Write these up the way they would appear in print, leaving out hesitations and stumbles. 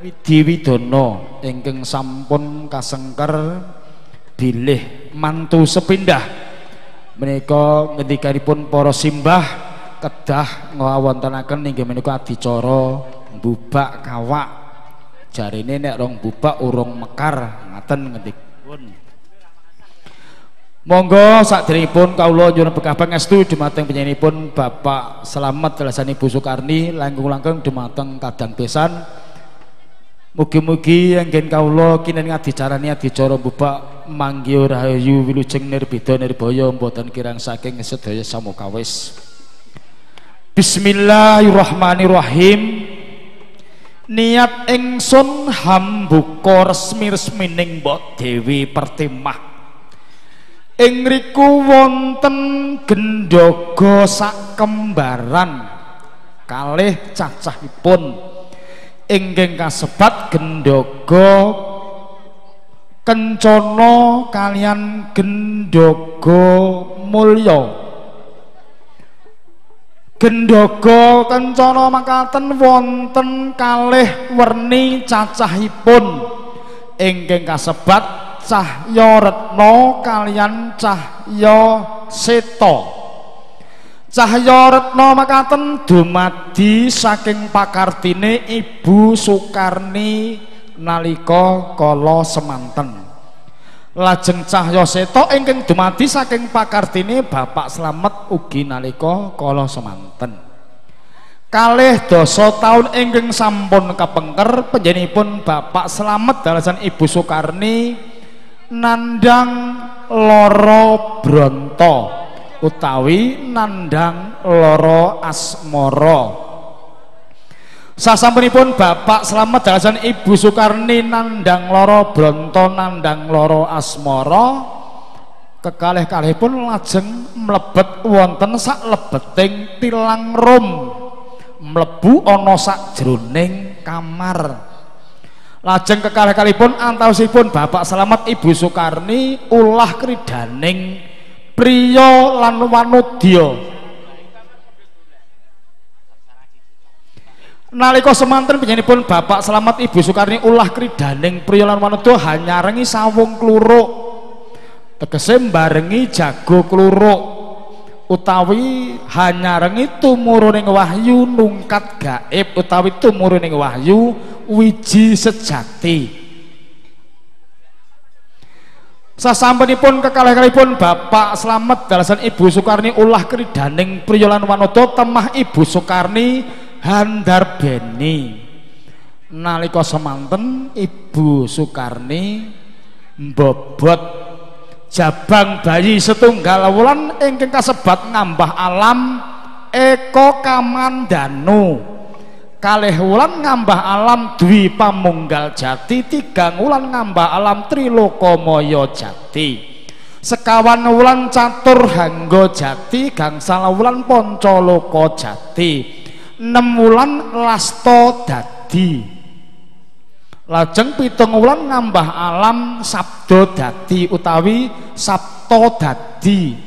Widi Widono ingkang sampun kasengker bilih mantu sepindah menika ngendikanipun para simbah kedah ngawontenaken inggih menika adicara mbubak kawak. Jarine nek rong bubak urung mekar, ngaten ngendikipun. Monggo sakderengipun kawula nyuwun berkah pangestu dumateng panjenenganipun Bapak Slamet kalasan Ibu Sukarni langkung-langkung dumateng kadang besan. Mugi-mugi anggen kawula kinen ngadicarani adicara mbubak manggiha rahayu wilujeng nirbeda nirbaya mboten kirang saking sedaya samukawis. Bismillahirrahmanirrahim. Niat ingsun hambuka resmi-resmining Mbok Dewi Pertimah. Ing riku wonten gendhoga sakembaran kalih cacahipun ingkang kasebat gendhoga Kencana kalian gendhoga Mulya. Gendhoga Kencana makaten wonten kalih werni cacahipun ingkang kasebat Cahya Retna kalian Cahya Seta. Cahya Retna makaten dumadi saking pakartine Ibu Sukarni nalika kala semanten. Lajeng Cahya Seta ingkang dumadi saking pakartine Bapak Slamet ugi nalika kala semanten. Kalih dasa taun ingkang sampun kepengker panjenenganipun Bapak Slamet dalasan Ibu Sukarni nandhang lara bronto utawi nandhang lara asmara. Sasampunipun Bapak Slamet dalasan Ibu Sukarni nandhang lara bronto nandhang lara asmara, kekalih-kalihipun lajeng mlebet wonten saklebeting tilang rum, mlebu ana sakjroning kamar. Lajeng kekalih-kalihipun antawisipun Bapak Slamet Ibu Sukarni ulah kridaning priya lan wanudya. Nalika semanten panjenenganipun Bapak Slamet Ibu Sukarni ulah kridaning priya lan wanudya hanyarengi sawung kluruk, tegese mbarengi jago kluruk utawi hanyarengi tumuruning wahyu nungkat gaib utawi tumuruning wahyu wiji sejati. Sasampunipun kekalih-kalihipun Bapak Slamet dalasan Ibu Sukarni ulah kridaning priya lan wanudya temah Ibu Sukarni handarbeni. Nalika semanten Ibu Sukarni mbobot jabang bayi setunggal wulan ingkang kasebat ngambah alam Eko Kamandanu, kalih wulan ngambah alam Dwi Pamunggal Jati, tigang wulan ngambah alam Trilokamaya Jati, sekawan wulan Catur Hangga Jati, gangsal wulan Pancaloka Jati, 6 wulan Lasta Dadi. Lajeng 7 wulan ngambah alam Sabda Dadi utawi Sabta Dadi.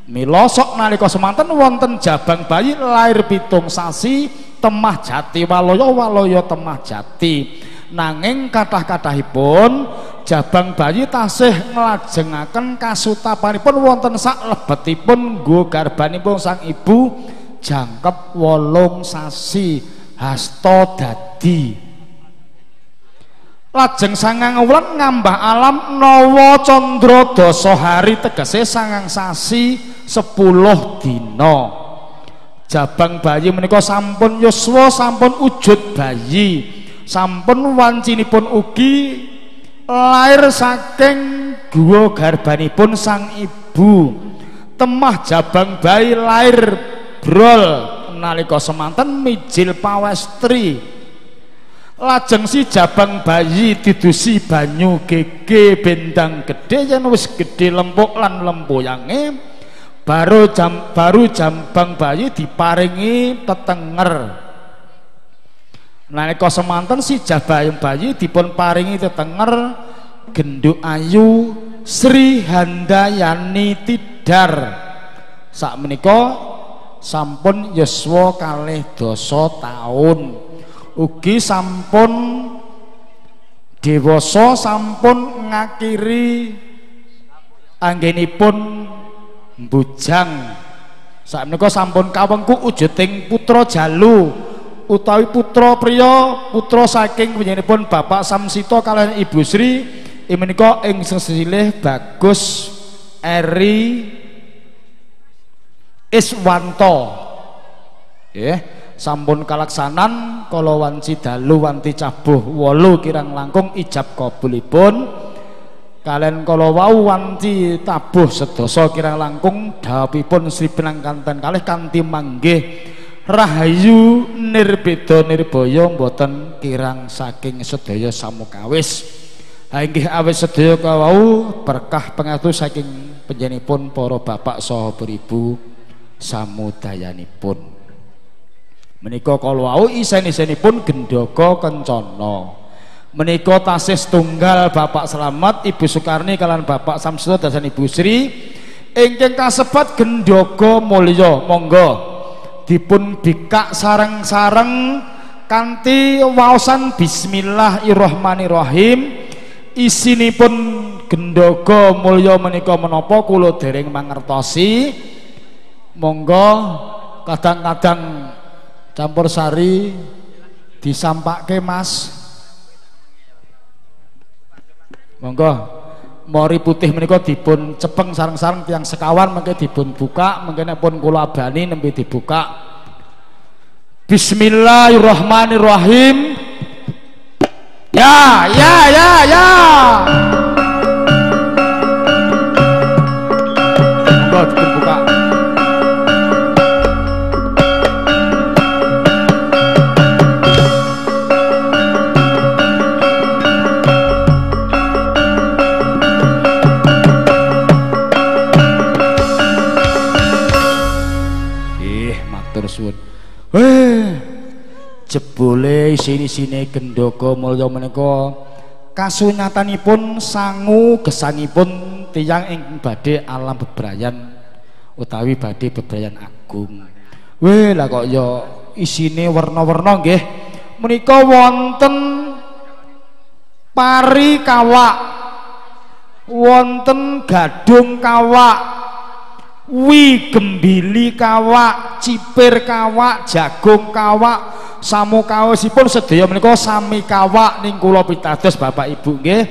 Mila sok nalika semanten wonten jabang bayi lair 7 sasi temah jati walaya walaya temah jati. Nanging kathah-kathahipun jabang bayi tasih nglajengaken kasutapanipun wonten saklebetipun nggo garbanipun sang ibu jangkep 8 sasi hasta dadi. Lajeng 9 wulan ngambah alam Nawa Candra Dasa hari tegese 9 sasi 10 dina. Jabang bayi menika sampun yuswa sampun ujud bayi, sampun wancinipun ugi lair saking guwa garbanipun sang ibu. Temah jabang bayi lair brol nalika semanten mijil pawestri. Lajeng si jabang bayi didusi banyu gege bendang gedhe yen wis gedhe lempuk lan lempoyange baru jambang bayi diparingi tetenger. Nalika semanten si jabang bayi dipun paringi tetenger Genduk Ayu Sri Handayani Tidar. Sakmenika sampun yuswa 12 taun. Ugi sampun dewasa sampun ngakhiri anggenipun mbujang. Sakmenika sampun kawengku wujuding putra jalu utawi putra priya, putra saking panjenenganipun Bapak Samsito kaliyan Ibu Sri menika ing sesilih Bagus Eri Iswanto. Nggih, sampun kalaksanan kala wanci dalu wanti cabuh 8 kirang langkung ijab kabulipun. Kalian kala wau wanci tabuh sedasa kirang langkung dhawuhipun Sri Pinangkanten kalih kanthi manggih rahayu nirbeda nirbaya mboten kirang saking sedaya samukawis. Ha inggih awis sedaya kawau berkah pangestu saking panjenenganipun para bapak saha para ibu samudayanipun. Menika kala wau isen-isenipun gendhoga kencana. Menika tasih setunggal Bapak Slamet, Ibu Sukarni kalian Bapak Samsito dan Ibu Sri ingkang kasebat gendhoga mulya. Monggo dipun bikak sareng-sareng kanthi waosan bismillahirrahmanirrahim. Isinipun gendhoga mulya menika menapa kula dereng mangertosi. Monggo kadang-kadang campur sari disampake Mas. Monggo mori putih menika dipun cepeng sareng-sareng tiyang sekawan mengke dipun buka, mengke nek pun kula abani nembe dibuka. Bismillahirrahmanirrahim. Ya ya ya ya. Monggo dipun buka. Jebule isine-isine gendhoga mulya menika kasunyatanipun sangu gesangipun tiyang ingkang badhe alam bebrayan utawi badhe bebrayan agung. Weh lah kok ya isine werna-werna nggih. Menika wonten pari kawak, wonten gadung kawak, wi gembili kawak, cipir kawak, jagung kawak, samukawisipun sedaya menika sami kawak ning kula pitados Bapak Ibu nggih.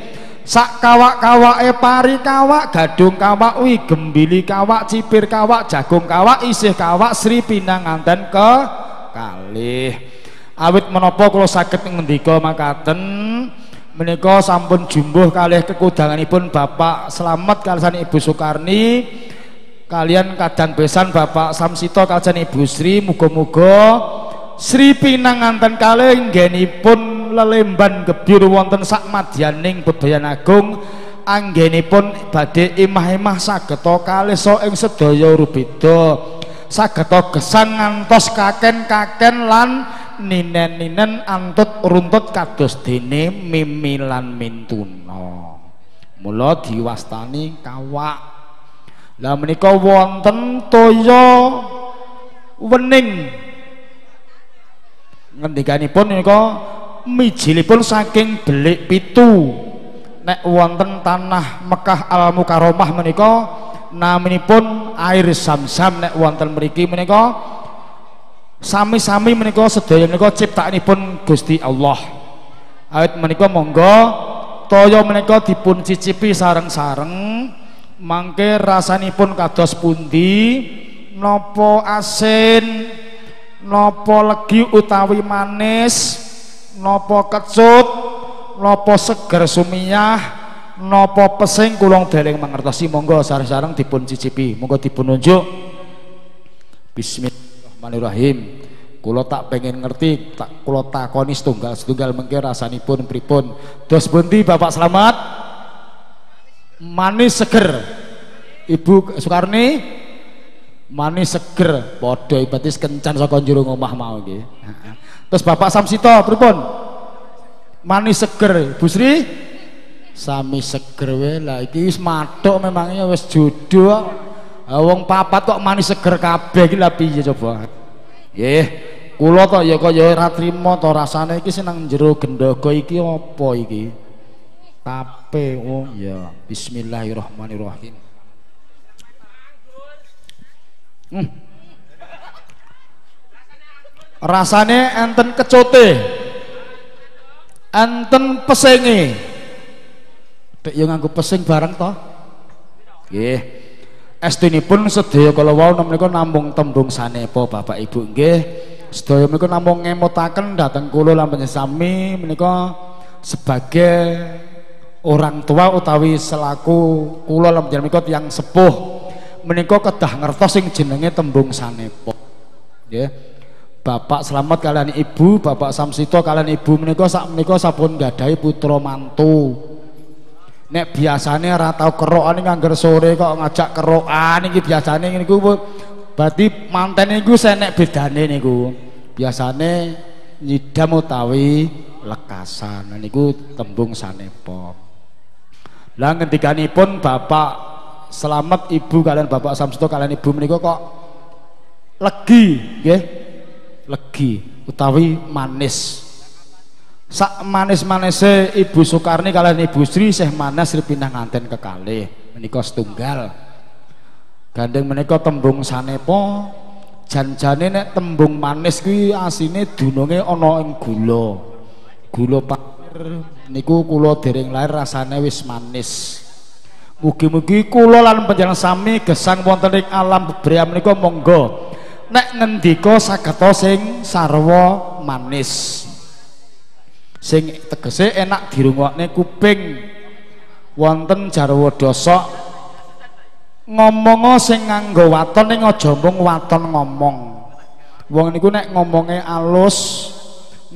Sak kawak-kawake pari kawak, gadung kawak, wi gembili kawak, cipir kawak, jagung kawak, isih kawak Sri pinanganten ke kalih. Awit menapa kula saged ngendika makaten menika sampun jumbuh kalih kekudanganipun Bapak Slamet kaliyan Ibu Sukarni kalian kadang besan Bapak Samsito kaliyan Ibu Sri. Muga-muga Sri pinanganten kalih nggenipun lelemban gebyur wonten sak madyaning bebrayan agung anggenipun badhe imah-imah sageta kalisa ing sedaya rubeda, sageta gesang ngantos kaken-kaken lan ninen-ninen antut runtut kados dene mimi lan mintuna. Mula diwastani kawak. Lah menika wonten toya wening. Ngendikanipun menika mijilipun saking belik pitu. Nek wonten tanah Mekah Al Mukarramah menika naminipun air zam-zam. Nek wonten mriki menika sami-sami menika sedaya menika ciptaanipun Gusti Allah. Awit menika monggo toya menika dipun cicipi sareng-sareng mangke rasanipun kados pundi, napa asin, napa legi utawi manis, napa kecut, napa seger sumiyah, napa pesing kula dereng mangertosi. Monggo sareng-sareng dipun cicipi, monggo dipun unjuk. Bismillahirrahmanirrahim. Kula tak pengen ngerti, tak kula takoni setunggal-setunggal mengke rasanipun pripun. Dos pundi Bapak Slamet? Manis seger. Ibu Sukarni manis seger, padha berarti kencan saka njero omah mau nggih. Terus Bapak Samsito pripun? Manis seger. Bu Sri sami seger wae. Lah iki wis mathuk memangnya wis jodoh. Wong papat kok manis seger kabeh iki lha piye coba? Nggih, kula to ya kaya ora trima to rasane iki sing nang jero gendhoga iki apa iki? Tape. Oh iya, bismillahirrahmanirrahim. Rasane enten kecote, enten pesenge. Dek yo nganggo pesing bareng to? Nggih. Estunipun sedaya kala wau menika namung tembung sanepa Bapak Ibu nggih. Sedaya menika namung ngemutaken dhateng kula lan panjenengan sami menika sebagai orang tua utawi selaku kula lan panjenengan menika tiyang sepuh menika kedah ngertos sing jenenge tembung sanepa. Nggih. Bapak Slamet kalian Ibu, Bapak Samsito kalian Ibu menika sak menika sampun nggadahi putra mantu. Nek biasane ora tau kerokan ngangger sore kok ngajak kerokan iki biasane niku berarti manten niku senek bedane niku. Biasane nyidam utawi lekasan niku tembung sanepa. Lah ngendikanipun Bapak Slamet Ibu kalian Bapak Samsito kalian Ibu menika kok legi nggih. Legi utawi manis. Sak manis-manise Ibu Soekarni kalian Ibu Sri sih manis pindah nganten kekalih menika setunggal. Gandeng menika tembung sanepa janjane nek tembung manis kuwi asine dununge ana ing gula. Gula pasir niku kula dereng lahir rasane wis manis. Mugi-mugi kula lan panjenengan sami gesang wonten ing alam bebrayan menika monggo nek ngendika sageta sing sarwa manis. Sing tegese enak dirungokne kuping. Wonten jarwa dosok ngomongo sing nganggo waton ning aja mung waton ngomong. Wong niku nek ngomonge alus,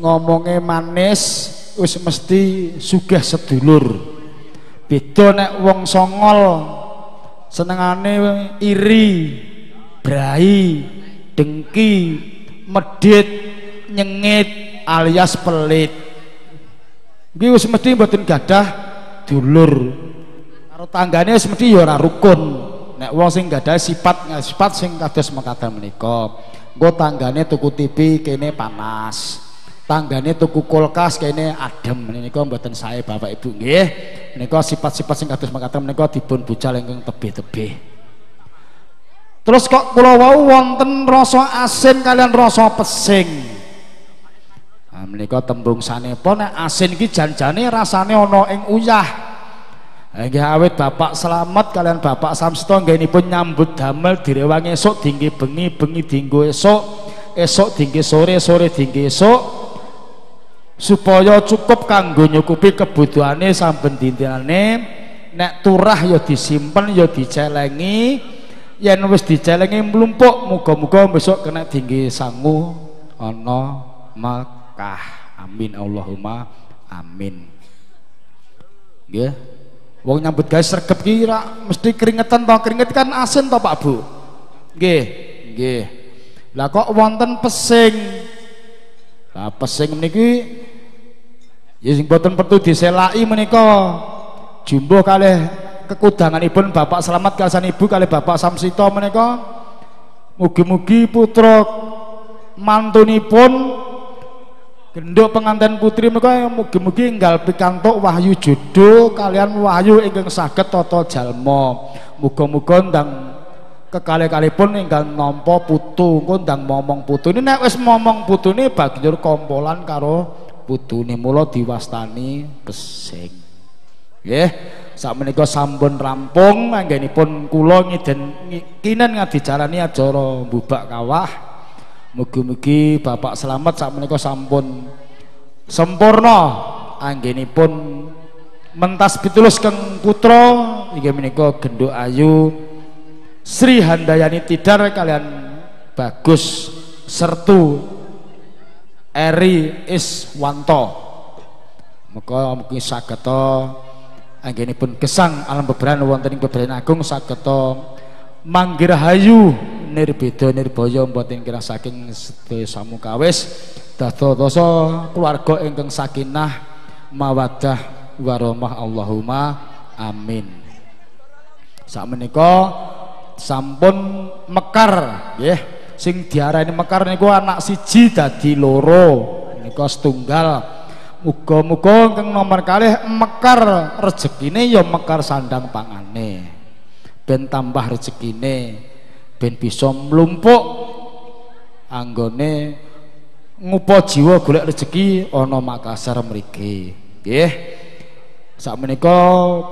ngomonge manis wis mesti sugih sedulur. Beda nek wong songol senengane iri, brai, dengki, medhit, nyengit alias pelit. Iki wis mesti mboten gadah dulur. Karo tanggane wis mesti ya ora rukun. Nek wong sing gadah sifat sifat sing kados mekaten menika. Engko tanggane tuku TV kene panas. Tanggane tuku kulkas kene adem. Menika mboten sae Bapak Ibu nggih. Menika sifat-sifat sing kados mekaten menika dipun bucal ingkang tebih-tebih. Terus kok kula wau wonten rasa asin kalian rasa pesing. Nah, menika tembung sanepa nek asin iki janjane rasane ana ing uyah. Nggih awit Bapak Slamet kalian Bapak Samsito nggenipun nyambut damel direwangi esuk dingge bengi, bengi dinggo esuk, esuk dingge sore, sore dingge esuk supaya cukup kanggo nyukupi kebutuhane saben dintene. Nek turah ya disimpen ya dicelengi, yen wis dicelengi mlumpuk muga-muga besok kena dingge sangu ana Mekah. Amin Allahumma amin. Nggih. Wong nyambut gawe sregep ki mesti keringetan to, keringet kan asin to Pak Bu. Nggih, nggih. Lah kok wonten pesing. Lah pesing meniki ya sing boten perlu diselaki menika jumbuh kalih kekudanganipun Bapak Slamet kaliyan Ibu kalih Bapak Samsito menika mugi-mugi putra mantunipun genduk pengantin putri menika mugi-mugi enggal pikantuk wahyu jodoh kalian wahyu ingkang saged tata jalma. Muga-muga ndang kekalih-kalihpun enggal nampa putu, engko ndang momong putune. Nek wis momong putune banjur kompolan karo putune, mula diwastani pesing. Nggih, sakmenika sampun rampung anggenipun kula ngiden kinen ngadicarani acara mbubak kawah. Mugi-mugi Bapak Slamet sakmenika sampun sempurna anggenipun mentas pitulus keng putra inggih menika Genduk Ayu Sri Handayani Tidar kalian Bagus Sertu Eri Iswanto. Muga mugi sageta anggenipun gesang alam beberan wonten ing beberan agung sageta manggirahayu nirbeda nirbaya mboten kirang saking sedaya samukawis dados keluarga ingkang sakinah mawaddah warahmah Allahumma amin. Sakmenika sampun mekar nggih, sing diarani mekar niku anak siji dadi loro menika setunggal. Muga-muga ingkang nomor kalih mekar rezekine ya mekar sandang pangane, ben tambah rezekine, ben bisa mlumpuk anggone ngupa jiwa golek rezeki ana Makassar mriki. Nggih. Sakmenika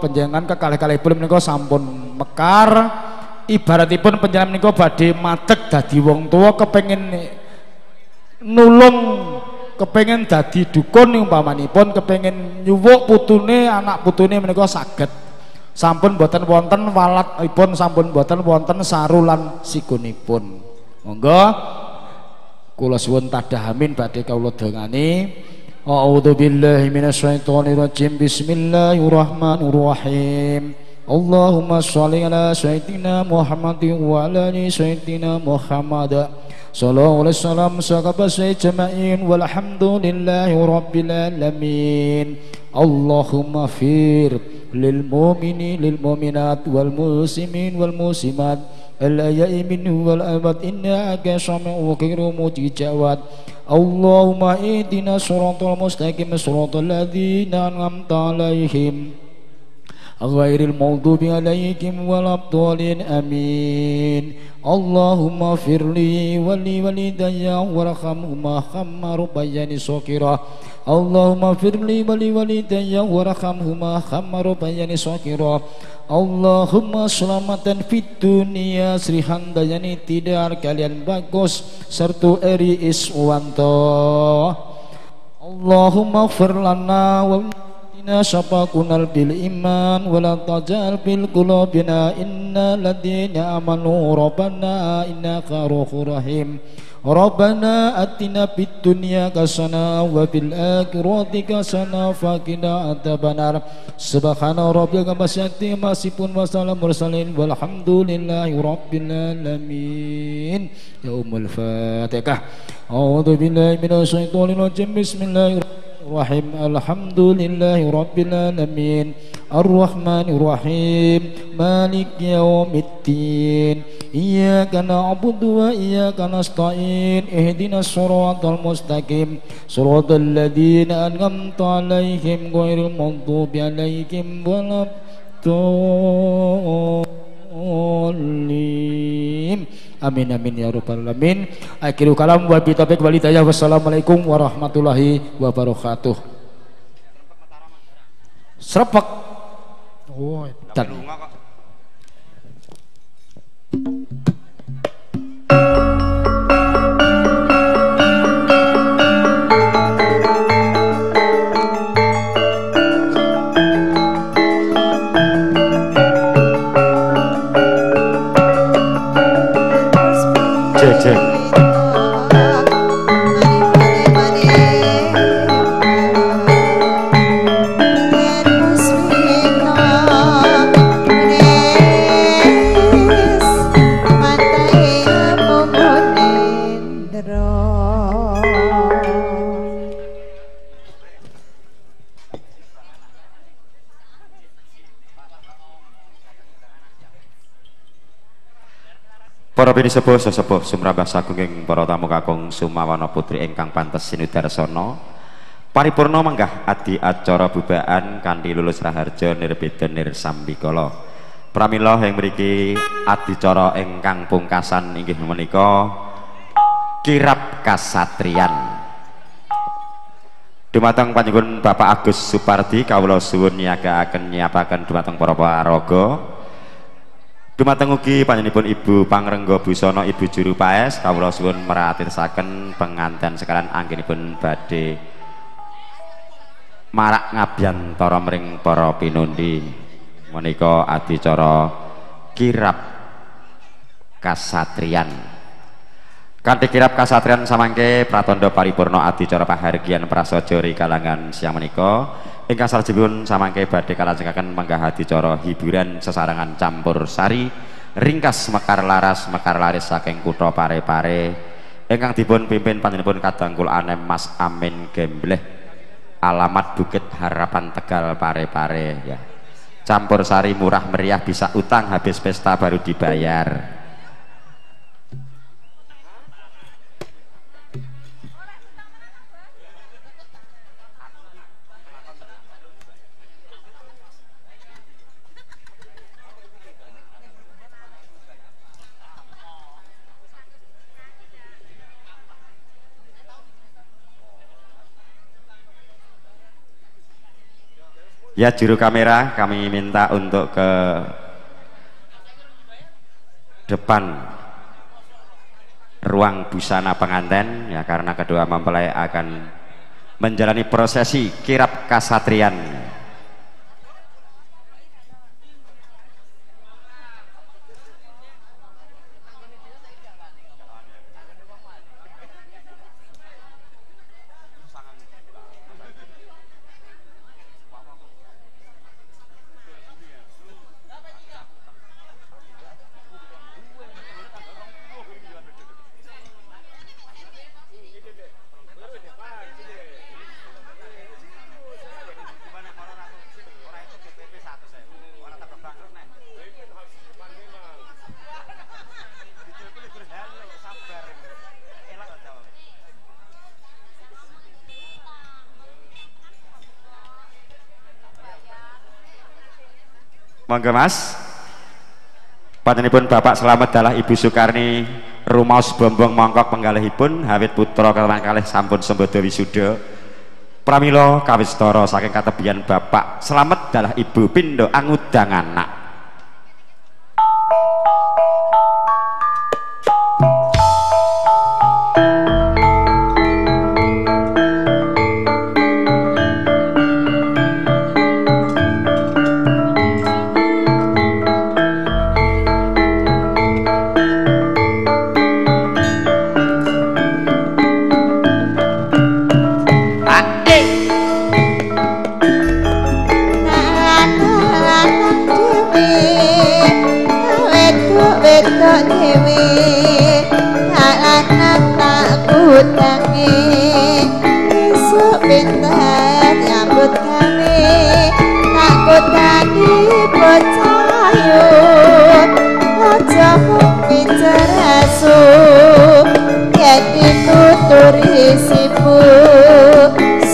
panjenengan kekalih-kalihipun menika sampun mekar, ibaratipun panjenengan menika badhe madeg dadi wong tuwa kepengin nulung, kepengin dadi dukun umpamanipun, kepengin nyuwuk putune, anak putune menika saged. Sampun boten wonten walatipun, sampun boten wonten saru lan sikunipun. Monggo kula suwun tadah amin badhe kawula dongani. A'udzu billahi minasyaitonir rajim. Bismillahirrahmanirrahim. Allahumma sholli ala sayyidina Muhammadin wa ala ali sayyidina Muhammad. Sallallahu alaihi wasallam sahabat jamain walhamdulillahi rabbil alamin. Allahumma fir lil mu'minin lil mu'minat wal muslimin wal muslimat al ahya'i minhum wal amwat innaka sami'un ghairu mujawad. Allahumma ihdina siratal mustaqim siratal ladzina an'amta alaihim ghairil maghdubi alaihim waladdallin. Amin. Allahumma firli wali walidayya warhamhuma kama rabbayani shaghira. Allahumma firli wali walidayya warhamhuma kama rabbayani shaghira. Allahumma selamatan fid dunia Sri Handayani tidak kalian bagus sertu Eri Iswanto. Allahumma ighfir lana wa sabaqunal bil iman wa la tajal bil qulubina innal ladzina amanu rabbana innaka rahmanur rahim. Rabbana atina fid dunya hasanah wa fil akhirati hasanah wa qina adzabannar. Subhana rabbika rabbil izzati wa salamun mursalin walhamdulillahi rabbil alamin. Ya ummul Fatihah. A'udzu billahi minasyaitonir rajim. Bismillahirrahmanirrahim. Alhamdulillahi rabbil alamin. Arrahmanir rahim. Maliki yaumiddin. Iyyaka na'budu wa iyyaka nasta'in. Ihdinas siratal mustaqim. Siratal ladzina an'amta 'alaihim ghairil maghdubi 'alaihim waladdallin. Amin amin ya rabbal alamin. Akhirul kalam wa bi taufiq wal hidayah. Wassalamualaikum warahmatullahi wabarakatuh. Srepek. Oh, dan cek. Para pinisepuh sesepuh sumrambah sagunging para tamu kakung sumawana putri ingkang pantes sinudarsana paripurna menggah adi acara bubaan kanthi lulus raharja nirbeda nirsambikala. Pramila ing mriki adicara ingkang pungkasan inggih menika kirab kasatriyan. Dumateng panjenengan Bapak Agus Supardi kawula suwun niyagaaken nyiapaken dumateng para paraga. Dumateng ugi panjenenganipun Ibu Pangrengga Busana Ibu Juru Paes kawula suwun meratisaken penganten sekalian anggenipun badhe marak ngabyantara mring para pinundi. Menika adicara kirab kasatriyan. Kanthi kirab kasatriyan samangke pratandha paripurna adicara pahargyan prasaja kalangan siang menika. Ingkang salajengipun samangke badhe kalajengaken menggah adicara hiburan sesarengan campur sari ringkas mekar laras mekar laris saking kutha Pare-Pare ingkang dipun pimpin panjenenganipun kadang kula anem Mas Amin Gembleh, alamat Bukit Harapan Tegal Pare-Pare ya. Campur sari murah meriah, bisa utang habis pesta baru dibayar. Ya, juru kamera kami minta untuk ke depan ruang busana pengantin ya, karena kedua mempelai akan menjalani prosesi kirap kasatrian. Monggo Mas. Panjenenganipun Bapak Slamet dalah Ibu Sukarni rumaos bombong mongkok penggalihipun hawit putra kawan kalih sampun sembada wisuda. Pramila kawistara saking katebian Bapak Slamet dalah Ibu pindha angudang anak.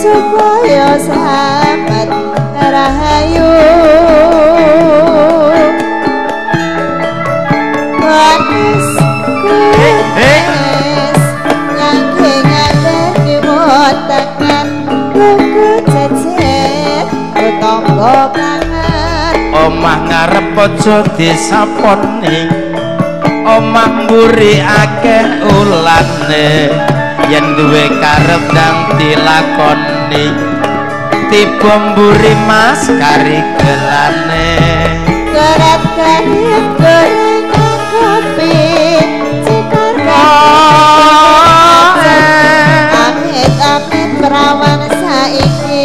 Supaya selamat rahayu. Manis kunis nyangke ngate tangan buku jejer tangga kangen. Omah ngarep aja disaponi, omah mburi akeh ulane, yen duwe karep ndang dilakoni, tiba mburi mas kari gelane. Kerep kerep gorengan kopi cikar amit amit perawan saiki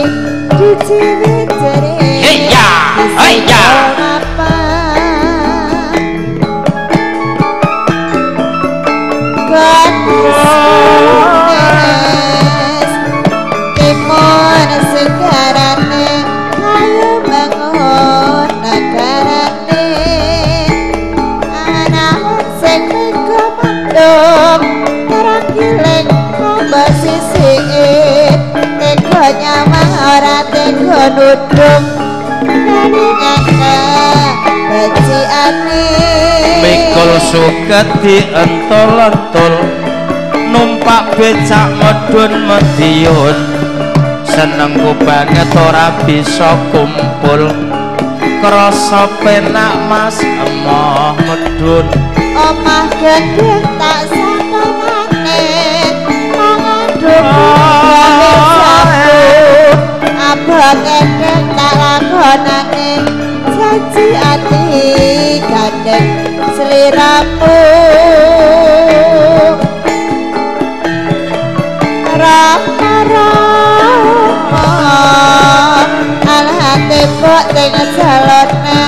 dijiwit jere. Heya heya nyawang ora tega nudung becikane. Mikul suket dientol-entol numpak becak medun Madiun, senengku banget ora bisa kumpul, krasa penak mas emoh medun. Omah gedhe tak sapanane mangan abang endek tak lakonane janji ati gandeng sliramu. Rama rama alah tembok teng jalone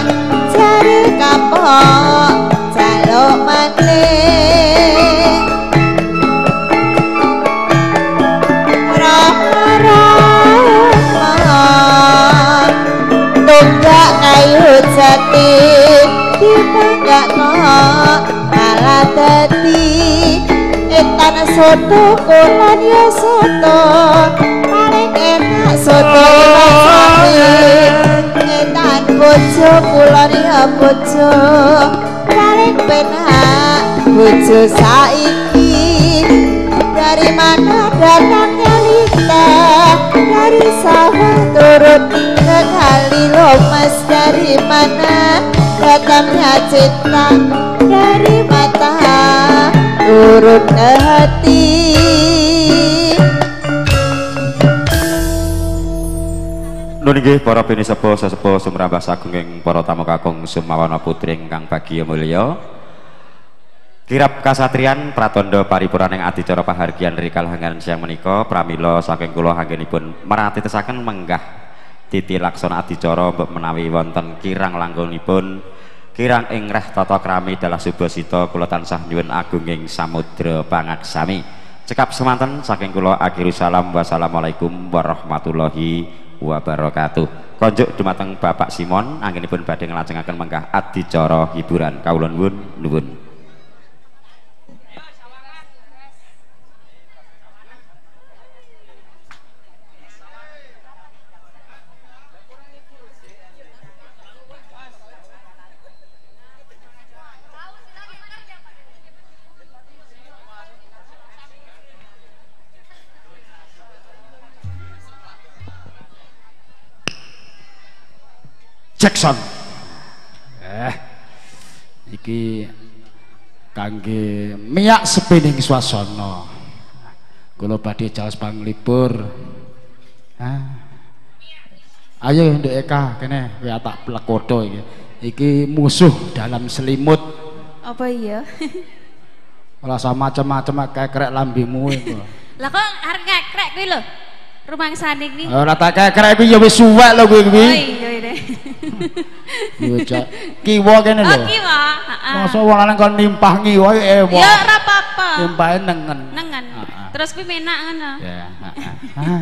jare kapok jaluk maneh. Rama rama tunggak kayu jati dipanggakno malah dadi etan soto kulon ya soto paling enak soto iwak sapi, etan bojo kulon ya bojo paling penak bojo saiki. Dari mana datangnya lintah, dari sawah turun ke kali Cinta dari mata turun ke hati. Nun inggih para pinisepuh sesepuh sumrambah sagunging para tamu kakung sumawana putri ingkang bagya mulya. Kirap kasatriyan pratandha paripurnaning adicara pahargyan rikalahangan siang menika pramila saking kula anggenipun meratitesaken menggah titi laksana adicara mbok menawi wonten kirang langkungipun kirang ing reh tata krami dalah subasita kula tansah nyuwun agunging samudra pangaksami. Cekap semanten saking kula akhirul salam, wassalamualaikum warahmatullahi wabarakatuh. Konjuk dumateng Bapak Simon anggenipun badhe nglajengaken menggah adicara hiburan. Kawula nuwun nuwun. Jackson. Iki kangge miyak sepining swasana. Kula badhe jaos panglipur. Ayo Nduk Eka kene kowe tak plekodo iki. Iki musuh dalam selimut. Apa iya? Ora usah macem-macem kekrek lambimu iku. Lah kok arep kekrek kuwi lho. Rumangsane kuwi. Ora tak kekrek kuwi ya wis suwek lho kuwi kuwi. Oh iya iya. Kiwa kene lho. Oh kiwa, heeh. Masa wong lanang kon nimpah ngiwa ewa. Ya ora apa-apa. Nimpahe nengen. Nengen. Terus kuwi menak ngono. Ya, heeh.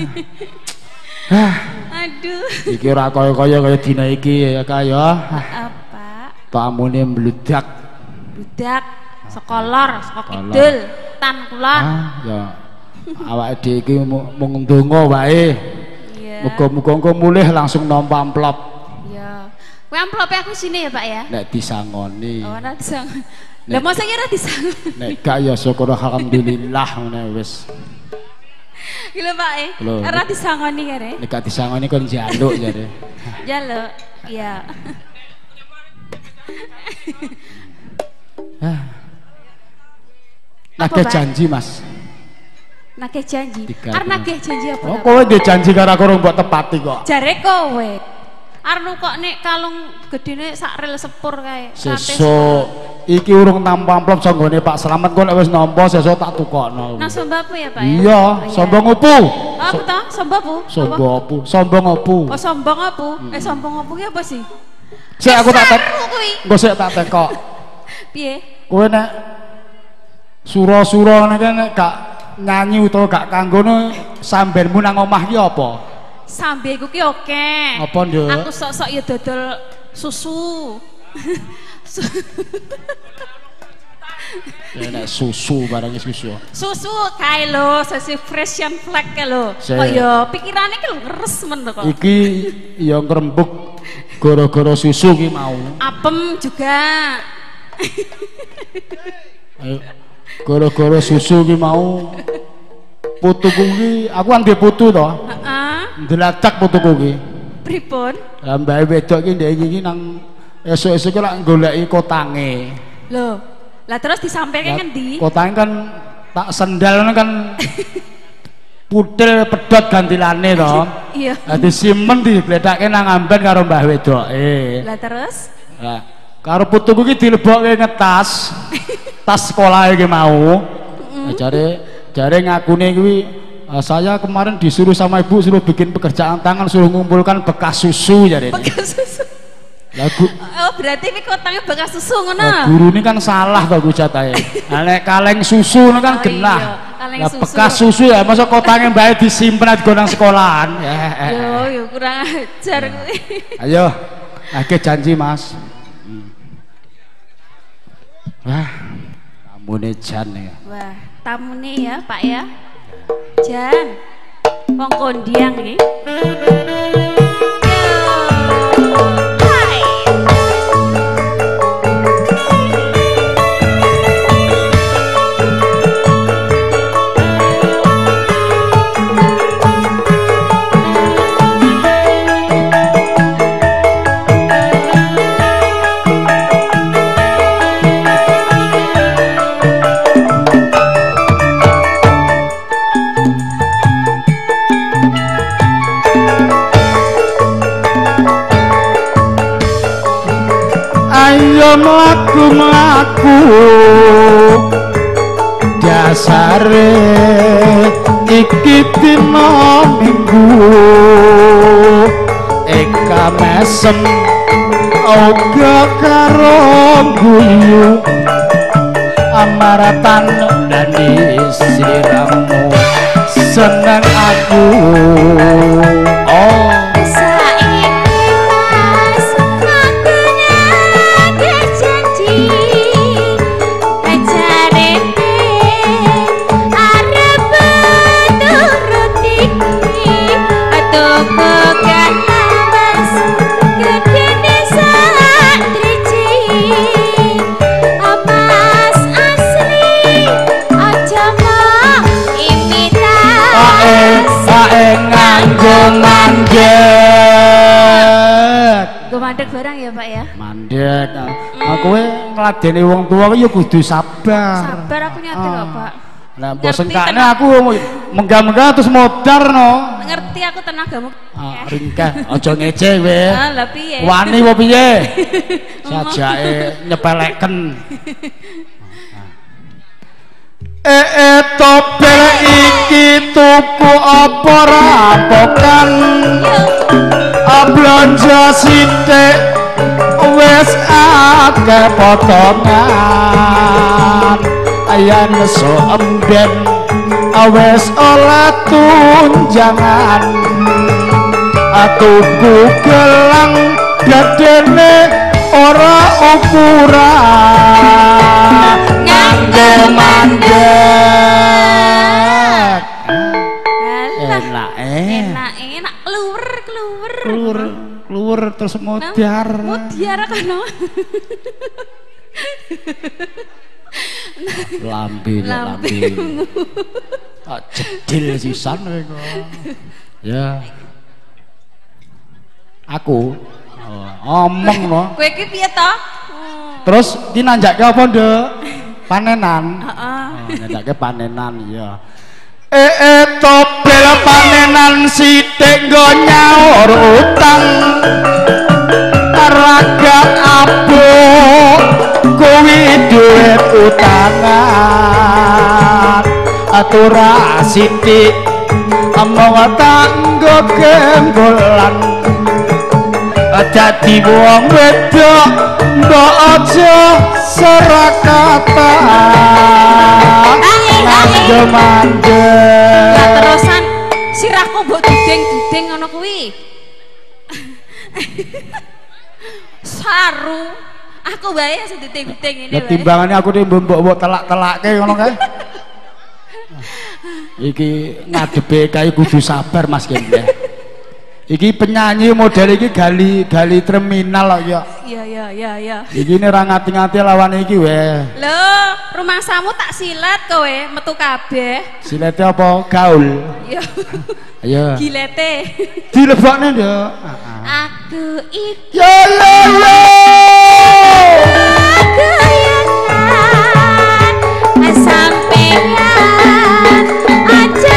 Aduh. Iki ora kaya-kaya kaya dina iki ya kaya. Apa? Tamune mbludak. Bludak, saka lor, saka kidul, tan kulon. Ya. Awake dhewe iki mung ndonga wae. Muga-muga engko mulih langsung nampa amplop. Iya. Kuwi amplope aku sini ya, Pak ya. Nek disangoni. Oh, ora disangoni. Lah mosok ora disangoni. Nek gak ya syukur alhamdulillah ngene wis. Iki lho Pak e. Ora disangoni kare. Nek gak disangoni kon njaluk jare. Njaluk. Iya. Nagih janji, Mas. Nagih janji. Arep nagih janji apa? Oh, kowe nggih janji karo aku mbok tepati kok. Jare kowe. Arep kok nek kalung gedene sak rel sepur kae. Sesuk iki urung nampa amplop sanggone Pak Slamet, kok nek wis nampa sesuk tak tukokno. Nang Sombapu ya, Pak? Iya, sombong opo? Apa to? Sombapu? Sombong opo? Sombong opo? Oh, sombong opo? Eh sombong opo ki apa sih? Sik aku tak tek. Engko sik tak tekok. Piye? Kowe nek sura-sura ngene nek gak nyanyi utawa gak kanggo sambenmu nang omah ki apa? Sambeku ki oke. Apa, Nduk? Aku sok-sok ya dodol susu. Ya nek susu barang susu. Susu kae lho, susu fresh and flag kae lho. Kok ya pikirane ki lho ngeres men kok. Iki ya ngrembug gara-gara susu ki mau. Apem juga. Ayo gara-gara susu ki mau putuku ki aku kan duwe putu to. Heeh. Ndeladak putuku ki. Pripun? Lah mbake wedok ki ndek iki nang esuk-esuk ki lak goleki kotange. Lho, lah terus disampaikan ngendi? Kotange kan tak sendal kan putil pedhot gantilane to. Iya. Lah disimpen digledhake nang amben karo mbah wedoke. Lah terus? Lah karo putuku ki dilebokke ngetas. Tas sekolah iki mau. Jare ngakune kuwi saya kemarin disuruh sama ibu suruh bikin pekerjaan tangan, suruh ngumpulkan bekas susu jare. Bekas susu. Lah oh berarti ini kotangnya bekas susu ngono. Guru ini kan salah to ku jatahe. Lah nek kaleng susu ngono kan oh, genah. Iya. Lah susu. Bekas susu ya masa kotangnya mbae disimpen digo nang sekolahan. Yo yo kurang ajar kuwi. Ayo, akeh janji Mas. Wah, tamune jan ya. Wah, tamune ya, Pak ya. Jan. Wong kondiang iki. Ayo mlaku-mlaku dasare iki dina Minggu eka mesem uga karo guyu amaratan dadi sliramu seneng aku. Oh saiki Mas aku nyate janji ajarene arep turuti tuku mas gedene sak driji mas asli aja mok imitasi ae nganggo mandek. Gue mandek barang ya Pak ya. Mandek. Kowe ngladeni wong tuwa ya kudu sabar. Sabar aku nyate kok Pak. Lah mbok sengkakne aku menggah-menggah terus modar no. Ngerti aku tenagamu. Ringkeh aja ngece kowe. Ah lha piye? Wani apa piye? Sajake nyepeleken. Tobel iki tuku apa rapokan blanja sithik wis akeh potongan yen so emben wis oleh tunjangan tuku gelang gedene ora ukuran nganggo mandek. Enak enak enak kluwer kluwer kluwer kluwer terus modiar modiar kono lambe lambe tak jedil sisan kowe ya aku omong no kowe iki piye to? Terus iki nanjake apa Nduk? Panenan. Heeh. Oh, nanjake panenan ya. Tobel panenan sithik nggo nyaur utang ragat abuk kuwi dhuwit utangan atura sithik among tak nggo gembolan dadi wong wedok mbok aja serakatan nganggo mandek. Lah terusan sirahku mbok duding-duding ngono kuwi. Saru aku wae sing duding-duding ngene wae. Lah timbangane aku nek mbok-mbok telak-telake ngono kae. Iki ngadepe kae kudu sabar Mas Kendeh. Iki penyanyi model iki gali terminal kok ya. Iya iya iya iya. Iki ora ngati-ngati lawan iki weh. Lho, rumangsamu tak silet kowe metu kabeh. Silete apa? Gaul. Iya. Ayo. Gilete. Dilebokne, Nduk. Aku iki. Yo yo yo. Keyanan sampeyan aja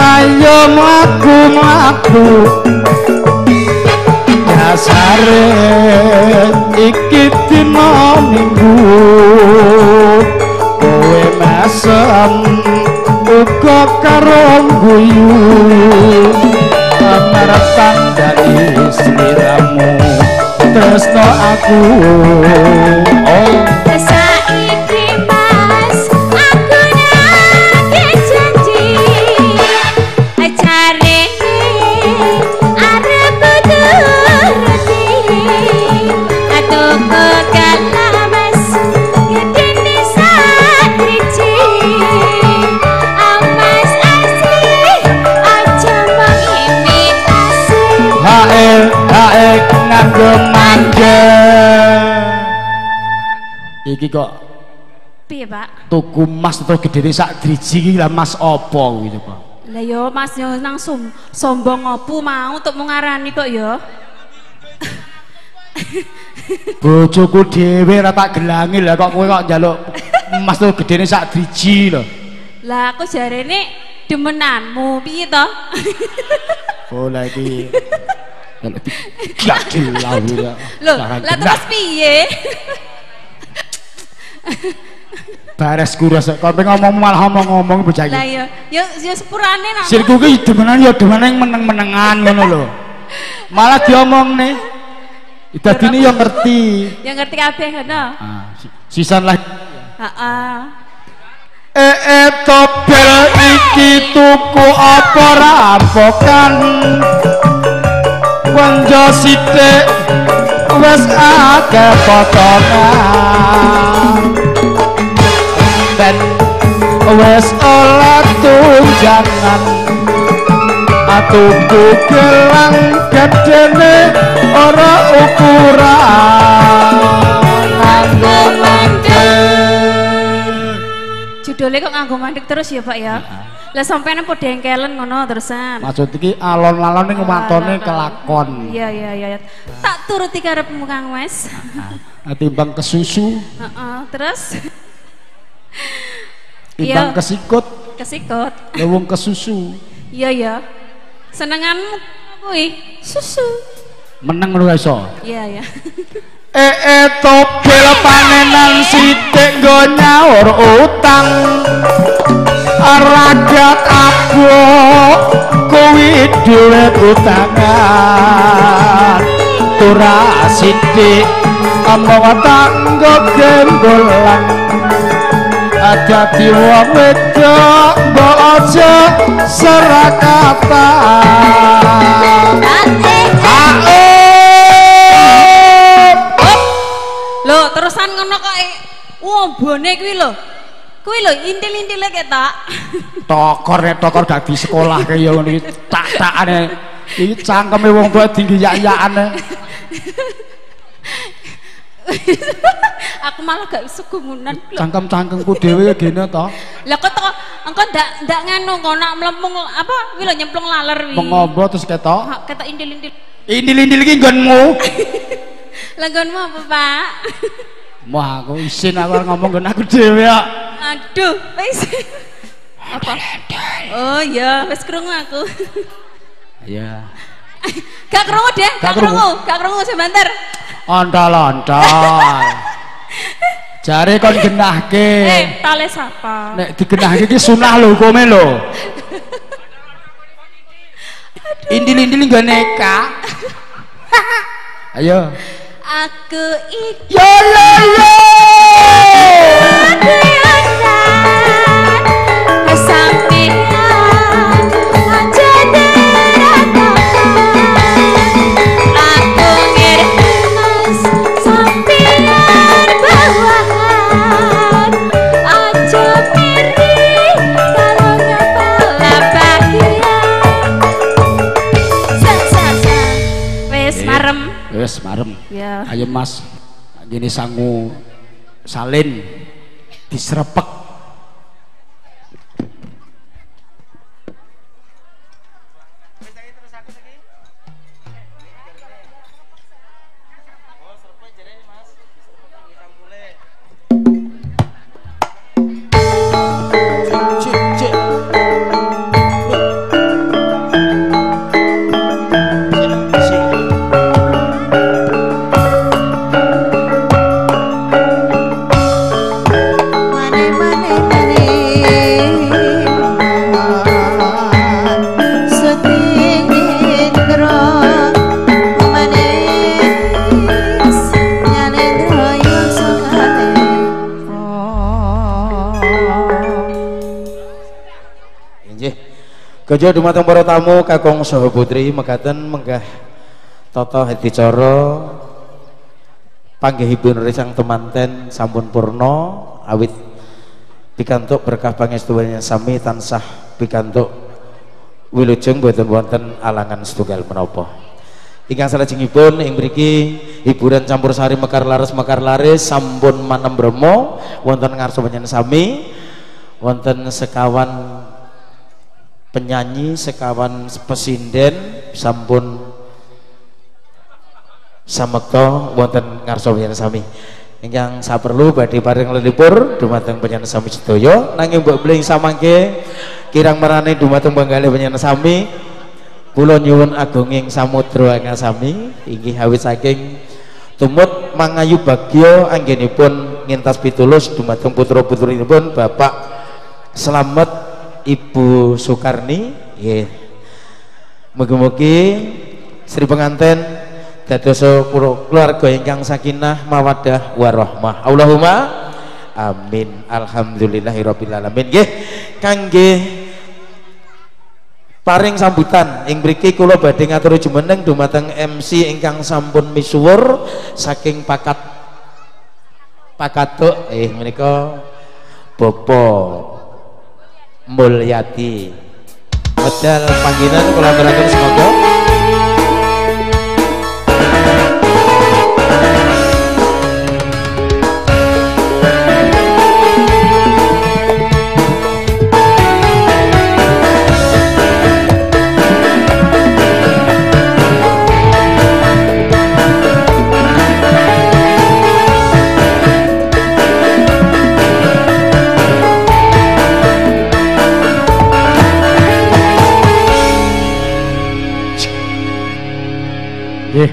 Ayo mlaku-mlaku dasare iki dina Minggu kowe mesem uga karo guyu amarep dari sliramu tresno aku. Oh saiki Mas aku nagih janji acarene arep turuti tuku mandek. Iki kok piye, Pak? Tuku mas terus gedene sak driji iki lah mas apa kuwi coba? Lah yo Mas yo nang sombong opo mau untuk ngarani kok yo. Bojoku dhewe ora tak gelangi lah kok kowe kok njaluk mas terus gedene sak driji lho. Lah aku jarene demenanmu piye to? Oh lah iki. Lho, lah terus piye? Bares kuras kok ngomong malah ngomong-ngomong bocah iki. Lah iya, ya ya sepurane nang. Sirku ki demenan ya demenan meneng-menengan ngono lho. Malah diomongne. Dadine ya ngerti. Ya ngerti kabeh ngono. Ah, sisan lah. Heeh. Tobel iki tuku apa rampokan. Wenjo sithik wis akeh potongan. Ben wis oleh tunjangan. Tuku gelang gedene ora ukuran. Nganggo mandek. Judule kok nganggo mandek terus ya, Pak ya? Lah sampeyan apa dengkelen ngono terusan. Maksud iki alon-alon ning watone kelakon. Iya iya iya. Tak turuti karepmu Kang Mas. Heeh. Timbang kesusu. Heeh, terus timbang kesikut. Kesikut. Lah wong kesusu. Iya iya. Senenganmu kuwi susu. Meneng ngono iso. Iya iya. Tobel panenan sithik nggo nyaur utang. Rakyat abok kuwi duwe utangan. Tura sithik omong tanggo gembolan. Dadi wong wedok mbok aja serakatan. Lho terusan ngono kok wombone kuwi lho. Kuwi lho intil-intile ketok. Tokor nek tokor gak di sekolah kaya ngono iki tak-takane. Iki cangkeme wong tuwa tinggi yak-yakane. Aku malah gak iso gumunan lho. Cangkem-cangkemku dhewe gene to. Lah kok to engko ndak nganu kok nak mlempung apa kuwi lho nyemplung laler wi. Mengombo terus ketok. Ketok intil-intil. Intil-intil iki nggonmu. Lah nggonmu apa, Pak? Wah, aku isin aku ngomong nggon aku dhewe kok. Aduh, wis. Apa? Oh iya, wis krungu aku. Iya. Gak krungu deh, gak krungu, gak krungu sebentar. Ondol-ondol. Jare kon genahke. Tale sapa? Nek digenahke iki sunah lho hukume lho. Indil-indil nggone Eka. Ayo. Aku iki yo yo yo. Wes marem. Ya. Ayo Mas, gini sangu salin diserepek. Kerja dumateng para tamu kakung saha putri mekaten menggah tata adicara panggihipun risang temanten sampun purna awit pikantuk berkah pangestuwan sami tansah pikantuk wilujeng boten wonten alangan setunggal menapa. Ingkang salajengipun ing mriki hiburan campur sari mekar laris mekar laris sampun manem bromo wonten ngarsa panjenengan sami, wonten sekawan penyanyi, sekawan pesinden sampun samekta wonten ngarsa panjenengan sami. Ingkang saperlu badhe paring lelipur dumateng panjenengan sami sedaya, nanging mbok bling samangke kirang marane dumateng bangale panjenengan sami, kula nyuwun agunging samudra angasami inggih awit saking tumut mangayu bagya anggenipun ngintas pitulus dumateng putra-putrinipun Bapak Slamet Ibu Sukarni. Nggih, mugi-mugi Sri Penganten dados keluarga ingkang sakinah mawaddah warahmah. Allahumma amin. Alhamdulillahirabbil alamin. Nggih, kangge paring sambutan ing mriki kula badhe ngaturi jumeneng dumateng MC ingkang sampun misuwur saking Pakat Pakatuk, menika Bapak Mulyadi. Medal panggilan kula aturaken semoga. Nggih.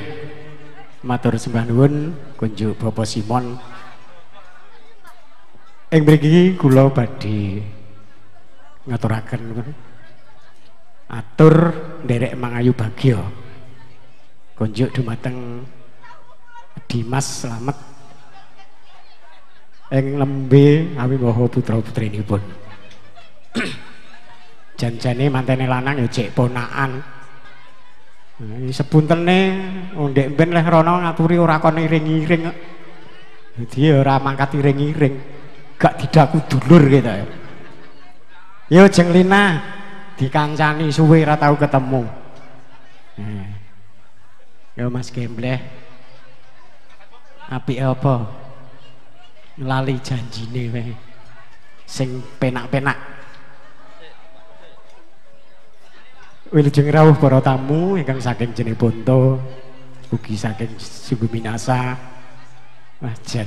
Matur sembah nuwun kunjuk Bapak Simon. Ing mriki kula badhe ngaturaken atur nderek mangayu bagya. Kunjuk dumateng Dimas Slamet ing lembe awiwaha putra-putrinipun. Janjane mantene lanang ya jek ponakan. Sepuntene ndek ben leh rono ngaturi ora kon iring-iring. Dadi ora mangkat iring-iring, gak didaku dulur gitu ya. Yo jeng Lina dikancani suwe ora tau ketemu. Yo Mas Gembleh. Apike apa? Lali janjine wae. Sing penak-penak. Wilujeng rawuh para tamu ingkang saking Jeneponto ugi saking Sungguminasa. Wah jan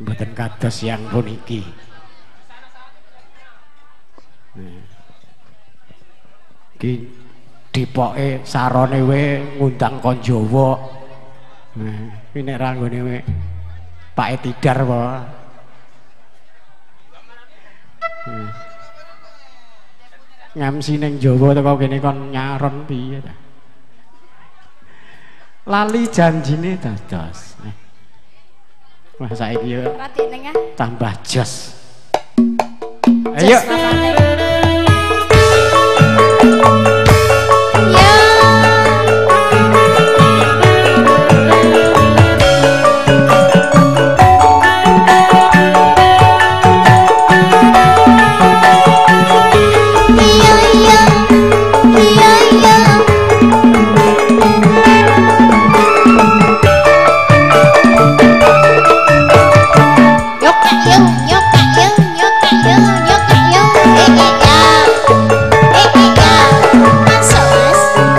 mboten kados yang puniki. Iki dipoke sarone we ngundang kon Jawa. Nah, iki nek ra nggone we Pak Tidar apa. Ngamsi ning Jawa teko kene kon nyaron piye ta. Lali janjine dados. Wah saiki yo tambah jos. Ayo.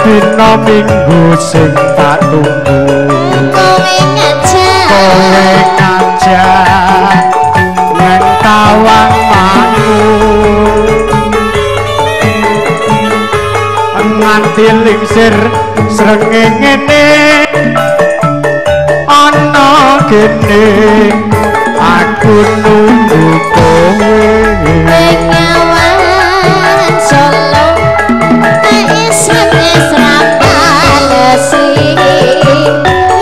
Dina minggu sing tak tunggu kowe ngajak, kowe ngajak nang Tawang Mangu nganti lingsir srengenge ana kene aku nunggu kowe. Bengawan Solo SMS ra balesi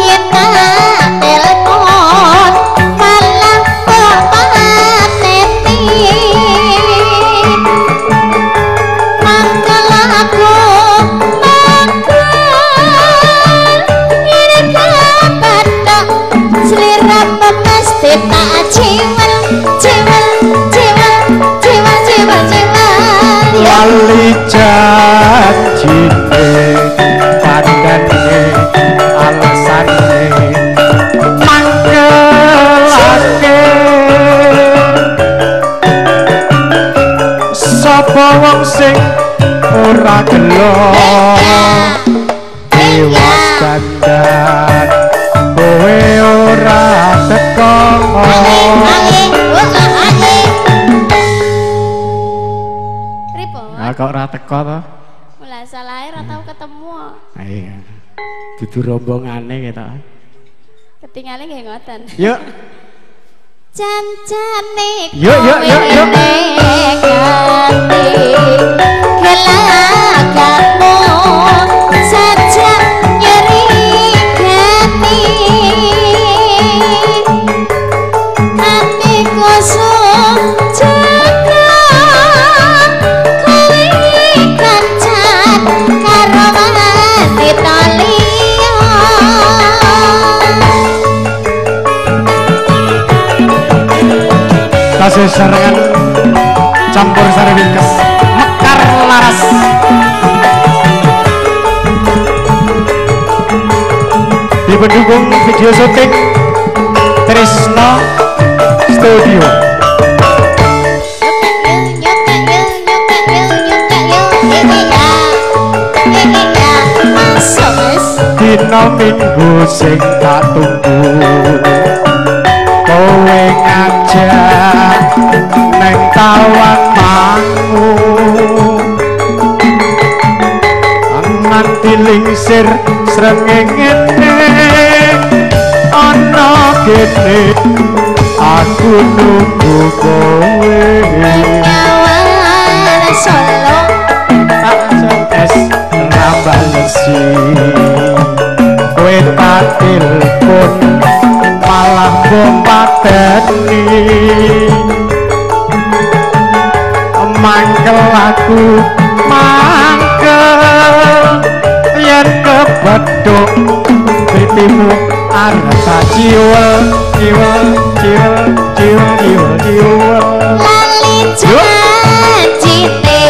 yen tak telepon malah kok pateni mangkel aku mangkel yen kapatok sliramu mesti tak ciwel. Tiwas dandan kowe ora teko. Pripun? Lah kok ora teko to? Lah salahe ora tau ketemu. Iya. Dudu rombongane ketok. Ketingale nggih ngoten. Yuk. Cancane yuk yuk yuk yuk. Gelagamu sajak nyeri gati. Atiku sujaga kowe kancan karo wanita liya. Tasih sarengan campur sari wingkes mekar laras. Dipendukung video syuting Trisno Studio. Dina minggu sing tak tunggu kowe ngajak neng Tawang Mangu nganti lingsir srengenge ana kene aku nunggu kowe. Bengawan Solo es rambalesi kowe tak telepon malah pateni mangkel aku mangkel yen kepethuk pipimu arep tak ciwel ciwel ciwel ciwel ciwel ciwel. Lali janjine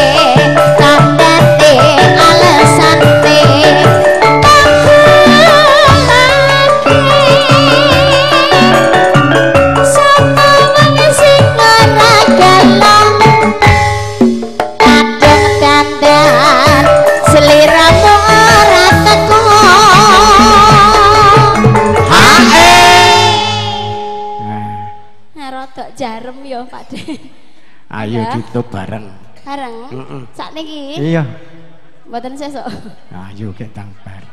kandhane alesane jarem yo Pak De. Ayo ditutup bareng. Bareng? Sakniki? Iya. Mboten sesuk. Ayo kendang bar.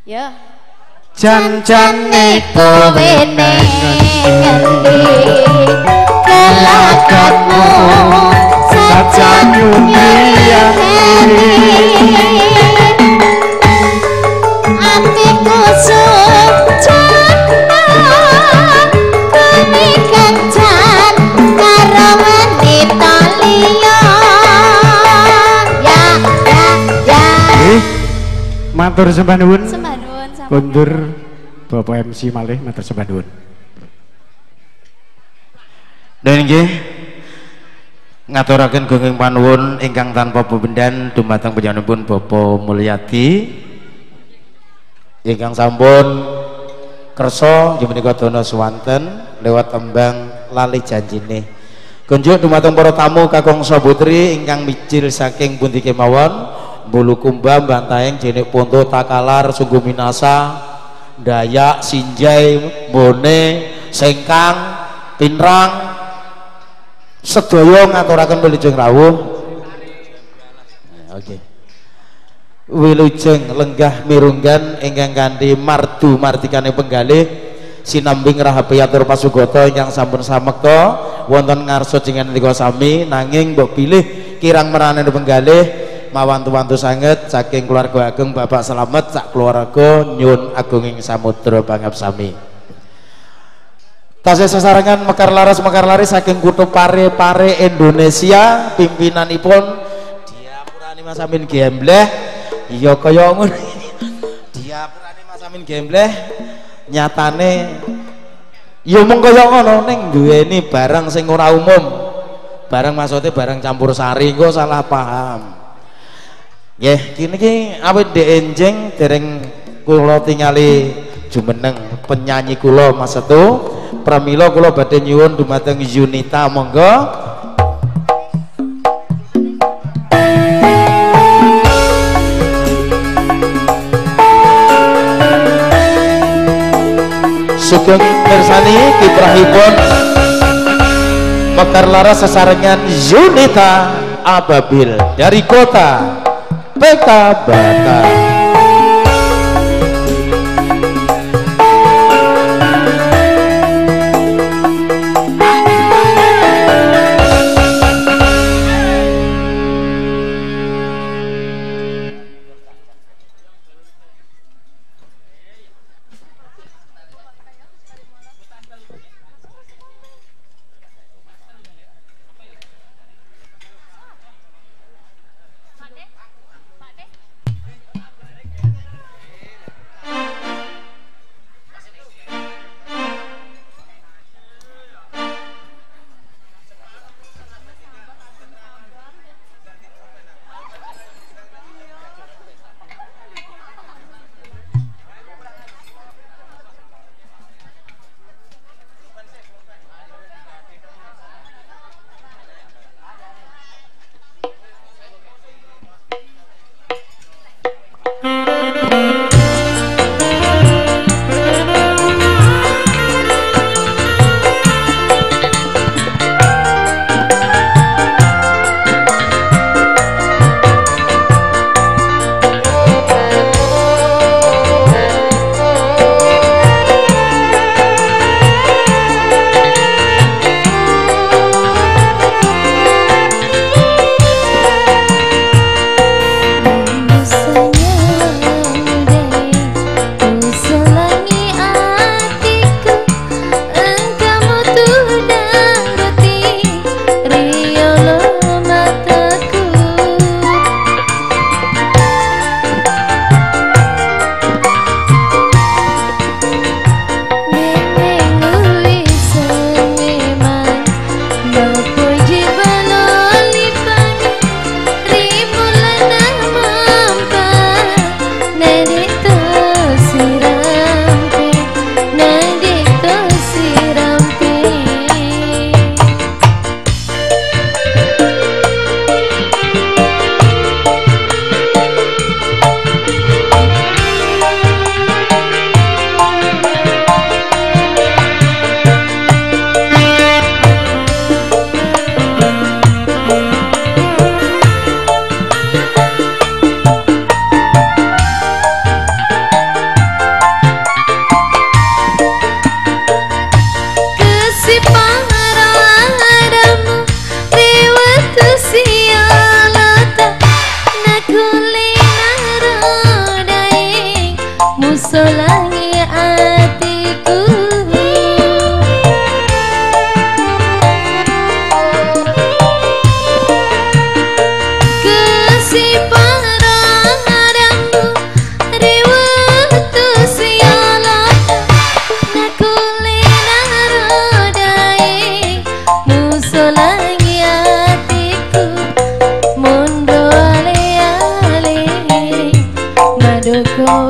Yo. Jan-jane kowe neng ngendi kelakatmu sajak nyumriyani atiku sujana kowe kencan karo wanita liya. Ya ya ya. Matur sembah nuwun. Sembah nuwun. Kondur Bapak MC malih matur sembah nuwun. Dan nggih ngaturaken gunging panuwun ingkang tanpa bebendan dumateng panjenenganipun Bapak Mulyadi ingkang sampun kersa inggih menika dana swanten lewat tembang lali janjine. Kunjuk dumateng para tamu kakangsa putri ingkang mijil saking pundi kemawon, Bulukumba, Bantaeng, Jenik Ponto, Takalar, Sungguh Minasa, Dayak, Sinjai, Bone, Sengkang, Pinrang, sedaya ngaturaken wilujeng rawuh. Oke. Wilujeng lenggah mirunggan ingkang kanthi mardu mardikane penggalih sinambing rahapiyatur pasugata ingkang sampun samekta wonten ngarsa jenengan sami, nanging mbok bilih kirang merane penggalih mawantu-wantu sanget saking keluarga ageng Bapak Slamet sak keluarga nyun agunging samudra pangapsami. Tasih sesarengan mekar laras mekar laris saking kutha Pare-Pare Indonesia pimpinanipun diapurane Mas Amin Gembleh. Iya kaya ngono. Diapurane Mas Amin Gembleh nyatane ya mung kaya ngono ning duweni barang sing ora umum. Barang maksudnya barang campur sari engko salah paham. Nggih, kini iki awit ndek enjing dereng kula tingali jumeneng penyanyi kula Mas Setu. Pramila kula badhe nyuwun dumateng Yunita monggo. Sugeng mirsani kiprahipun Mekar Laras sesarengan Yunita Ababil dari kota Pekalongan. Musolangi atiku kesiparadamu riwutu sialata nakulinarodai musolangi atiku mundo ale-ale madoko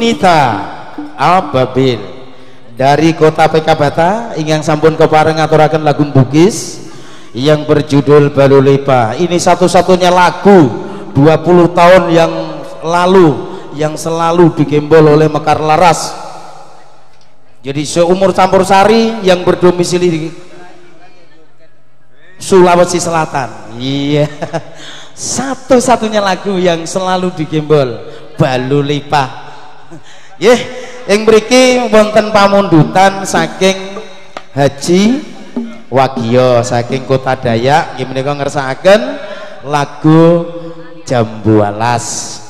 Yunita Ababil dari kota PK Bata ingkang sampun kepareng ngaturaken lagu Bugis yang berjudul Balulipa. Ini satu-satunya lagu 20 tahun yang lalu yang selalu digembol oleh Mekar Laras. Jadi seumur campur sari yang berdomisili di Sulawesi Selatan. Iya. Satu-satunya lagu yang selalu digembol Balulipa. Nggih, ing mriki wonten pamundutan saking Haji Wagiyo saking Kota Dayak nggih menika ngersakaken lagu Jambu Alas.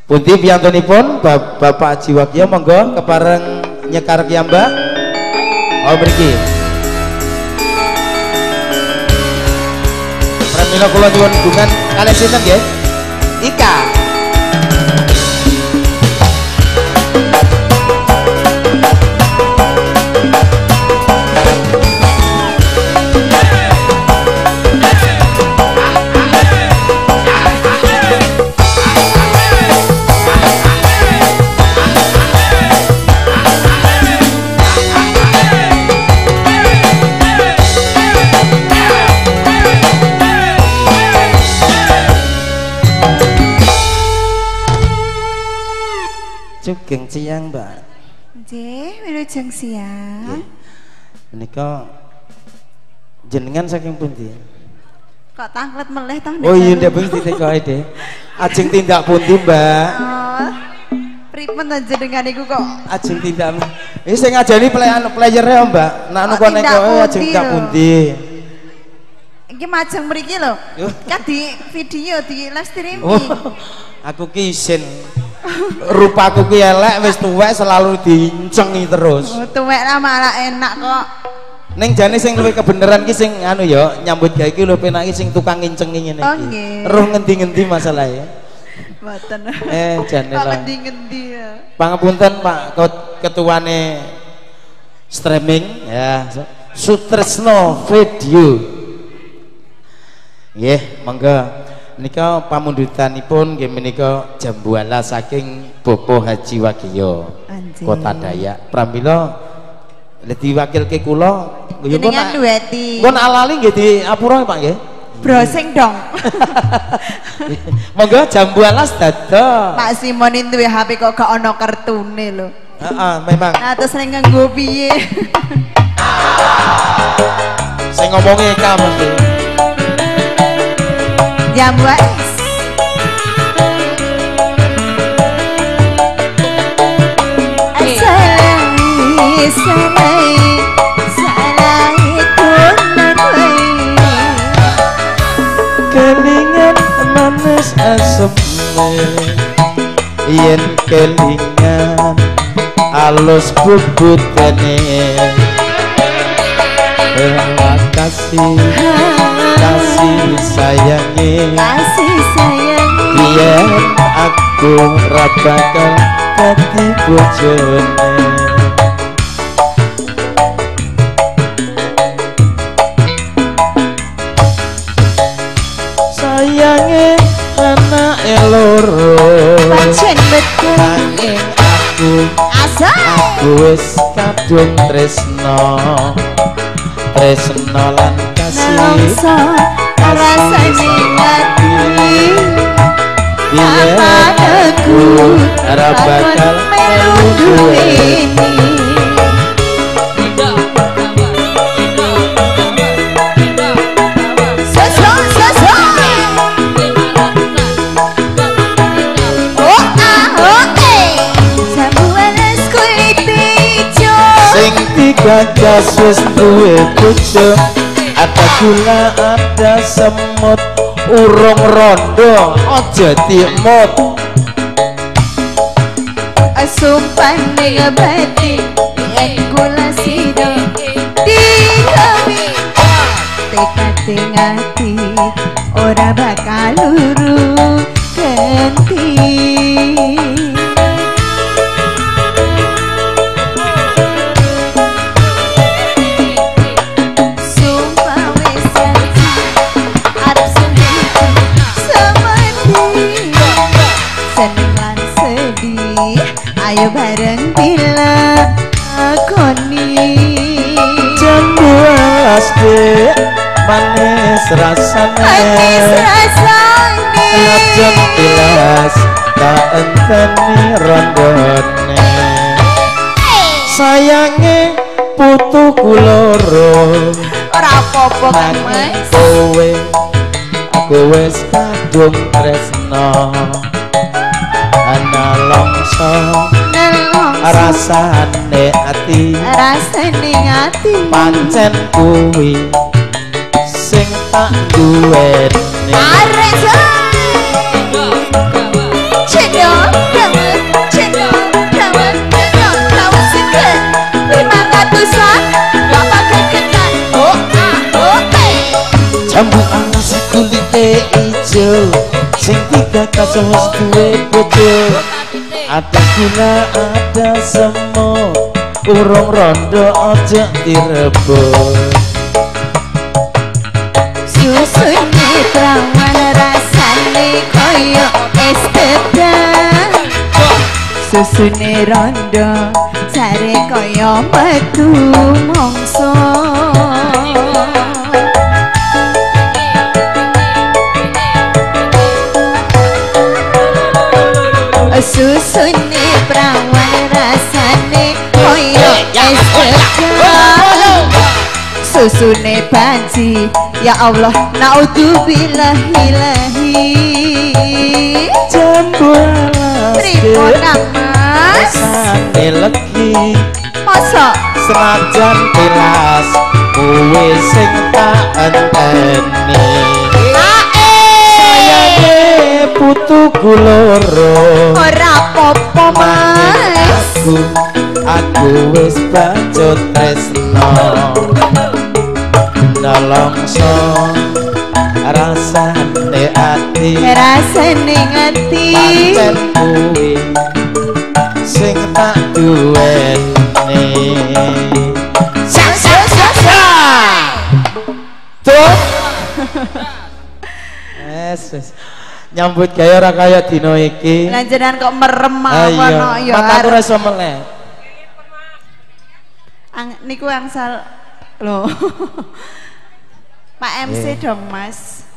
Pundi piyantunipun Bapak Haji Wagiyo monggo kepareng nyekar kiyambak. Oh mriki. Pramila kula nyuwun dukungan kalih sinten nggih? Ika. Sugeng siang, Mbak. Nggih, wilujeng siang. Menika jenengan saking pundi? Kok tanglet melih toh? Oh iya, ndek bengi ditekoki deh. Ajeng tindak pundi, Mbak? Oh. Pripun to jenengan iku kok? Ajeng tindak. Iki sing ngajari playere ya, Mbak. Nek anu kok nek ajeng tindak pundi? Iki majeng mriki lho. Kan di video, di live streaming. Oh, aku ki isin. Rupaku ki elek wis tuwek selalu dincengi terus. Oh, tuwek lah malah enak kok. Ning jane sing luwih kebeneran ki sing anu ya nyambut gawe ki luwih penak ki sing tukang ngincengi ngene iki. Oh, nggih. Roh ngendi-ngendi masalahe. Mboten. Jane kok lah. Ngendi-ngendi ya. Pangapunten Pak ketuane streaming ya Sutresno Video. Nggih, monggo. Menika pamundutanipun nggih menika Jambu Alas saking Bapak Haji Wagiyo Kota Dayak. Pramila diwakilke kula nggih jenengan duweti. Pun alali nggih diapura Pak nggih. Browsing dong. Monggo Jambu Alas dados. Pak Simon duwe HP kok gak ana kartune lho. Heeh, memang. Nah, terus ning nganggo piye? Sing ngomongi Eka mesti. Jambu Alas. Kelingan manis asem yen kelingan alus bubutane. Terima kasih kasih sayangi, kasih sayangi, yen aku ra bakal dadi bojone. Sayange anake loro, pancen betul, nanging aku aku wis kadung tresno, tresno lan kasih rasane ati yen aku ora bakal melu duweni. Sing digagas wis duwe bojo, ada gula ada semut, urung rondo aja dimut. Sumpah ning bati yen kula sida digawe tekad ati ora bakal luru genti. dilakoni. Jambu alas dek manis rasane, manis rasane. Najan tilas tak enteni rondone. Sayange putuku loro, ora apa-apa kan Mas. Kowe aku wis kadung tresno, ana longso rasane ati, rasane ati. Pancen kuwi sing tak duweni. Arek cendol dawet, cendol dawet, cendol dawet seger 500-an gak pakai ketan. Oh ah oh eh. Jambu alas kulite ijo, sing tiga kasus wis duwe bojo. Ada gula ada semo, urung rondo aja direbut. Susune prawan rasane koyo es gedang, susune rondo jare koyo metu mongso. Susune prawan rasane koyo es gedang, susune banci ya Allah naudzubillahilahi. Jambu alas pripun Mas rasane legi, mosok senajan tilas kowe sing tak enteni. Sayange putuku loro, ora apa-apa Mas. Aku wis bacut tresno, nelongso rasane ati, rasane ati. Pancen kuwi sing tak duweni. Sa sa sa sa. Tuh. Wes wes. Nyambut gawe ora kaya dina iki. Lah jenengan kok merem mawon kok ya. Mataku ora iso melek. Niku angsal lho. Pak MC dong Mas.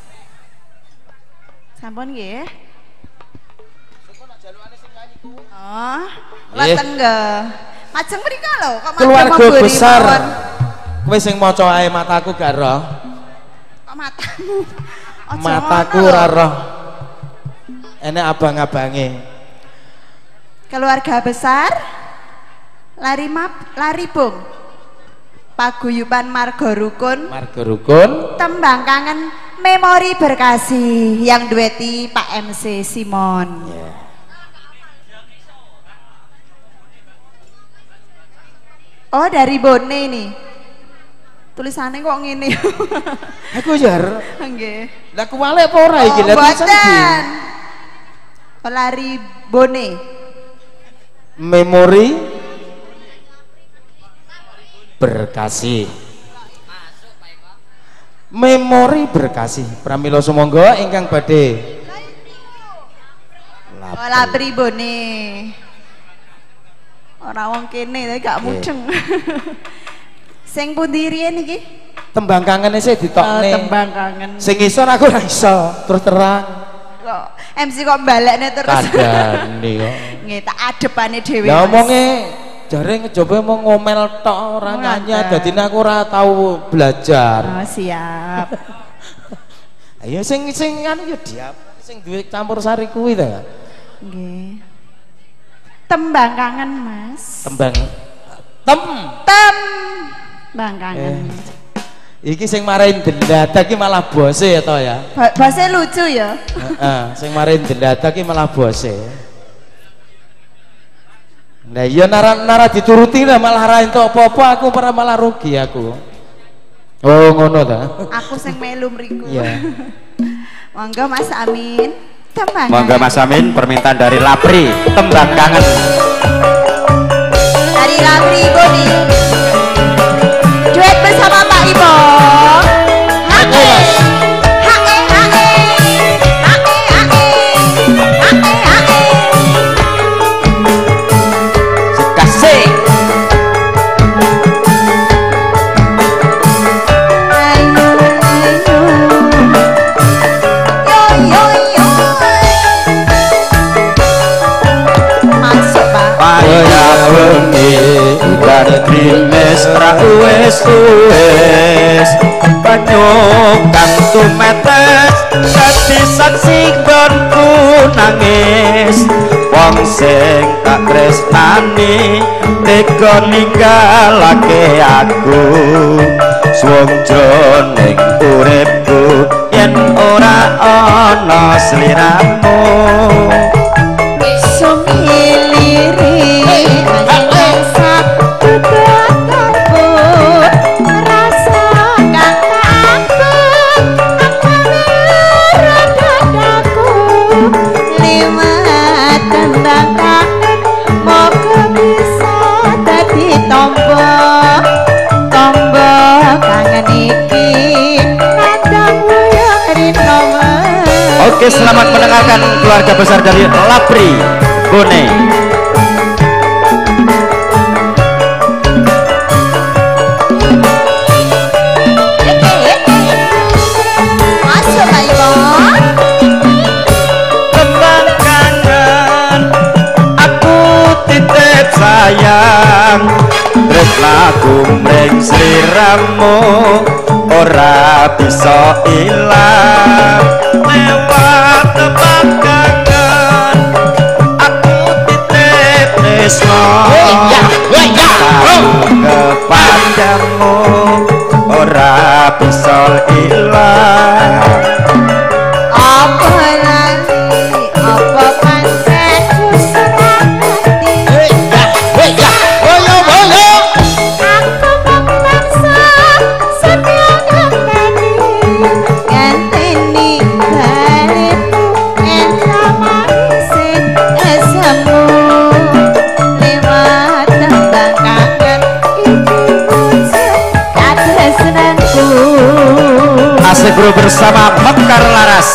Sampun nggih. Oh, leteng nggih. Majeng mriko lho kok keluarga besar. Kowe sing maca ae mataku gak roh. Kok matamu? Mataku ora roh. Enek abang-abange. Keluarga besar lari map, lari bung. Paguyuban Margo Rukun. Margo Rukun. Tembang kangen memori berkasih yang dueti Pak MC Simon. Yeah. Oh, dari Bone ini. Tulisannya kok ngene. Aku jar. Nggih. Lah kuwalik apa ora iki? Lah tulisan iki. Pelari Bone. Memori berkasih. Memori berkasih. Pramila sumangga ingkang badhe. Oh, Lapri Bone. Ora wong kene tapi gak mudeng. Sing pundi riyen iki? Tembang kangene sik ditokne. Oh, tembang kangen. Sing isor aku ora iso, terus terang. Kok MC kok balekne terus. Kandhane kok. Nggih, tak adepane dhewe. Lah omonge jare ngejobe mau ngomel tok ora nyanyi, dadine aku ora tau belajar. Oh, siap. Ayo sing sing anu ya diap, sing duwe campur sari kuwi ta. Nggih. Tembang kangen, Mas. Tembang tem tem tembang kangen. Iki sing marahin dendada iki malah bose ya to ya. Bose lucu ya. Heeh, sing marahin dendada iki malah bose. Nah iya nara dituruti lah malah ra entuk apa-apa, aku ora malah rugi aku. Oh ngono ta. Aku sing melu mriku. Iya. Monggo Mas Amin. Tembang. Monggo Mas Amin, permintaan dari Lapri, tembang kangen. Dari Lapri Boni. Duet bersama Pak Ibo. Hae. Hae hae. Hae hae. Hae hae. Kasih. Grimes ra uwes-uwes banyu kang tumetes dadi saksi nggonku nangis wong sing tak tresnani tega ninggalake aku suwung jroning uripku yen ora ana sliramu Oke, selamat mendengarkan keluarga besar dari Lapri Bone. Tembang kangen aku titip sayang tresnaku mring sliramu ora bisa ilang lewat tembang kangen aku titip tresno kepadamu ora bisa ilang apa lali apa pancen kusut ati aku mung tansah setya ngenteni ngenteni balimu endah manise esemu lewat tembang kangen iki wujud katresnanku. Asik Bro bersama Mekar Laras.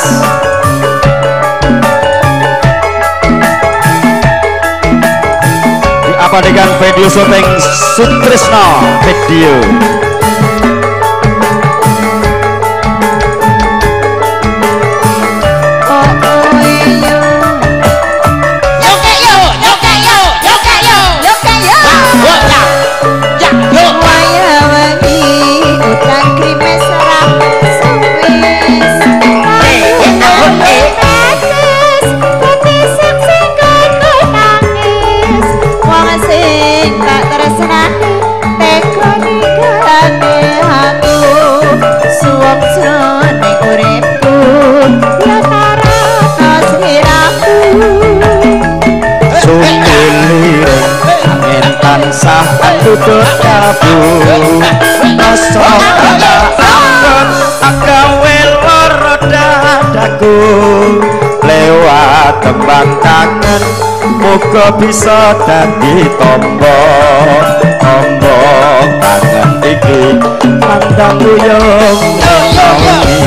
Diapa dengan video syuting Sutrisno Video. Oh oh iyo Yo yo yo yo yo yo yo yo ya ya yo waya wengi udan grimes ora suwis tetes putih saksi kono nangis wong sing tak tresnani tega ninggalake aku suwung jroning uripku ya tarana sliramu Sumiliring angin tansah tutut kalbu rasa kang agawe lara dadaku lewat tembang kangen muga bisa dadi tombo tombo kangen iki pandang ruyung wengi.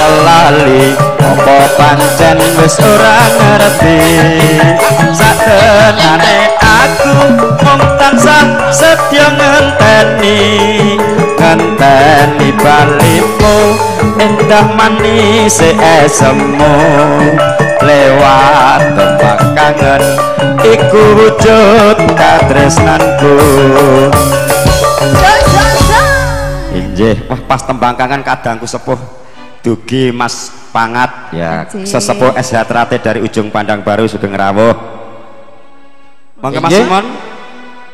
Lali apa pancen wis ora ngerti satenane aku mung tansah setya ngenteni ngenteni balimu endah manis esemu lewat tembang kangen iku wujud katresnanku. Injih, wah pas tembang kangen kadangku sepuh dugi Mas Pangat ya, sesepuh SH Terate dari Ujung Pandang Baru sugeng rawuh. Monggo Mas Simon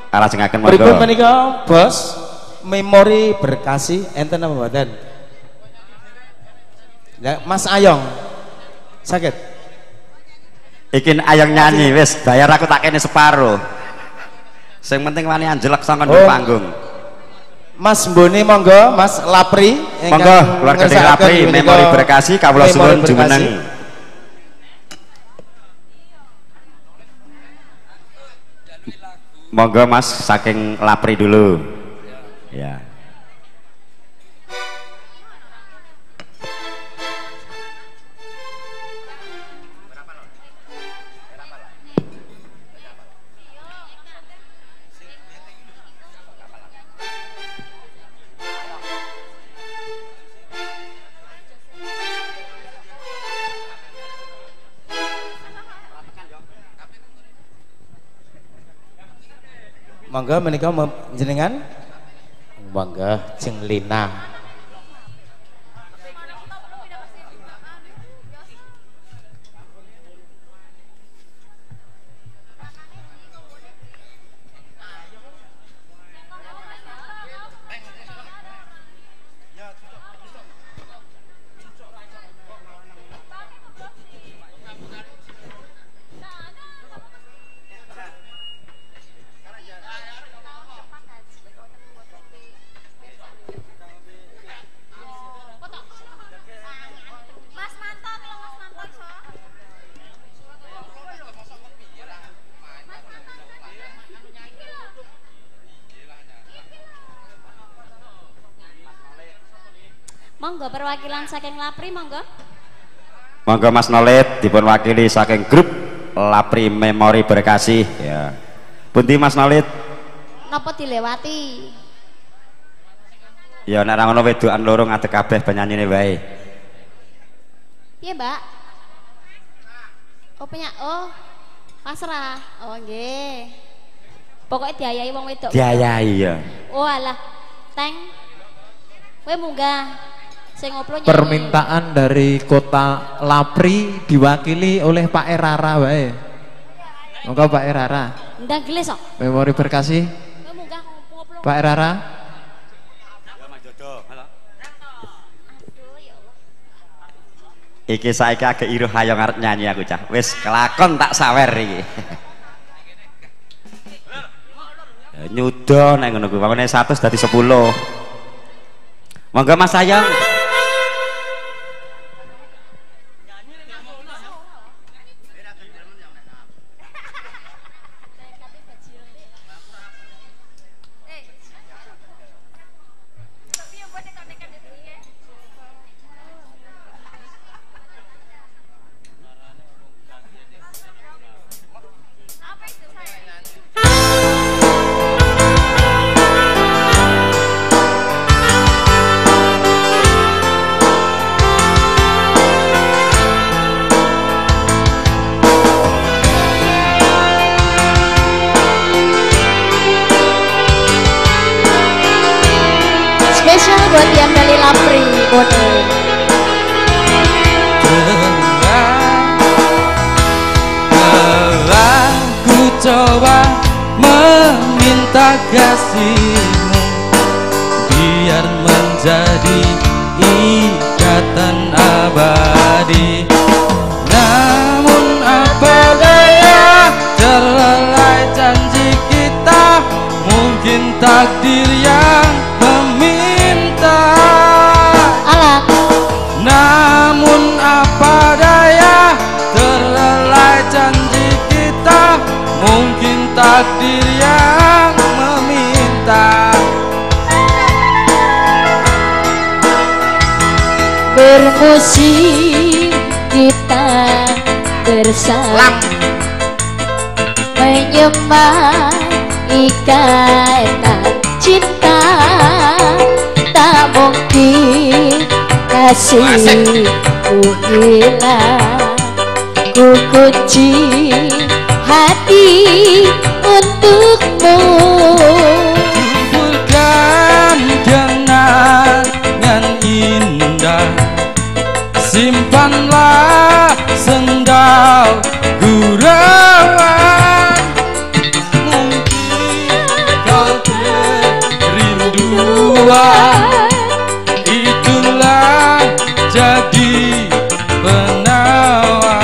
alajengaken monggo. Pripun menika Bos? Memori berkasih enten apa mboten? Ya Mas Ayong. Sakit. Iki Ayong nyanyi wis bayar aku tak kene separo. Sing penting wani anjelek saka oh. Panggung. Mas Mbone monggo, Mas Lapri. Monggo keluarga Lapri memori berkasi kawula suwun jumeneng. Monggo Mas saking Lapri dulu. Ya. Monggo menika jenengan. Monggo Jeng Lina. Monggo perwakilan saking Lapri monggo. Monggo Mas Nolit dipun wakili saking grup Lapri Memori Berkasih ya. Pundi Mas Nolit? Napa dilewati? Ya nek ra ngono wedokan loro ngadeg kabeh penyanyine wae. Piye, Mbak? Oh, punya oh. Pasrah. Oh, nggih. Pokoke diayahi wong wedok. Diayahi ya. Oh alah. Teng. Kowe munggah. Permintaan dari kota Lapri diwakili oleh Pak Erara wae. Monggo Pak Erara. Ndang gelis kok. Memori berkasih. Pak Erara. Iki saiki agak iruh ayo ngarep nyanyi aku cah. Wis kelakon tak sawer iki. Nyuda nek ngono kuwi. Pamane 100 dadi 10. Monggo Mas Sayang. Spesial buat yang dari Lapri Bone. Telah ku coba meminta kasihmu biar menjadi ikatan abadi. Namun apa daya terlelai janji kita, mungkin takdir yang meminta. Alah. Namun apa daya terlelai janji kita, mungkin takdir yang meminta. Bermusik kita bersama, menyembah ikatan cinta. Tak mungkin kasihku hilang, ku kunci hati untukmu. Kumpulkan kenangan indah, simpanlah sendal gurauan. Mungkin kau kerinduan, itulah jadi penawar.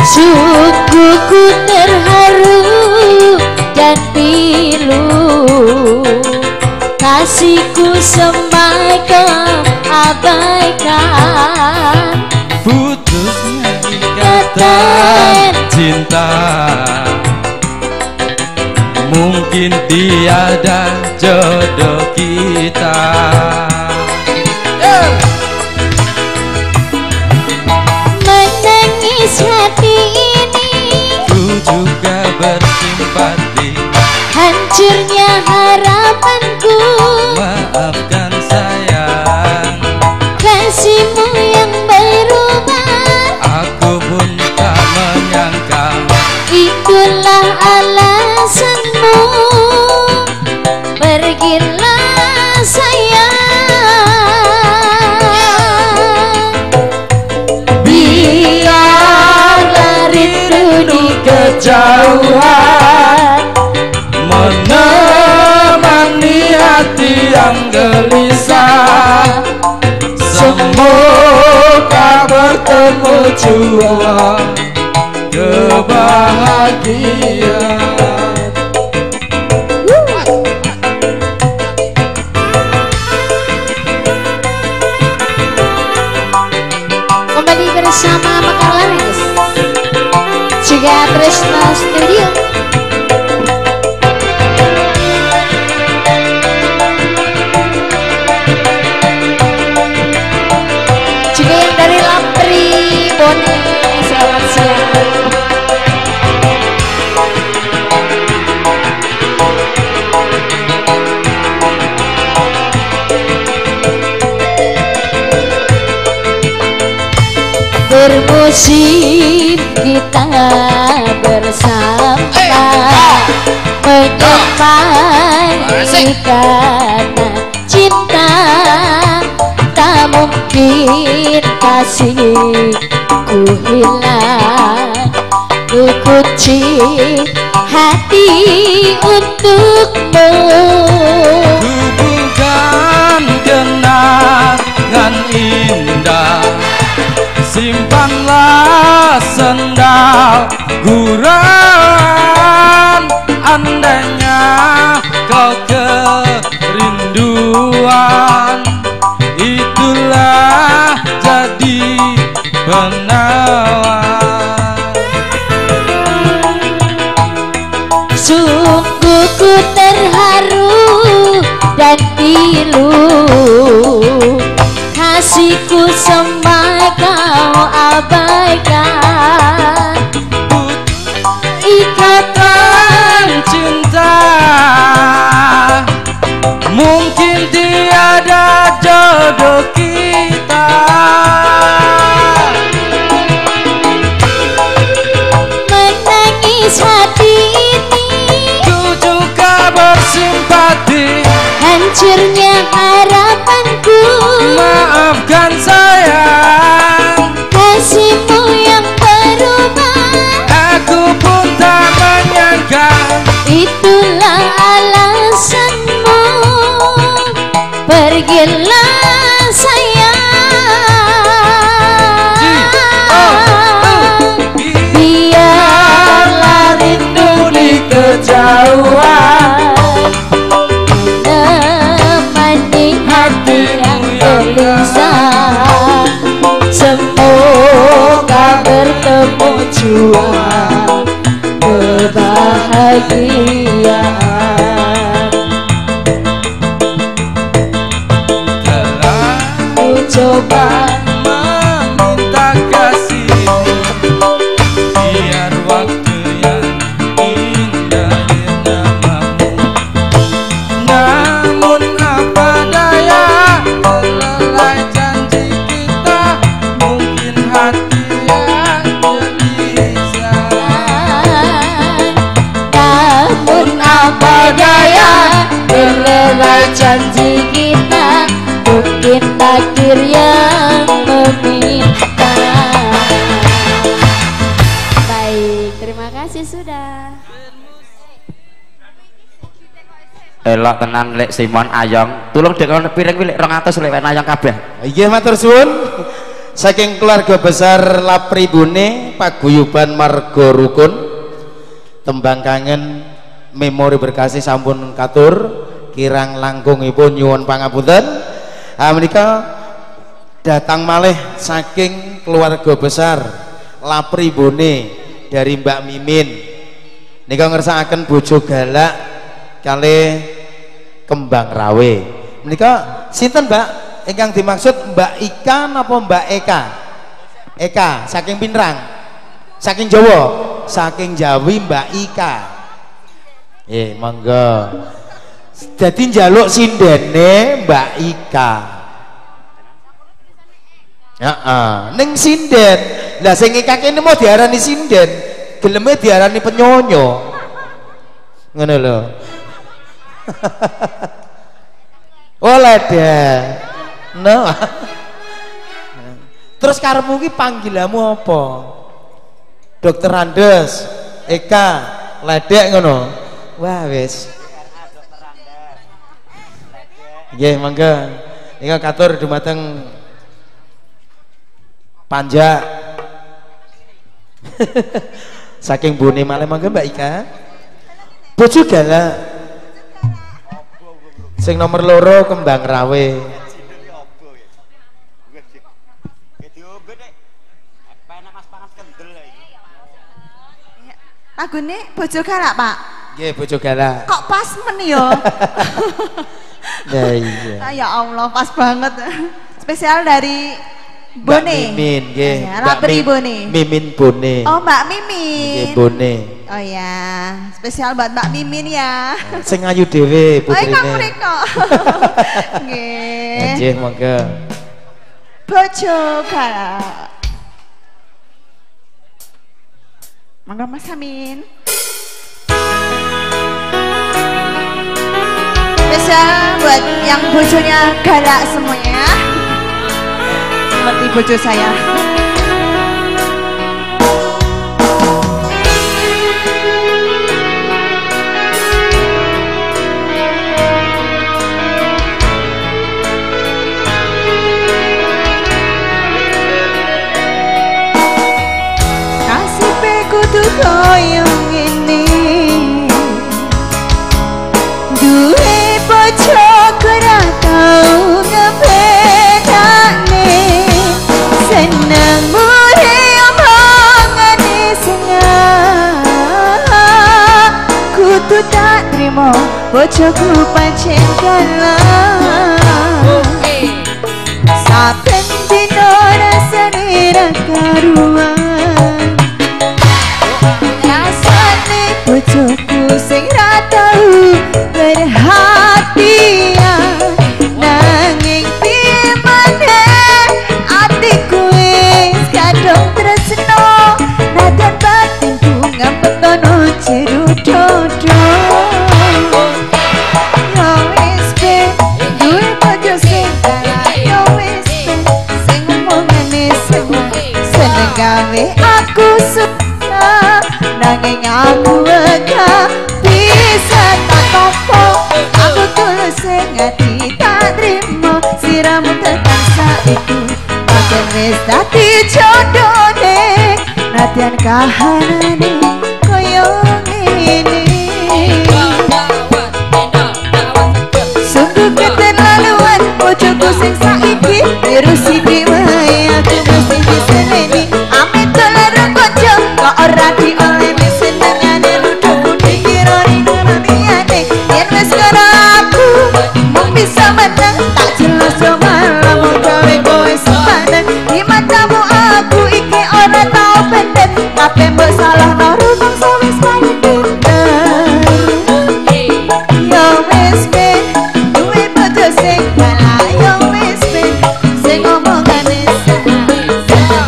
Sungguh ku terharu dan Kasihku semai kau abaikan. Putusnya ikatan cinta, mungkin tiada jodoh kita. Menangis hati ini, ku juga bersimpati. Hancurnya harapanku, maafkan sayang. Kasihmu yang berubah, aku pun tak menyangka. Itulah alasanmu, pergilah sayang. Biarlah rindu di kejauhan menemani hati yang gelisah. Semoga bertemu jua kebahagiaan. Kembali bersama Mekar Laris, juga Tresno Studio. Juga yang dari Lapri Bone, selamat siang. Bermusim kita bersama, menyimpan ikatan cinta. Tak mungkin kasihku hilang, ku kunci hati untukmu. Ku bukan kenangan indah, simpanlah sendal gurauan. Andainya kau kerinduan, itulah jadi penawar. Sungguh ku terharu dan pilu, kasihku semai kau abaikan. Ikatan cinta, mungkin tiada jodoh kita. Menangis hati ini, ku juga bersimpati. Hancurnya harapanku, maafkan sayang. Kasihmu yang berubah, aku pun tak menyangka. Itulah alasanmu, pergilah sayang. Biarlah rindu di kejauhan menemani hati yang gelisah. Semoga bertemu jua kebahagiaan. Telah ku coba meminta kasihmu, biar waktu yang indah namamu. Namun apa daya, terlelai janji kita, mungkin hati yang gelisah. Namun apa daya, terlelai janji kita, mungkin takdir yang meminta. Baik, terima kasih sudah. Elok tenan Lek Simon Ayong. Tulung dek piring kuwi lek 200 lek ayong kabeh. Nggih matur suwun. Saking keluarga besar Lapri Bone, Paguyuban Margo Rukun, tembang kangen memori berkasih sampun katur. Kirang langkungipun nyuwun pangapunten. Ah menika datang malih saking keluarga besar Lapri Bone dari Mbak Mimin. Nika ngersakaken bojo galak kalih kembang rawe. Menika sinten Mbak ingkang dimaksud, Mbak Ika napa Mbak Eka? Eka saking Pinrang. Saking Jawa, saking Jawi Mbak Ika. Monggo. Jadi njaluk sindene Mbak Ika. Heeh, ning sinden. Lah sing Ika kene mau diarani sinden, geleme diarani penyonyo. Ngono lho. Oh ledek. No. Terus karepmu ki panggilanmu apa? Dokter Andes, Eka, ledek ngono. Wah wis. Nggih, monggo. Nika katur dumateng Panja. Saking Bone malih monggo Mbak Ika. Bojo galak. Sing nomor loro kembang rawe. Lagune bojo galak, Pak. Nggih, bojo galak. Kok pas men yo? Ya iya. Ya Allah, pas banget. Spesial dari Bone. Mbak Mimin, nggih. Ya, Lapri Bone. Mimin Bone. Oh, Mbak Mimin. Nggih, Bone. Oh ya, spesial buat Mbak Mimin ya. Sing ayu dhewe putrine. Oh, mriko. Nggih. Nggih, monggo. Bojo galak. Monggo Mas Amin. Spesial buat yang bojonya galak semuanya. Seperti bojo saya. Nasibe kudu koyo ngene. Duwe bojo ora tau ngebedakne. Seneng mure omongane sengah. Kudu tak trimo bojoku pancen galak. Saben dino rasane ra karuan. Rasane bojoku sing ra tau perhatian. Nanging piye maneh atiku wis kadung tresno. Nadyan batinku ngampetono jero dodo. Yo wis ben duwe bojo sing galak. Yo wis ben sing omongane seneng gawe aku susah. Nanging aku gak bisa tak topo. Aku tulus sing ati tak trimo. Siramu tekan saiki pancen wis dadi jodone. Nadyan kahanane koyo ngene. Sungguh keterlaluan bojoku sing saiki. Tiru sithik wae aku mesti diseneni. Ame dolar kanca kok ora dioleh senengane luduku dikira liyane. Yen wis ngono aku mung bisa meneng. Tak jelas yo malah mung gawe kowe sepaneng. Di matamu aku iki ora tau bener. Kabeh mbok salahno rumangsa wis paling pinter. Yo wis ben duwe bojo sing galak. Yo wis ben sing omongane seneng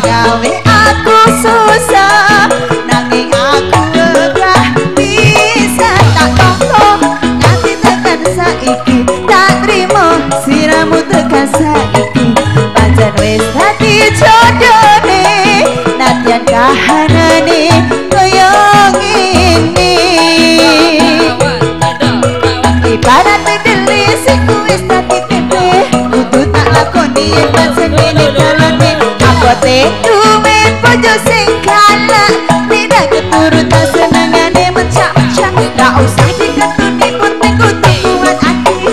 gawe aku susah. Nanging aku ora bisa tak tompo. Nganti tekan saiki tak trimo siramu tekan saiki. Pancen wis dadi jodone. Nadyan kahanane koyo ngene. Ibarat bedeli sing wis dadi tempe. Kudu tak lakoni yen pancen ngene dalane. Abote duwe bojo sing galak. Tidak keturutan senengane mencak-mencak. Gak usah diketuni penting kudu kuat ati.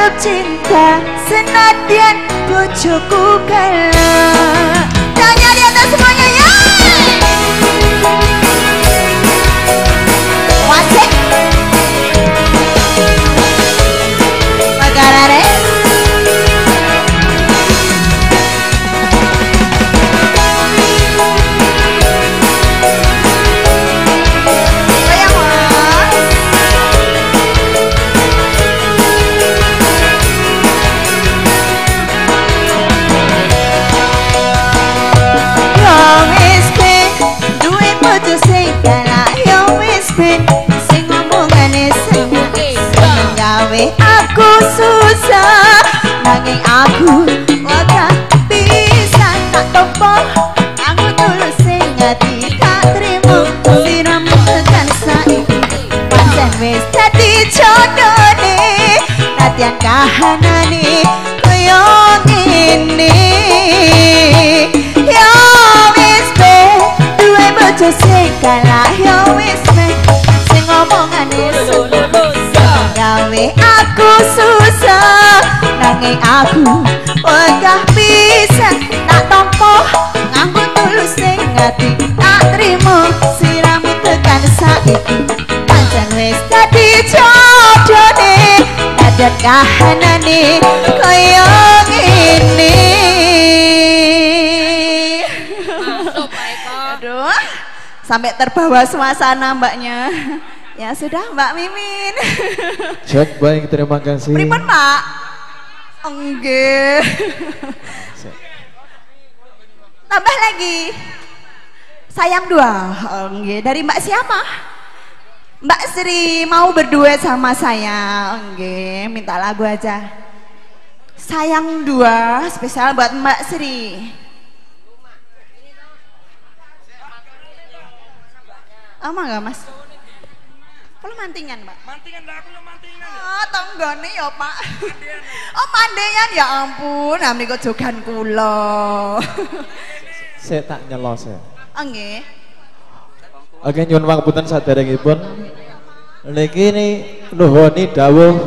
tetep cinta senadyan bojoku galak. Tanya di atas semuanya ya. Wasik magarare. Sing omongane seneng gawe aku susah, nanging aku ora bisa tak tompo. Aku tulus sing ati tak trimo siramu tekan saiki pancen wis dadi jodone nadyan kahanane koyo ngene. Yo wis ben duwe bojo sing galak, yo wis ben sing omongane gawe aku susah, nanging aku wegah pisan tak tompo nganggo tulus sing ati tak trimo siramu tekan saiki pancen wis dadi jodone nadyan kahanane koyo ngene. Aduh, sampai terbawa suasana mbaknya. Ya sudah Mbak Mimin. Cek baik, terima kasih. Pripun Pak? Enggih. Tambah lagi. Sayang dua. Enggih. Dari Mbak siapa? Mbak Sri mau berduet sama saya. Enggih, minta lagu aja. Sayang dua spesial buat Mbak Sri. Ama enggak Mas? Kalau mantingan, Pak? Mantingan lah, aku yang mantingan. Oh, tanggane ya, Pak. Oh, mandean ya ampun, nah menika jogan kula. Saya tak nyelos ya. Nggih. Oke, nyuwun pangapunten saderengipun. Niki nuhoni dawuh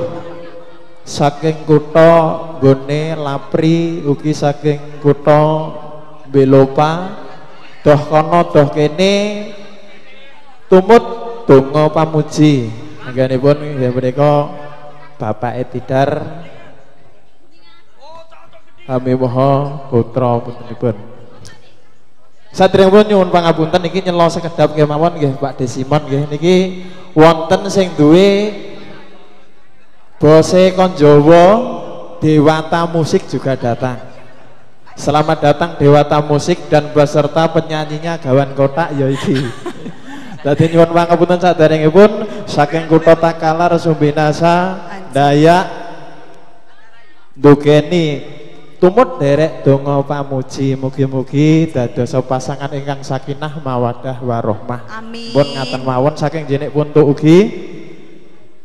saking kutha nggone Lapri ugi saking kutha Belopa, doh kono doh kene tumut donga pamuji. Anggenipun inggih menika Bapak Tidar kami moho putra putripun. Saderengipun nyuwun pangapunten niki nyelo sekedap kemawon nggih Pak Desimon nggih niki wonten sing duwe bose kon Jawa Dewata Musik juga datang. Selamat datang Dewata Musik dan beserta penyanyinya Gawan Kotak ya iki. Dadi nyuwun pangapunten saderengipun saking kutha Takalar Sumbinasa Dayak Ndugeni tumut derek donga pamuji mugi-mugi dadosa pasangan ingkang sakinah mawaddah warohmah. Amin. Pun ngaten mawon saking jenik puntuk ugi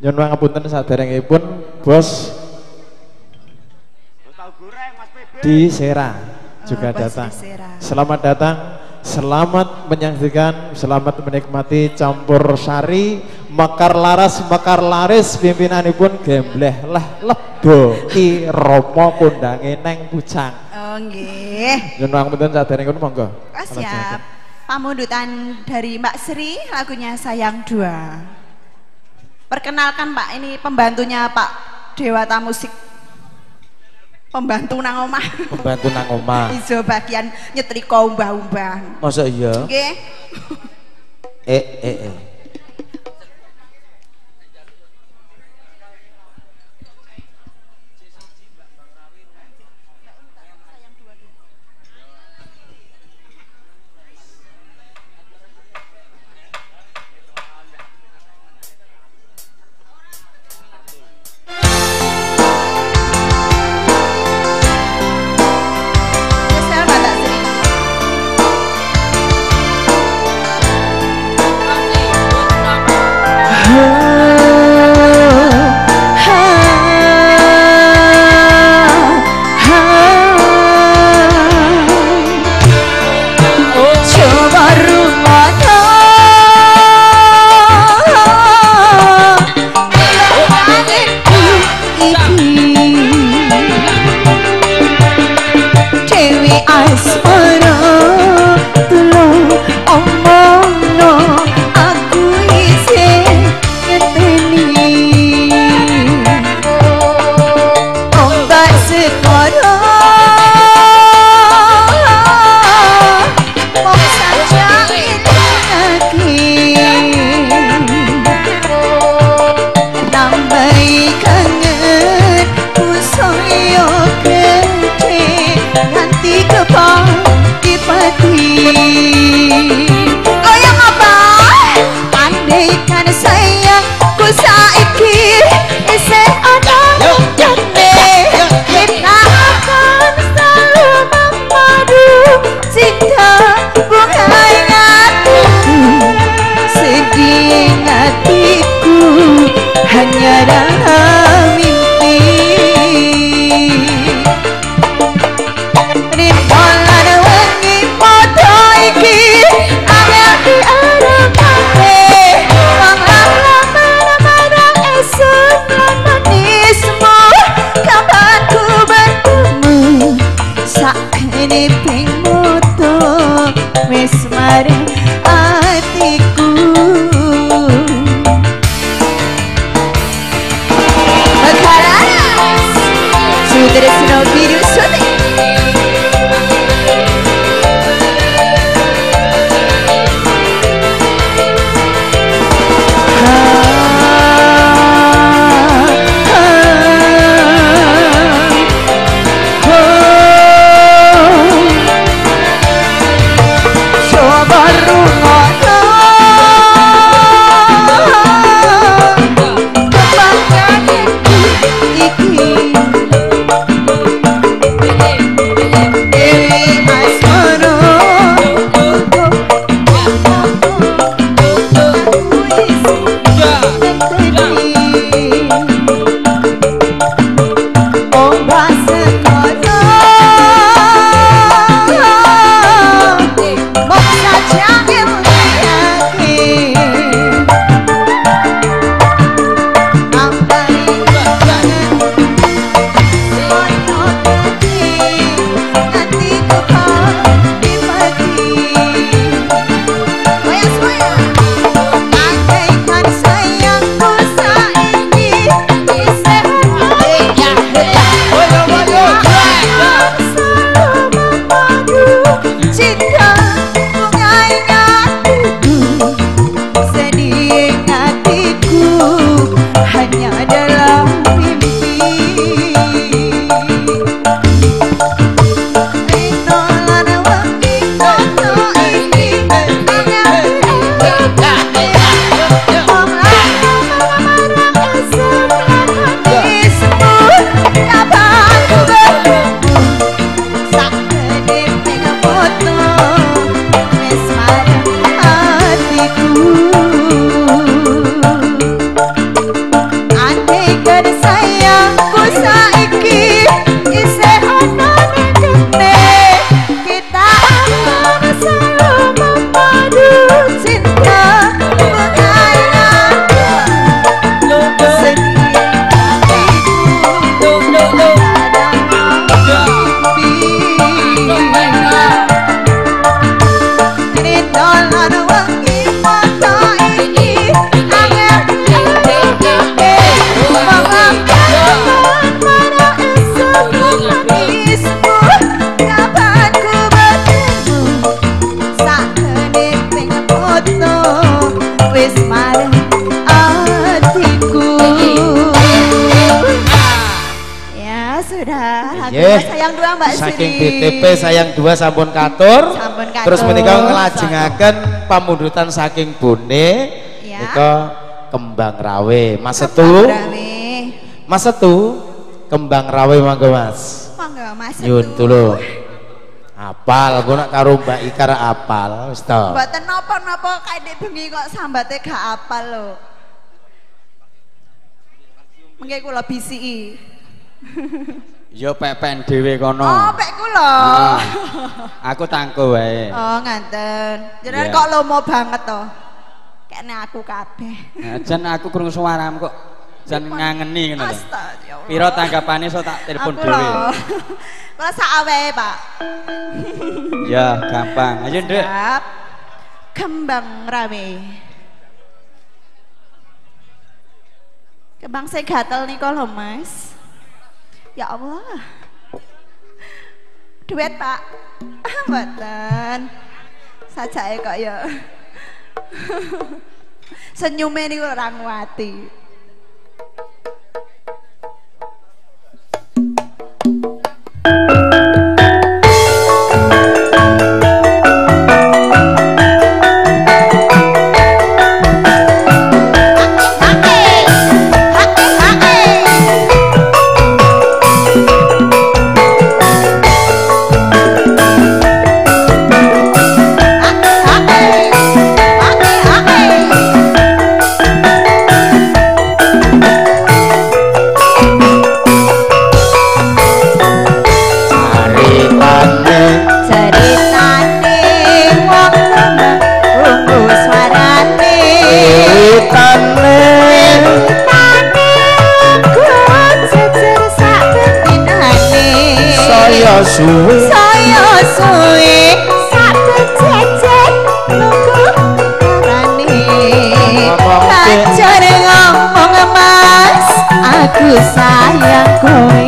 nyuwun pangapunten saderengipun bos di Sera juga datang. Selamat datang. Selamat menyaksikan, selamat menikmati campur sari mekar laras mekar laris pimpinanipun gembleh leh ledo ki Rama kondange neng Pucang. Oh nggih. Nyuwun pangapunten saderengipun monggo. Oh, siap. Pamundutan dari Mbak Sri lagunya Sayang Dua. Perkenalkan Pak, ini pembantunya Pak Dewata Musik. Pembantu nang omah. Pembantu nang omah. Iso bagian nyetrika umbah-umbah. Masa iya? Nggih. Spesial Mbak Sri. kene, kita akan selalu memadu cinta bunga hatiku, sedih hatiku hanya dalam mimpi. Rino lan wengi padha iki angel diarepake, wong lanang marang esuk lan manismu, kapan ku bertemu sakeniping moto wis marang atiku. Mekararas Sutresno Biru Sute. Coba rungokno kebanggaanku iki, Dewi Asmoro ombak segoro moksa jangan liyake, ambai jangan ono dadi atiku kok dipati. Goyang andaikan sayangku saiki isih selalu memadu cinta bunga hatiku, sedih hatiku hanya dalam mimpi. Rino lan wengi foto iki angel wong lanang marang esuk lan manismu, kapan ku bertemu sakediping foto wis marang hatiku. Andaikan sayangku saiki isih ono ning kene, kita akan selalu memadu cinta bunga hatiku, sedih hatiku dalam mimpi. Rino lan wengi foto iki angel diarepake, wong lanang marang esuk lan manismu, kapan ku bertemu sakeniping foto wis marang atiku. Ya sudah, Nggih. sayang dua Mbak Sri. Saking BTP sayang dua sampun katur. Sampun katur. Terus menika nglajengaken pamundutan saking Bone Ya. nika Kembang Rawe. Mas Setu. Rawe. Mas Setu, Kembang Rawe monggo Mas. Monggo Mas Setu. Nyun tulung. Apal aku nak karo Mbak Ika ra apal wis to. Mboten napa-napa kae nek bengi kok sambate gak apal lho. Mengke kula bisiki. Ya pepen dhewe kono. Oh, pek kula. Ah, aku tangko wae. Oh, nganten. Jenengan Iya. kok lomo banget to. Kene aku kabeh. Nah, jan aku krungu suaramu kok jan ngangeni ngono lho. Astagfirullah. Piro tanggapane so tak telepon Aku dhewe. lho. Kula sak awehe, Pak. Ya, gampang. Ayo, Nduk. Siap. Kembang Rawe. Kembang sing gatel nika lho, Mas. Ya Allah. Duet, Pak. Mboten. Sajake kok ya. Senyume niku ora nguati. Hae, hae, hae. suwe, saya suwe sak jejer nunggu arane. Banjur ngomong mas, aku sayang kowe.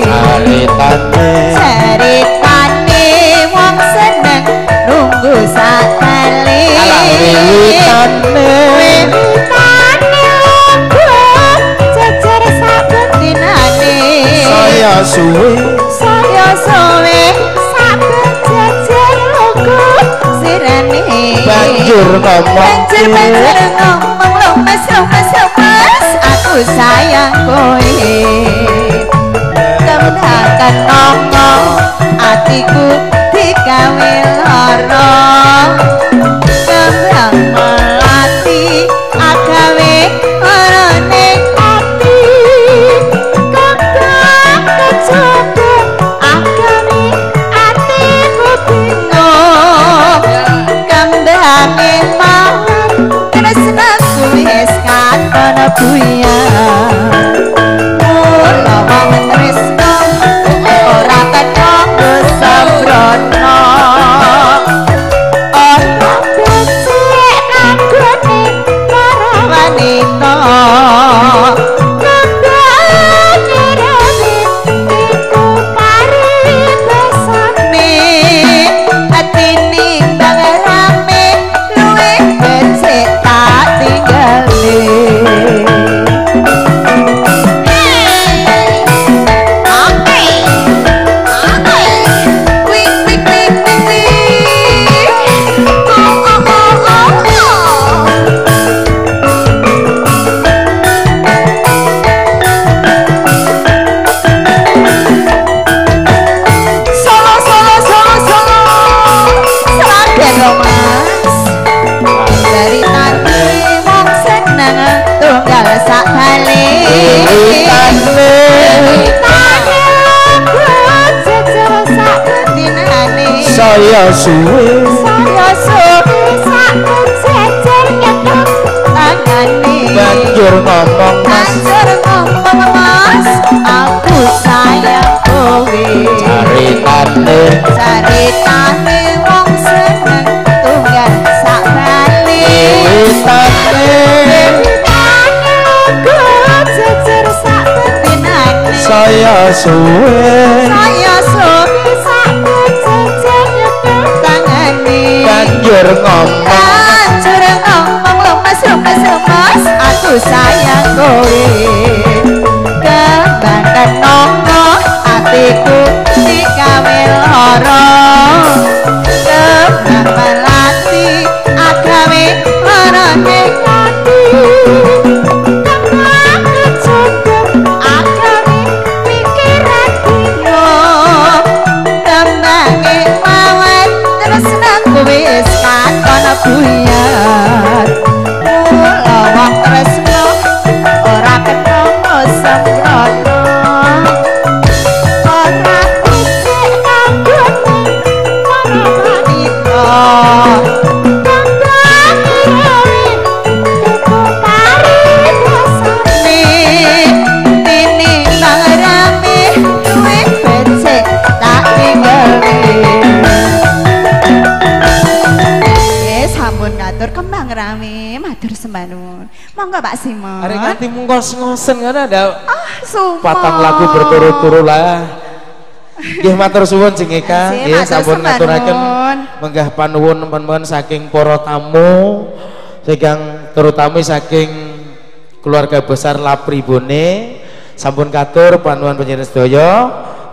Ceritane, ceritane wong seneng nunggu sakale. Wiwitane, wiwitane lungguh jejer saben dinane. Saya suwe, saya suwe saben jejer lungguh sirane. Banjur ngomong, banjur banjur ngomong lho mas, lho mas, lho mas, aku sayang kowe. Kembangkan ngomong atiku digawe lara. Kembang melati agawe larane ati. Kembang kecoba agawe atiku bingung. Kembange mawar tresnaku wis katon buyar. Mula wong tresno ora kena nggo sembrono. Ora becik kanggone para wanita. Kembang nyerane iku paribasane. Atine bang rame luwih becik tak tinggale. Wik wik wik wik wik. Oh oh oh oh oh. Solo solo solo solo. Sragen lho mas. Ceritane wong seneng tunggal sak bali. Wiwitane, Ceritane lungguh jejer sak dinane. saya suwe, Saya suwe sak jejer nyetok tangane. banjur ngomong mas, Banjur ngomong mas, aku sayang kowe. Ceritane, Ceritane wong seneng tunggal sak bali. Wiwitane, Wiwitane lungguh jejer sak dinane. saya suwe, Saya suwe sak jejer nyetok tangane. banjur ngomong, Banjur ngomong lho mas, lho mas, lho mas, aku sayang kowe. Kembangkan nongo atiku digawe lara. Kembang melati agawe larane ati. Kembang kecukup agawe pikiran bingung. Kembange mawar tresnaku wis katon buyar. Mula wong tresno ora kena sembrono. Ora becik kanggone para wanita. Kembang rawe iku paribasane. Tinimbang rame luwih becik tak tinggale. Sampun katur kembang rame matur sembah nuwun. Monggo Pak Simon. Arek nganti ngos-ngosen ngono ada Ah, sumpah. patang lagu berturut-turut lah. Nggih matur suwun Jeng Eka, nggih sampun ngaturaken menggah panuwun nemen-nemen saking para tamu ingkang terutama saking keluarga besar Lapri Bone. Sampun katur panuwun panjenengan sedaya,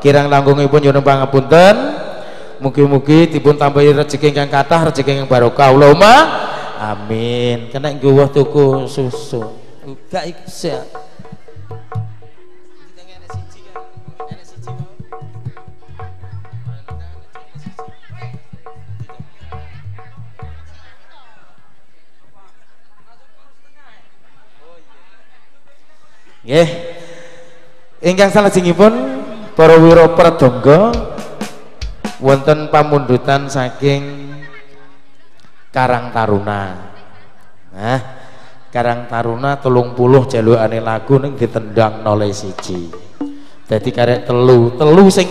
kirang langkungipun nyuwun pangapunten. Mugi-mugi dipun tambahi rejeki ingkang kathah, rejeki ingkang barokah. Allahumma amin. Kena nggo tuku susu. Uga iki sik. Nggih. Ingkang salajengipun para wira pradangga wonten pamundutan saking Karang Taruna. Nah, Karang Taruna 30 jalukane lagu ning ditendang 0-1. Dadi karek telu, telu sing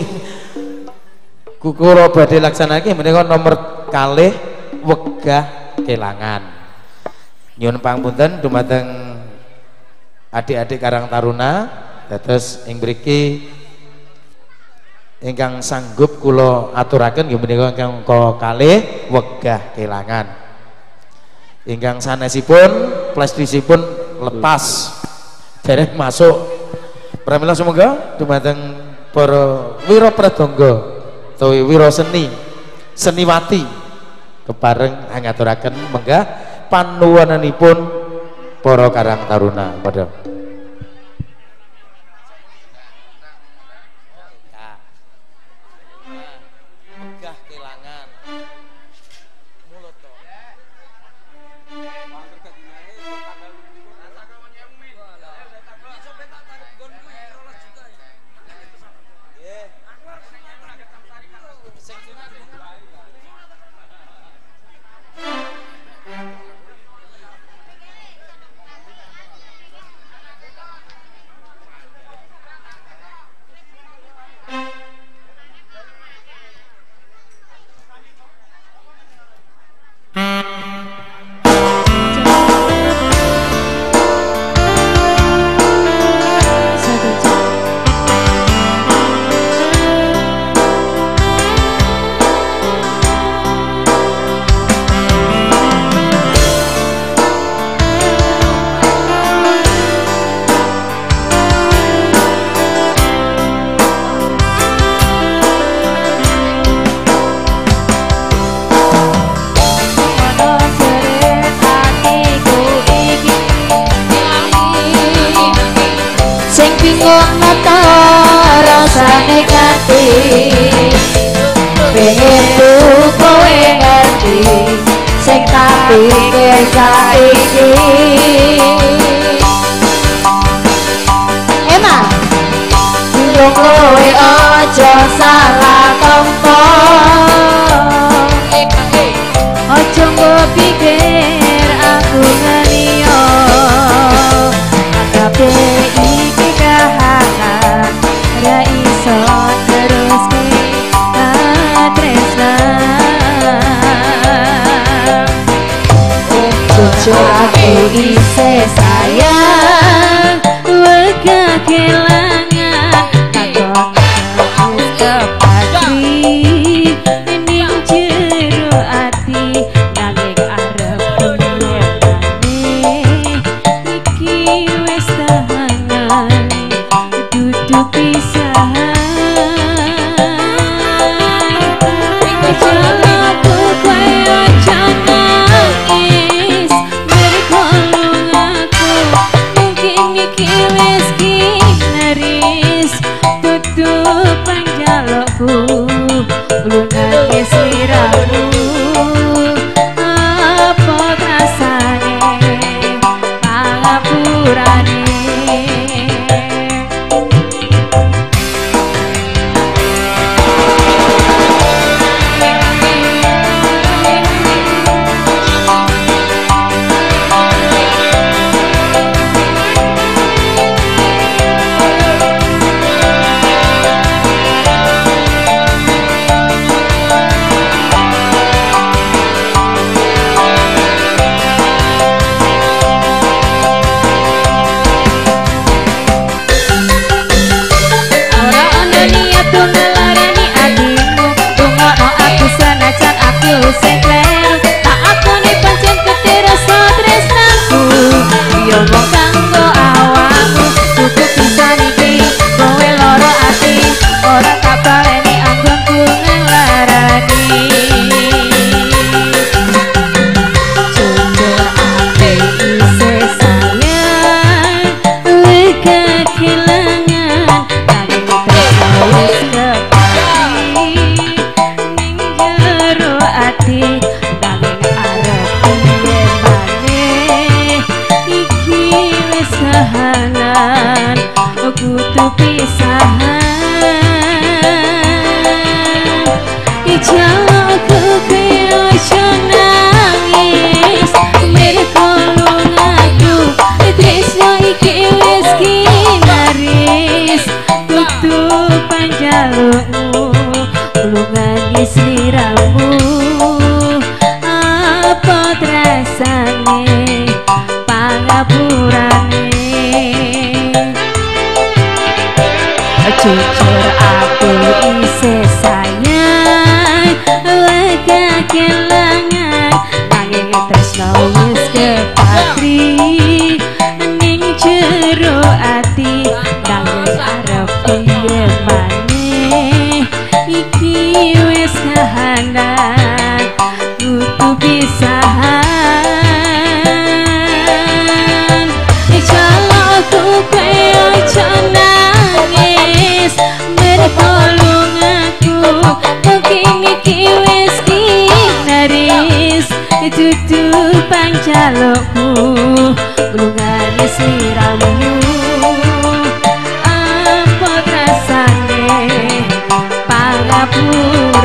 Kula badhe laksanake menika nomor kalih wegah kelangan. Nyuwun pangapunten dumateng adik-adik Karang Taruna, dados ing mriki ingkang sanggup kula aturaken nggih menika ingkang angka kalih wegah kelangan. Ingkang sanesipun flashdiskipun lepas dereng masuk. Pramila semoga dumateng para wira pradangga utawi wira seni seniwati kepareng ngaturaken menggah panuwunanipun para Karang Taruna. Padha wegah kelangan mulut to. Tutu panjalukmu lunga. Jujur aku isih sayang lega kelangan nanging tresno wis kepatri ning jero ati nanging arep piye maneh iki wis kahanan kudu pisahan. Jalukku kowe aja nangis mergo lungaku mungkin iki wis kinaris dudu panjalukku lungane sliramu apa rasane pangapurane.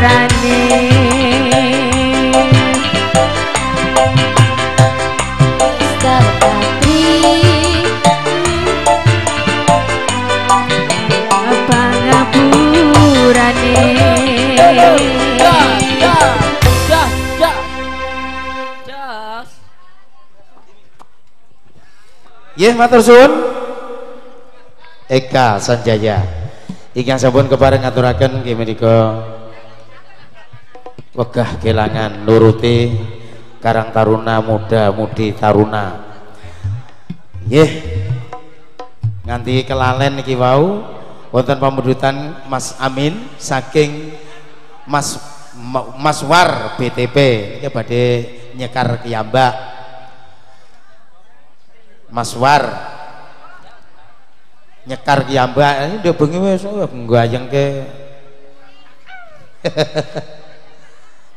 Nggih, matur suwun Eka Sanjaya ingkang sampun kepareng ngaturaken nggih menika wegah kelangan nuruti Karang Taruna Muda Mudi Taruna. Nggih, nganti kelalen niki wau wonten pamundhutan Mas Amin saking Mas War BTP niki badhe nyekar kiyambak. Mas War nyekar kiyambak ini udah bengi wis nggayengke.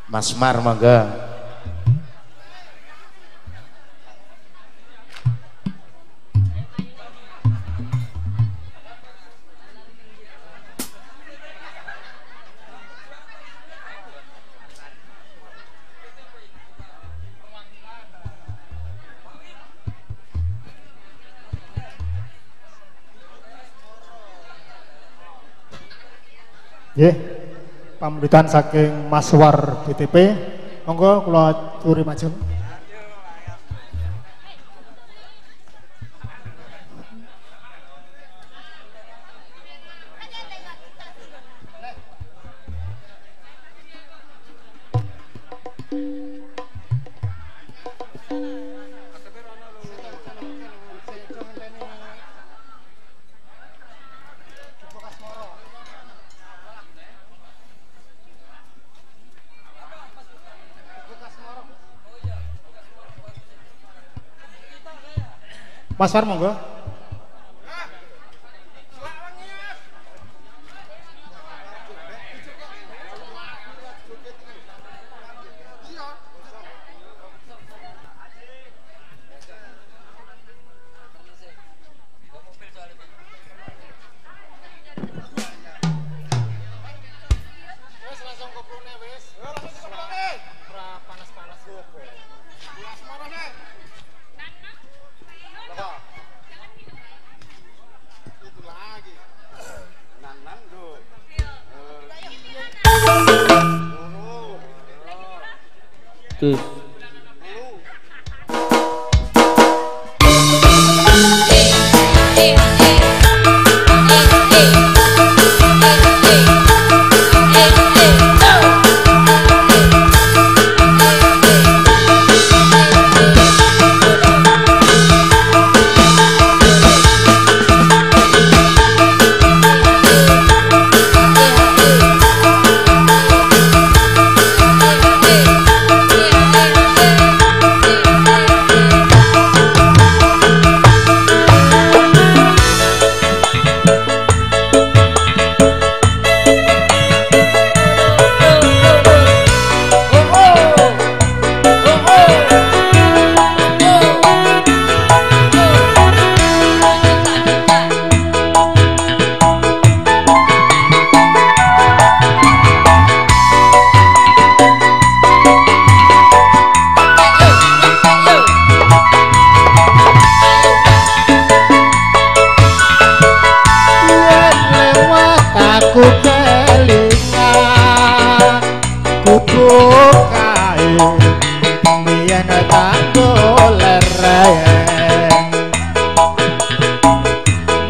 Mas Mar monggo. Nggih, pamundhutan saking Mas War BTP. Monggo kula aturi majeng. Mas War monggo.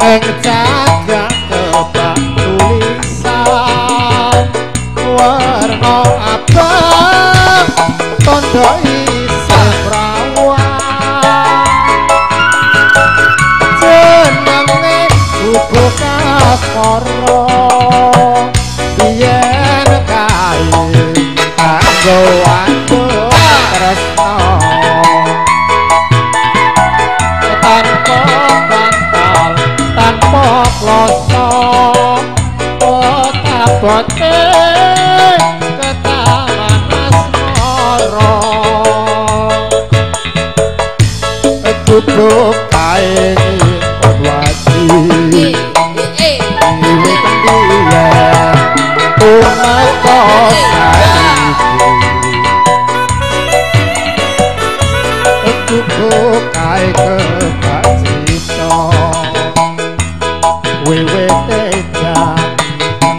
Ing cagang kebak. asmara biyen kae kanggo aku tresno tanpa bantal tanpa kloso bote ketaman asmara gubuk kae wati wiwit biyen tumeka saiki gubuk kae kebacita wiwit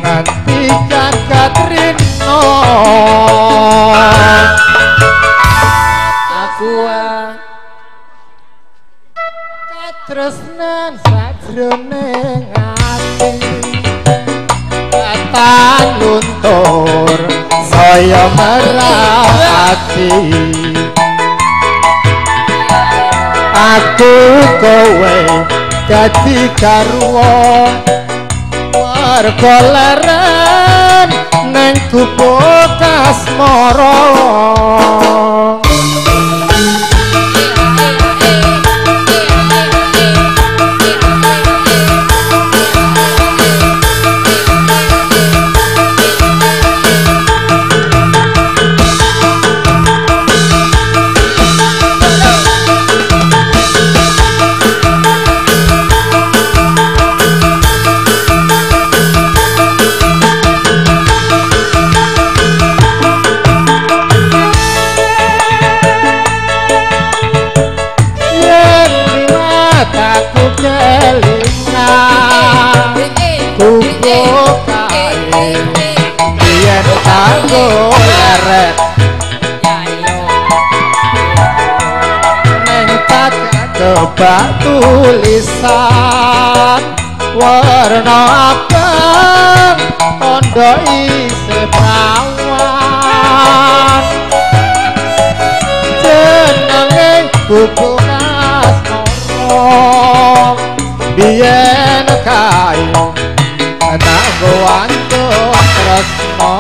nganti jagat rino aku katresnan sajroning ati katan luntur saya merati aku kowe dadi garwa mergo leren neng gubuk asmara. Kebak tulisan warna abang tondo isih prawan jenenge gubuk asmara biyen kae kanggo antuk tresno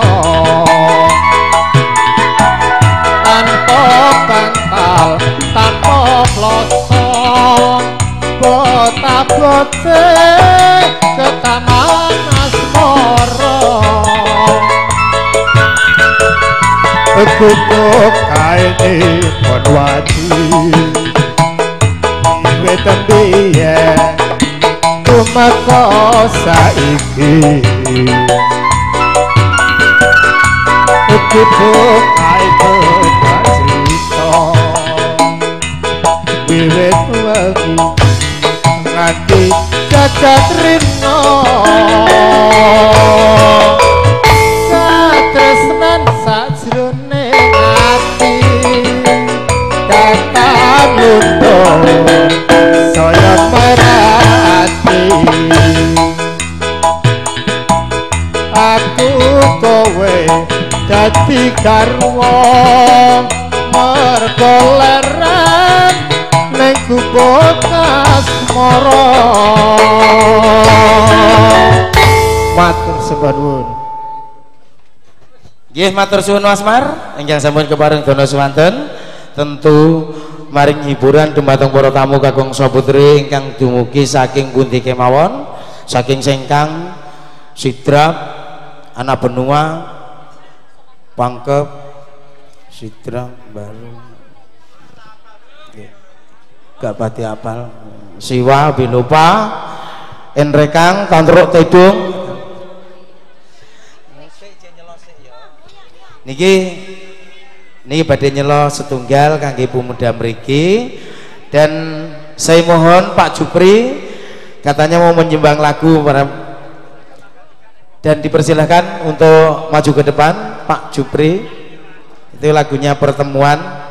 tanpa bantal tanpa kloso bota-bote ketaman asmara gubuk kae pon wati wiwit biyen tumeka saiki gubuk kae cerita wiwit wengi nganti jagat rino katresnan sajroning ati katan luntur saya merati aku kowe dadi garwa mergo leren ning gubuk asmara. Matur sembah nuwun. Nggih matur suwun Mas Mar ingkang sampun kepareng dana swanten tentu maring hiburan dumateng para tamu kakung putri ingkang dumugi saking pundi kemawon, saking Sengkang, Sidrap, Anak Benua, Pangkep, Sidrap, Baru. Gak pati apal Siwa, Bilopa, Enrekang, Tantruk, Tedung. Niki niki badhe nyelo setunggal kangge pemuda mriki dan saya mohon Pak Jupri katanya mau menyumbang lagu dan dipersilahkan untuk maju ke depan Pak Jupri. Itu lagunya Pertemuan.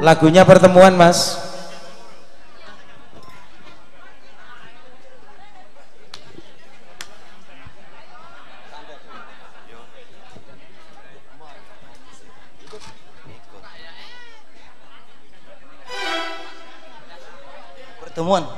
Lagunya Pertemuan, Mas. Pertemuan.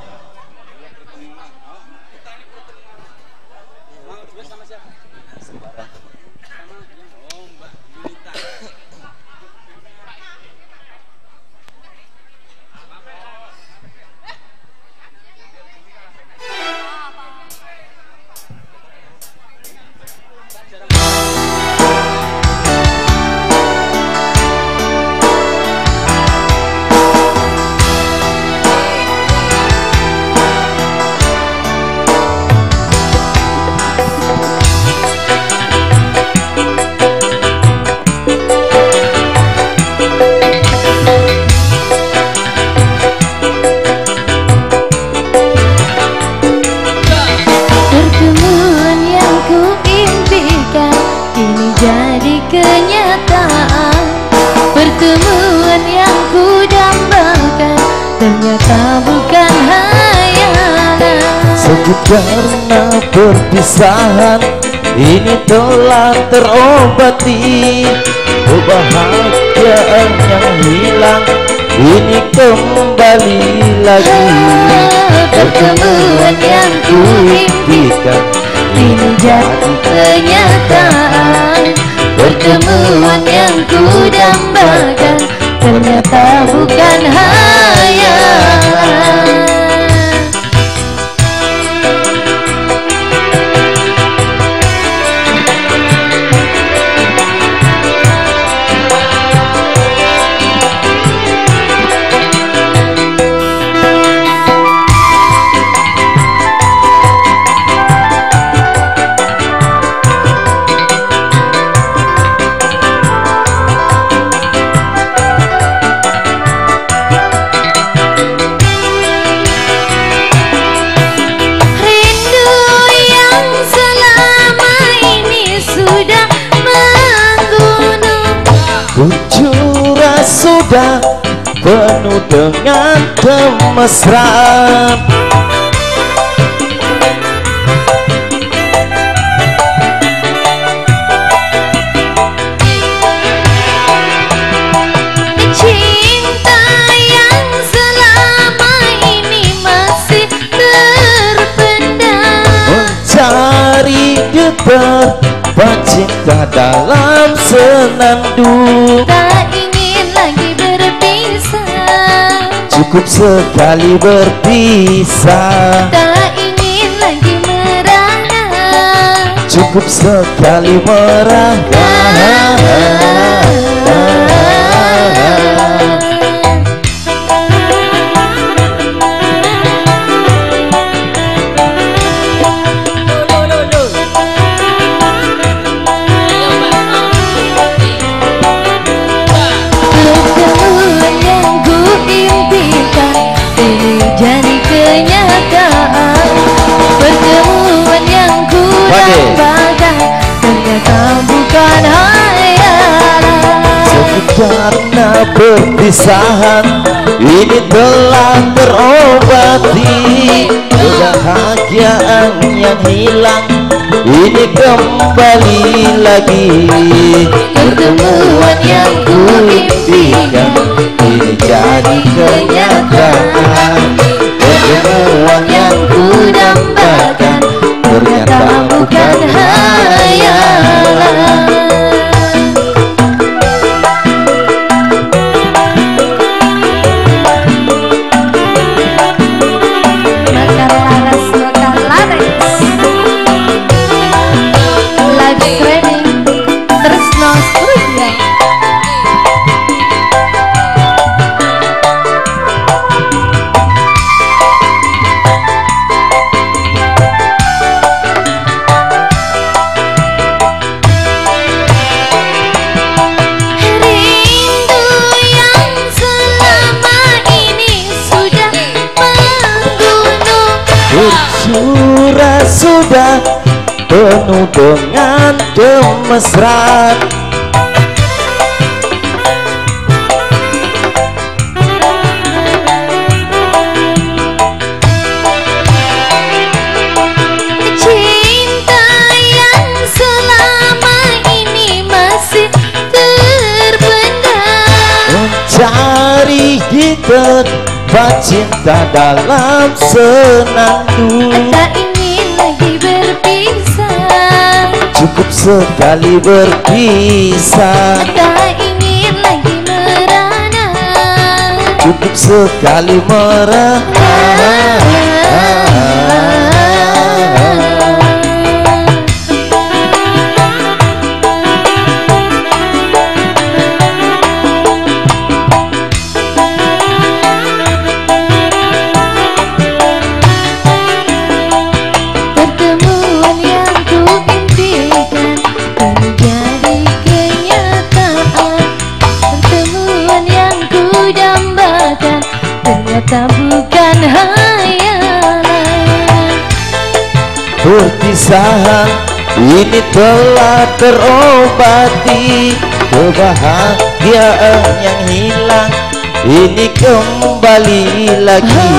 Kenyataan pertemuan yang ku dambakan ternyata bukan hayalan. Sakit karena perpisahan ini telah terobati, kebahagiaan yang hilang ini kembali lagi. Pertemuan yang ku impikan ini jadi kenyataan. Pertemuan yang ku dambakan ternyata bukan hayalan. Kucurah sudah penuh dengan kemesraan. Cinta yang selama ini masih terpendam, mencari getar cinta dalam senandung. Tak ingin lagi berpisah, cukup sekali berpisah. Tak ingin lagi merana, cukup sekali merana. Jadi kenyataan pertemuan yang ku dambakan ternyata bukan hayalan. Karena perpisahan ini telah terobati, kebahagiaan yang hilang ini kembali lagi. Pertemuan yang ku impikan ini jadi kenyataan. Pertemuan yang ku dambakan ternyata bukan hayalan. Mekar laras, mekar laris. Live streaming Tresno Studio. Curah sudah penuh dengan kemesraan. Cinta yang selama ini masih terpendam, mencari di tempat Tanpa cinta dalam senandung. Tak ingin lagi berpisah, cukup sekali berpisah. Tak ingin lagi merana, cukup sekali merana. Pertemuan yang ku impikan menjadi kenyataan. Pertemuan yang ku dambakan ternyata bukan hayalan. Perpisahan ini telah terobati, kebahagiaan yang hilang ini kembali lagi.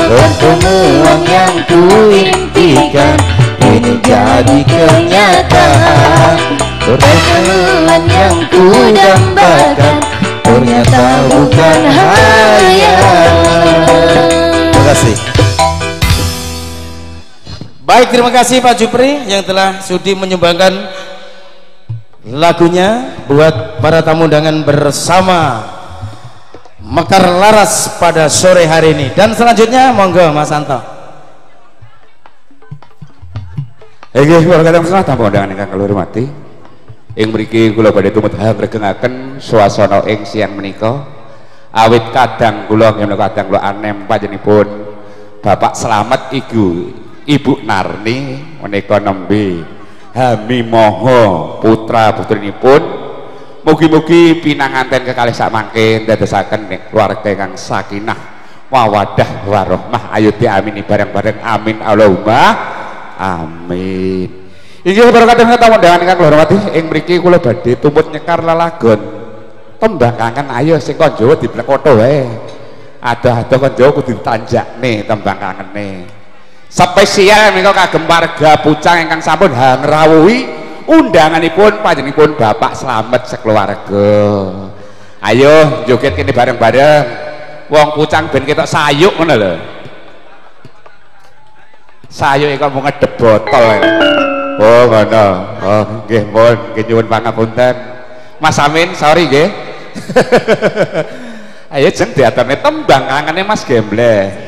Pertemuan yang ku impikan ini jadi kenyataan. Pertemuan yang ku dambakan ternyata bukan hayalan. Terima kasih. Baik, terima kasih Pak Jupri yang telah sudi menyumbangkan lagunya buat para tamu undangan bersama Mekar Laras pada sore hari ini. Dan selanjutnya monggo Mas Anto. Inggih, kula kathah tamu undangan ingkang kula hormati. Ing mriki kula badhe tumut hangregengaken swasana ing siang menika. Awit kadang kula nggih menika kadang kula anem panjenenganipun Bapak Slamet Ibu Ibu Narni menika nembe hami moho putra putrinipun. Mugi-mugi pinanganten kekalih sakmangke ndadosaken keluarga ingkang sakinah mawaddah warahmah. Ayo diamini bareng-bareng, amin Allahumma amin. Inggih para kadang tamu undangan ingkang kula hormati, ing mriki kula badhe tumut nyekar lelagon tembang kangen. Ayo sing kon Jawa diplekoto wae. Adoh-adoh kon Jawa kudu ditanjakne tembang kangene. Spesial menika kagem warga Pucang ingkang sampun hangrawuhi undanganipun panjenenganipun Bapak Slamet sekeluarga. Ayo joget kene bareng-bareng. Wong Pucang ben ketok sayuk ngono lho. Sayuk kok mau ngedep botol. Oh ngono. Oh nggih pun, nggih nyuwun pangapunten. Mas Amin, sorry nggih. Ayo jeng diaturne tembang kangene Mas Gembleh.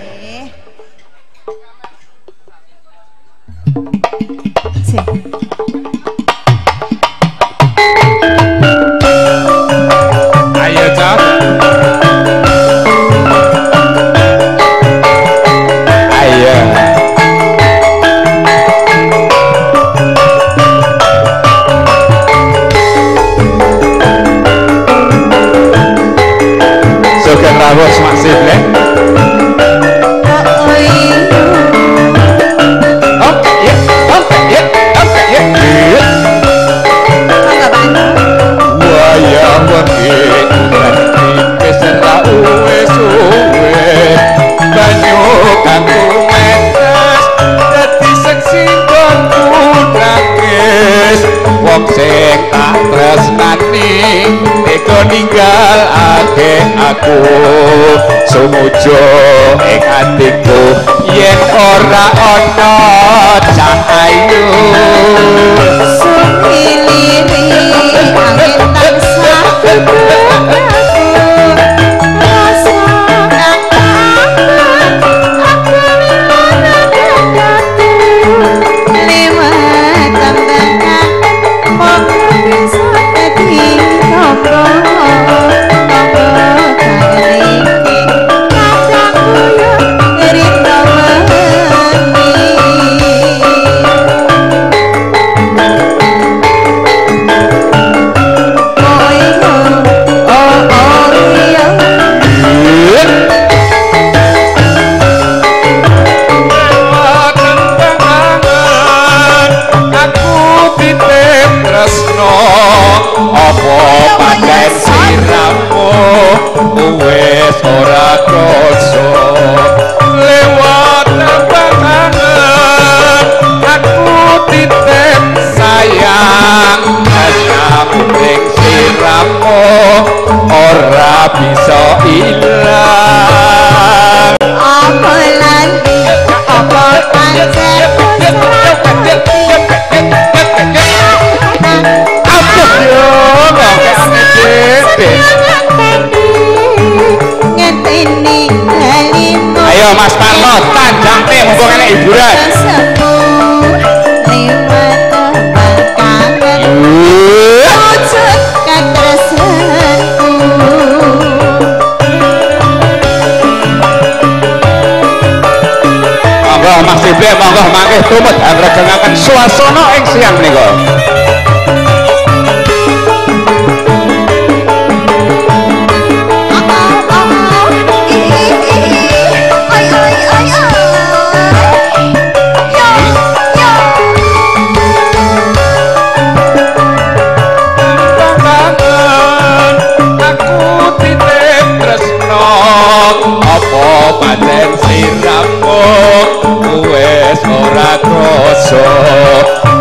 Ayo cok. Ayo. Sugeng rawuh masih bleh. Oke ya, oke ya, oke ya. Wayang wengi wis ra suwe banyu kang tumetes dadi seksi nggonku nangis. Wong sing tak tresnani tega ninggalake aku, sumujo ing atiku yen ora ana cah ayu. Sumiliri angin tansah aku rasa kang kangen aku lara dadaku liwat tambahan mung bisa dadi tonggo tonggo kangen iki kadangku yo rita wengi. swasana ing siang menika. Pancen sliramu wis ora krasa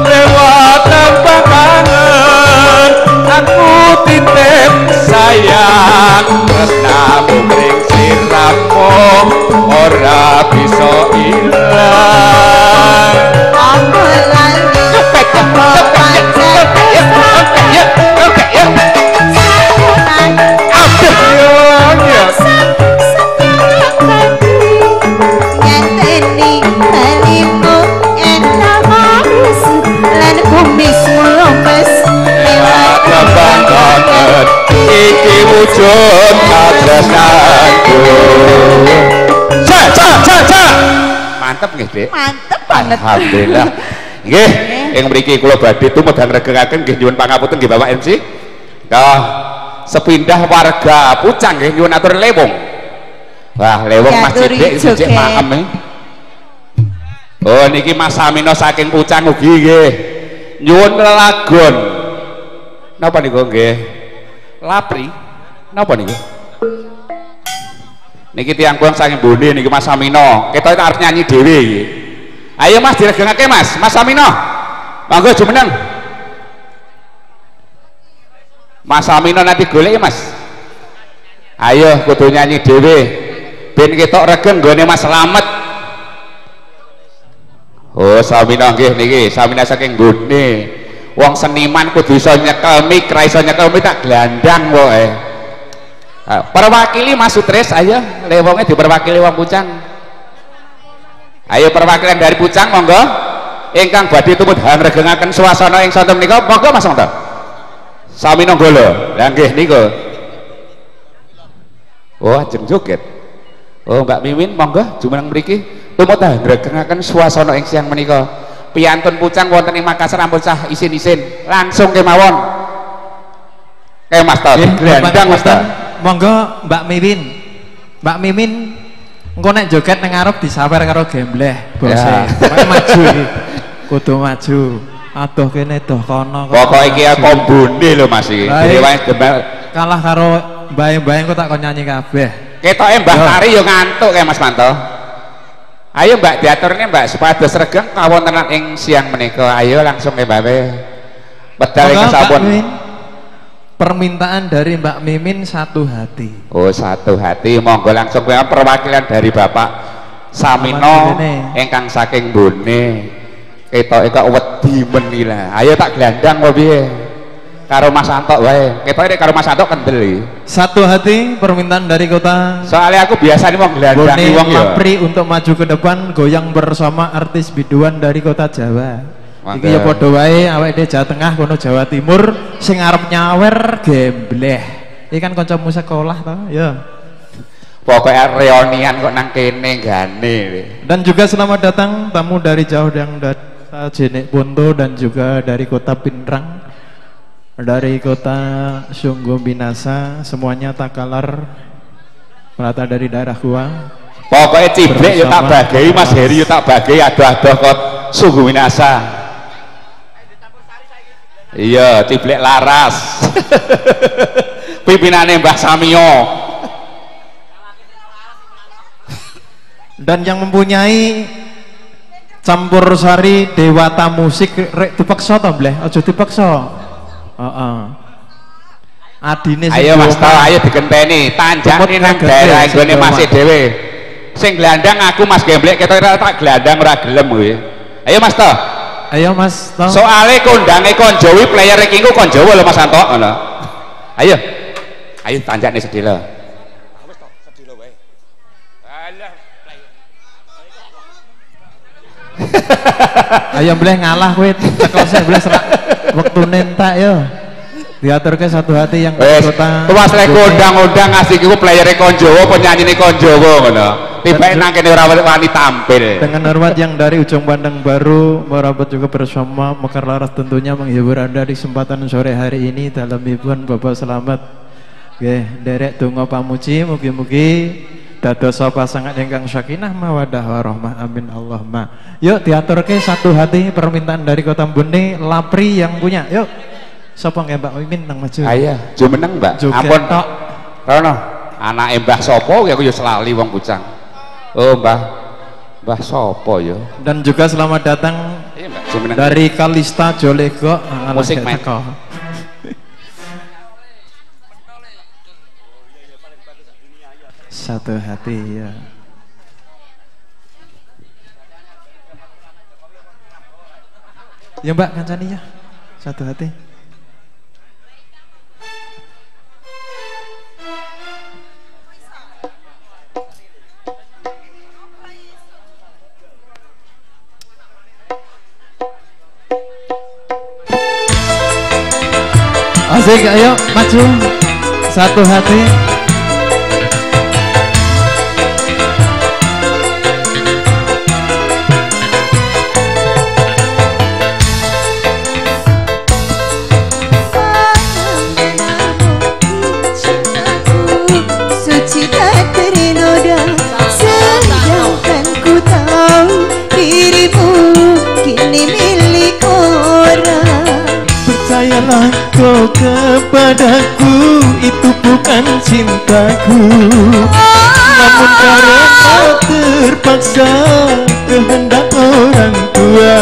lewat tanpa kangen aku titip sayang tresnamu mring sliramu ora bisa ilang. Aku lali iki wujud katresnanku. Ca ca ca ca. Mantep nggih, Dik. Mantep banget. Alhamdulillah. Nggih, ing mriki kula badhe tumedang regengaken nggih nyuwun pangapunten nggih Bapak MC. Nah, sepindah warga Pucang nggih nyuwun atur lewung. Wah, lewung Mas Cidik sijik maem. Oh, niki Mas Samino saking Pucang ugi nggih. Nyuwun lelagon. Napa niku nggih? Lapri napa niku? Niki tiyang kula saking Bone niki Mas Samino. Ketoke arep nyanyi dhewe iki. Ayo Mas diregengake Mas, Mas Samino. Monggo jumeneng. Mas Samino nanti golek ya Mas. Ayo kudu nyanyi dhewe. Ben ketok regeng nggone Mas Slamet. Oh, Samino nggih niki, Samino saking Bone. Wong seniman kudu iso nyekel mik, ra iso nyekel mik tak glandang pokoke. Perwakili Mas Sutris, ayo lewonge diperwakili wong Pucang. Ayo perwakilan dari Pucang monggo. Ingkang badhe tumut hangregengaken suasana ing sonten menika monggo Mas monggo. Sami nonggolo. Lah nggih niku. Oh, ajeng joget. Oh, Mbak Mimin monggo jumeneng mriki tumut hangregengaken suasana ing siang menika. Piantun Pucang wonten ing Makassar ampun sah isin-isin, langsung kemawon. Kayak Mas Tod, glandang Mas Tod. Monggo Mbak Mimin. Mbak Mimin engko nek joget nang ngarep disawer karo gembleh bose. Pokoke maju iki. Kudu maju. Adoh kene doh kono. Pokoke iki kombone lho Mas iki. Dhewe wae demel kalah karo mbae-mbae engko tak kon nyanyi kabeh. Ketoke Mbah Tari yo ngantuk kae Mas Manto. Ayo Mbak diaturne Mbak supados regeng kawontenan ing siang menika. Ayo langsung ke Mbak. Medal ing sampun. Permintaan dari Mbak Mimin satu hati. Oh, satu hati. Monggo langsung perwakilan dari Bapak Samino ingkang saking Bone. Ketoke kok wedi men iki lah. Ayo tak glandang apa piye? Karo Mas Antok wae. Ketoke nek karo Mas Antok kendel iki. Satu hati permintaan dari kota. Soalnya aku biasa nih wong glandangi wong ya. Lapri untuk maju ke depan goyang bersama artis biduan dari kota Jawa. Iki ya padha wae awake dhewe Jawa Tengah kono Jawa Timur sing arep nyawer gembleh. Iki kan kancamu sekolah to, ya. Pokoknya reunian kok nang kene gane. Dan juga selamat datang tamu dari jauh yang dari Jenek Ponto dan juga dari kota Pinrang, dari kota Sungguh Binasa, semuanya Takalar merata dari daerah gua. Pokoknya ciblek ya tak bagai Mas Heri ya tak bagai adoh-adoh kok Sungguh Binasa. Iya, ciblek laras. Pimpinane Mbah Samio. Dan yang mempunyai campur sari Dewata Musik rek dipaksa to bleh, aja dipaksa. Heeh. Adine sing ayo Mas Tau, ayo digenteni, tanjakne nang daerah nggone Mas dhewe. Sing glandang aku Mas Gemblek ketok ora tak glandang ora gelem kowe. Ayo Mas Tau. Ayo Mas Tau. Soale kondange kon Jawi player iki engko kon Jawa lho Mas Anto ngono. Ayo. Ayo tanjakne sedhela. Wis to, sedhela wae. Alah. Ayo bleh ngalah kowe cekel sik bleh serak wektune entek yo. Diaturke satu hati yang wes, kota. Tuwas lek kondang-ondang asik iku playere kon Jawa, penyanyine kon Jawa ngono. Tiba nang kene ora wani tampil. Dengan hormat yang dari Ujung Pandang Baru merapat juga bersama Mekar Laras tentunya menghibur Anda di kesempatan sore hari ini dalam hiburan Bapak Selamat. Nggih, nderek donga pamuji mugi-mugi dadosa pasangan ingkang sakinah mawadah warahmah, amin Allahumma. Yuk diaturke satu hati permintaan dari Kota Bone, Lapri yang punya. Yuk. Sapa nggih Mbak Mimin nang maju? Ayo, jumeneng Mbak. Ampun tok. Rono, anake Mbah sapa ya aku ya selali wong bujang. Oh Mbah, Mbah sapa ya? Dan juga selamat datang iya, Mbak, dari Kalista Jolego musik main. Satu hati ya. Ya Mbak kancani ya. Satu hati. Asik, ayo maju. Satu hati. Cintaku suci tak ternoda, sedangkan ku tahu dirimu kini milik orang. Percayalah kau kepadaku, itu bukan cintaku. Namun karena terpaksa kehendak orang tua,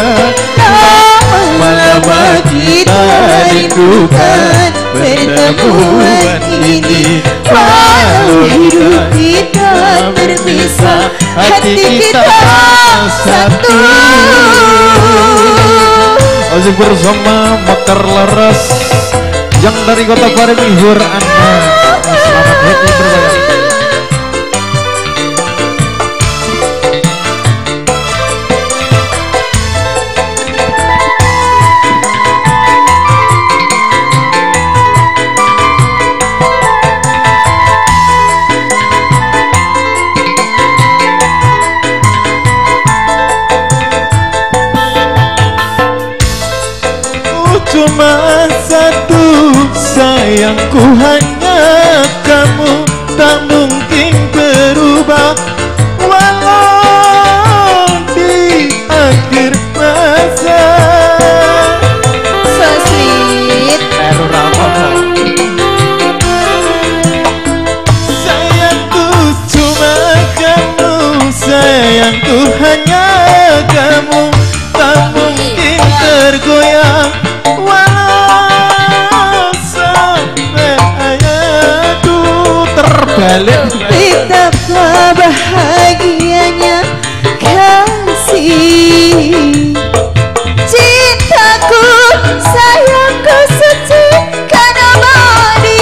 lama-lama kita rindukan pertemuan ini. Walau hidup kita terpisah, hati kita satu. Asik bersama Mekar Laras yang dari Kota Baru menghibur Anda. Selamat happy berbayar. Cuma satu sayangku, hanya kamu, tak mungkin berubah walau di akhir masa. So sweet. Sayangku cuma kamu, sayangku hanya kamu, tak mungkin tergoyang walau sampai hayatku terbalik. Betapa bahagianya kasih cintaku, sayangku suci kan abadi.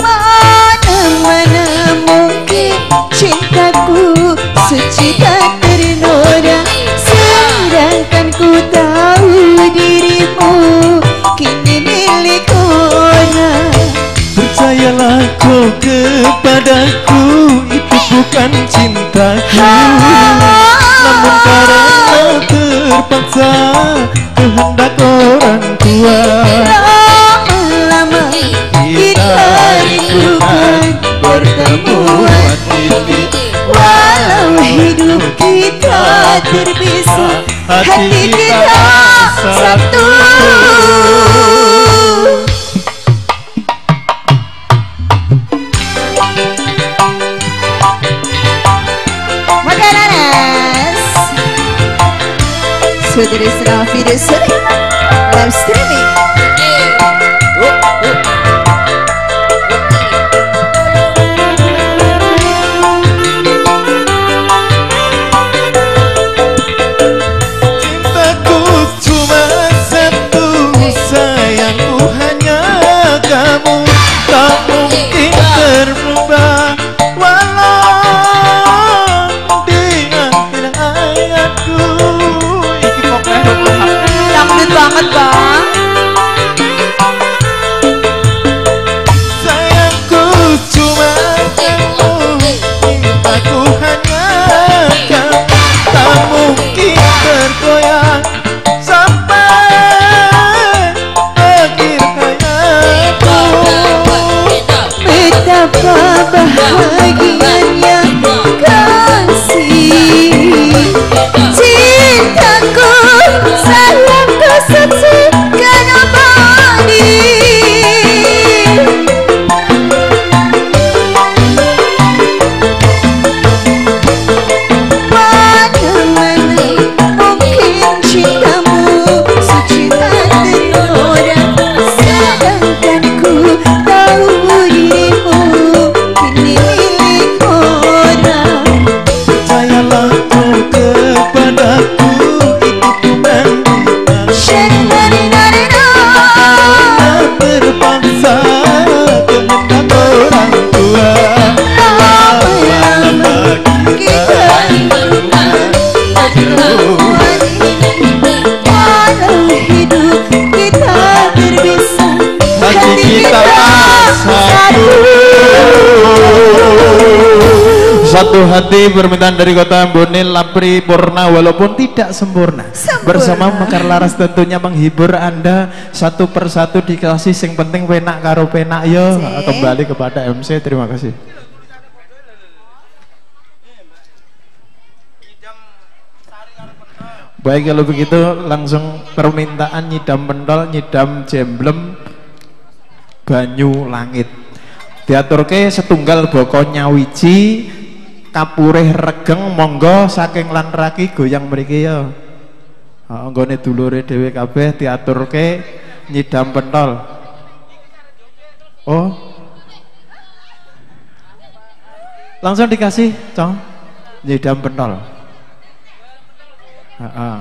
Mana-mana mungkin cintaku suci tak ternoda, sedangkan ku tahu dirimu kini milik orang. Percayalah kau kepadaku, itu bukan cintaku. Namun karena terpaksa kehendak orang tua, lama-lama kita rindukan pertemuan ini. Walau hidup kita terpisah, hati kita satu. Makananas Sudrisna video sering live streaming. Cintaku cuma satu, sayangku hanya kamu, tak mungkin terubah walau di akhir hayatku. Dangdut banget bang. Satu hati permintaan dari kota Bone Lapri Purna walaupun tidak sempurna. Sempurna. Bersama Mekar Laras tentunya menghibur Anda satu persatu dikasih sing penting penak karo penak yo. Kembali kepada MC, terima kasih. Baik kalau begitu langsung permintaan nyidam pentol, nyidam jemblem banyu langit. Diaturke setunggal boko nyawiji kapurih regeng monggo saking lan raki goyang mriki ya. Heeh nggone dulure dhewe kabeh diaturke nyidam pentol. Oh. Langsung dikasih, Cong. Nyidam pentol. Heeh.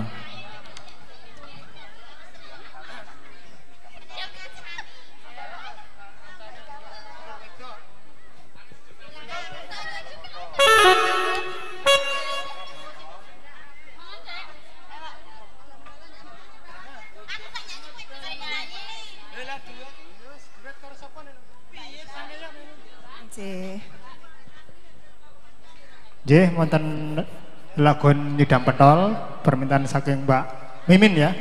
Nggih, wonten lagon nyidam pentol permintaan saking Mbak Mimin ya.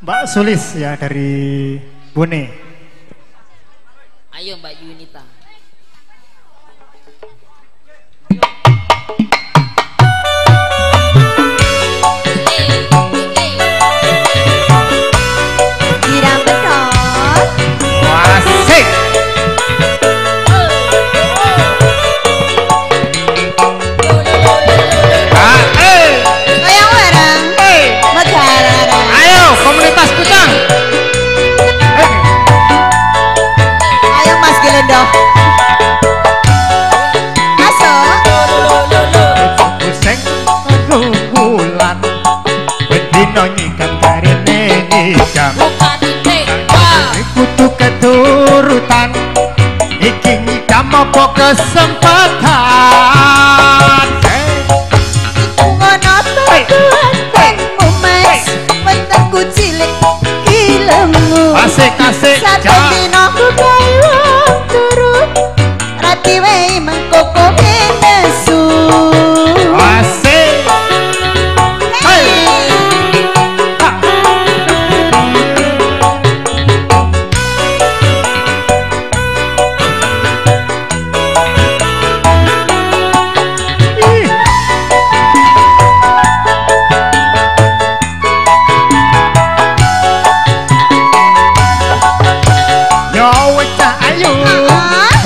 Mbak Sulis ya dari Bone. Ayo Mbak Yunita. Nyidam pentol. Asik. Komunitas Kutang. Ayo Mas Gelendo. Masuk. Sing bulan bedino nyikam karene nyikam. Kudu keturutan iki nyikam apa kesempatan. Ngono tuh cilik kilemu. Asik asik. Satu dino ku gawe wong turu. Rati wae mengko kowe nesu. Asik. Hey.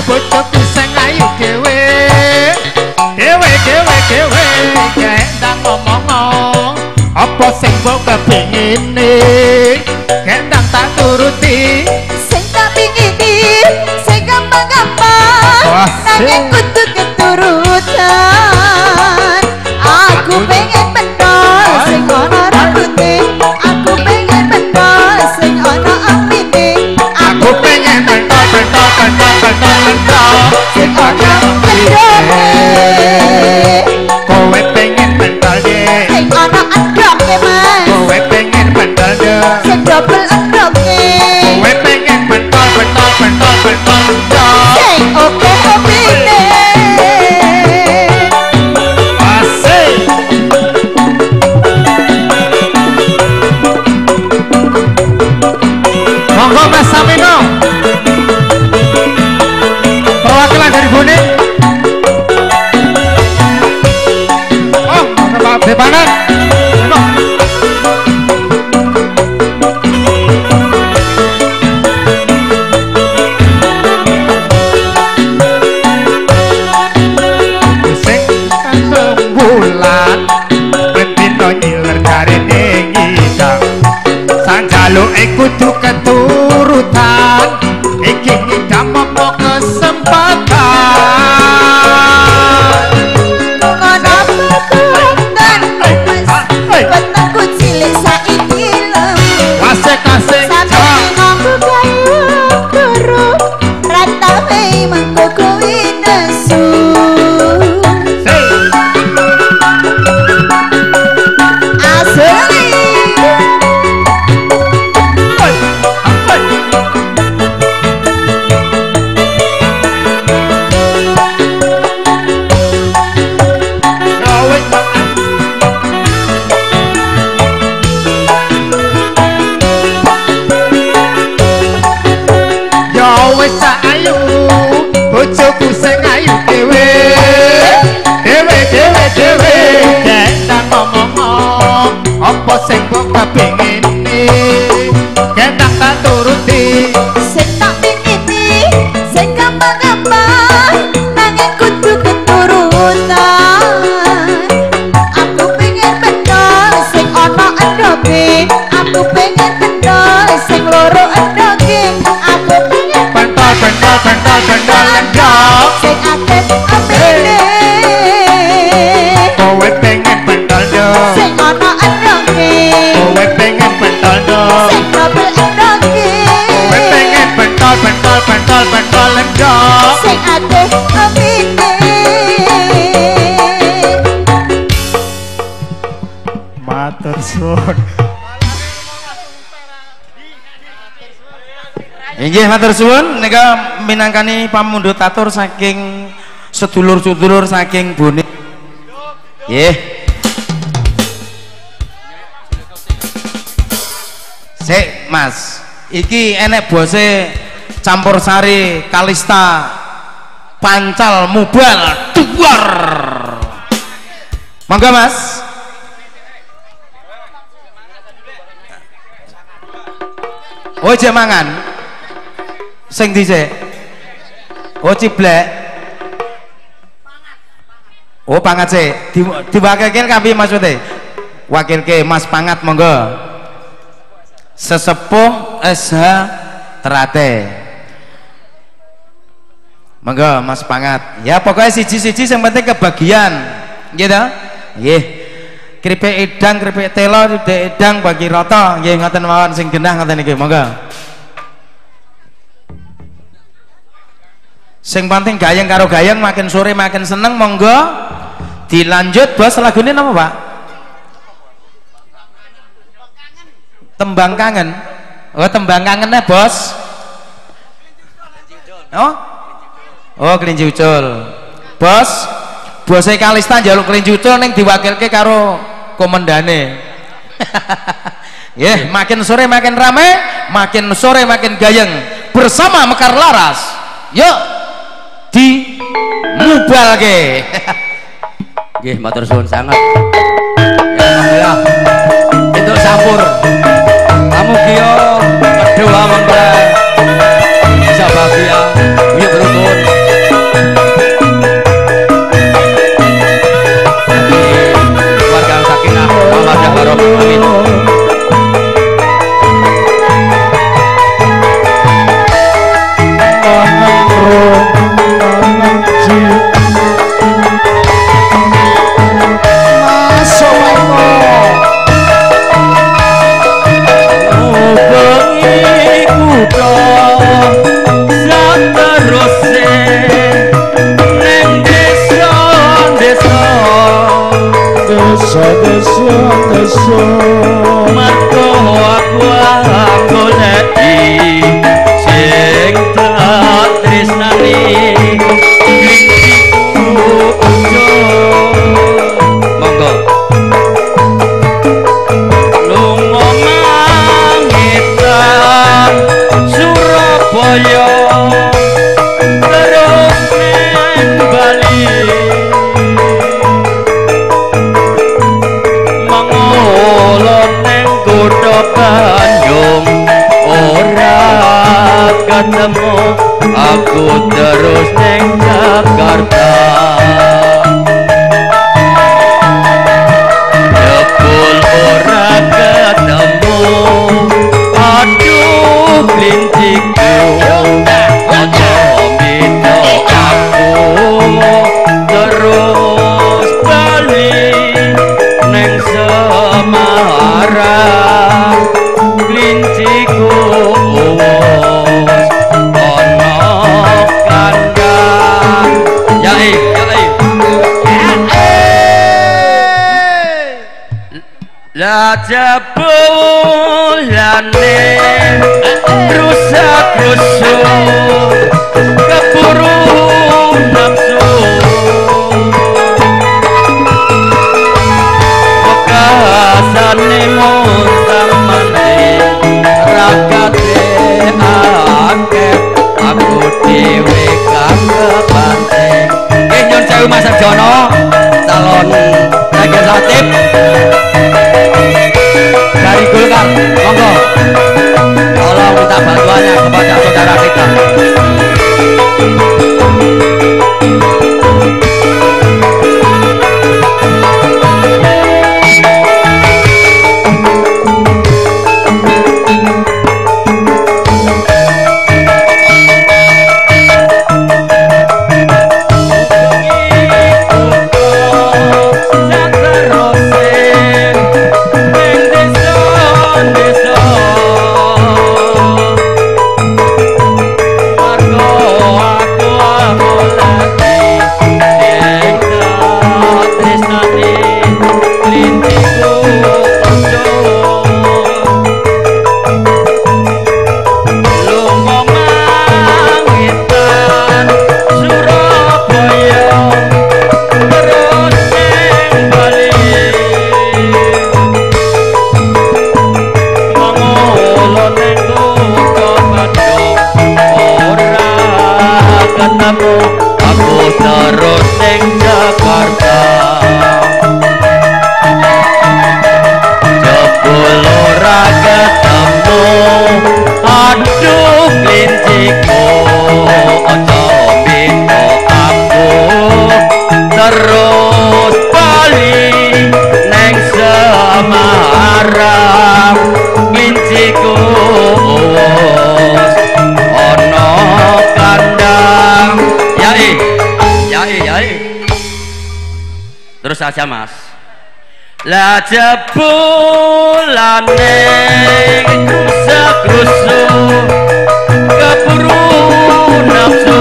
Bojoku sing ayu dhewe. Dhewe dhewe dhewe gek ndang ngomong apa sing mbok kepingine. Gek ndang tak turuti. Sing tak pingini sing gampang-gampang nanging kudu keturutan. Aku pengen pentol sing ana rambute. Aku pengen pentol sing ana amine. Aku pengen pentol pentol pentol pentol pentol sing ana endoke. Kowe pengen pentol ye sing ana endoke Mas. Kowe suwun. Inggih matur suwun nika minangkani pamundhut atur saking sedulur-sedulur saking Bone. Nggih. Sik Mas, iki enek bose campur sari Kalista pancal mubal duar. Monggo Mas. Oh jek mangan. Sing dhisik. Oh ciblek. Oh pangat sik. Diwakilke kampi maksude. Wakilke Mas Pangat monggo. Sesepuh SH Terate. Monggo Mas Pangat. Ya pokoknya siji-siji sing penting kebagian. Nggih ta? Nggih. Keripik edang, keripik telo, keripik edang bagi rata. Nggih ngoten mawon sing genah ngoten iki. Monggo. Sing penting gayeng karo gayeng makin sore makin seneng. Monggo dilanjut bos lagune napa Pak? Tembang kangen. Oh tembang kangennya bos. Oh, oh kelinci ucul. Bos, bose Kalista njaluk kelinci ucul ning diwakilke karo komendane. Nggih, makin sore makin rame, makin sore makin gayeng bersama Mekar Laras. Yuk di mubalke. Nggih, matur suwun sanget. Ya alhamdulillah. Entuk sampur. Mugia kedua mempelai bisa bahagia, yuk berukun. Keluarga sakinah, mawaddah warahmah, amin. Desa margo aku goleki sing tak tresnani klinciku ucul. Monggo lunga mangitan Surabaya terus neng Bali. Bandung ora ketemu aku terus neng Jakarta. Jebul ora ketemu, aduh klinciku, ojo beda aku terus bali neng Semarang. Klinciku wis ana kandang. Ya eh, ya eh. Lah jebulane rusak rusuk keburu nafsu. Wekasane mung rakate akeh aku dhewe kang kepancing. Nggih nyun sewu Mas Sarjono, calon legislatif dari Golkar. Monggo tolong minta bantuannya kepada saudara kita. Margo aku Terus bali neng Semarang, klinciku wis ana kandang. Yai, yai, yai. Terus aja Mas. Lah jebulane krusa-krusu keburu nafsu.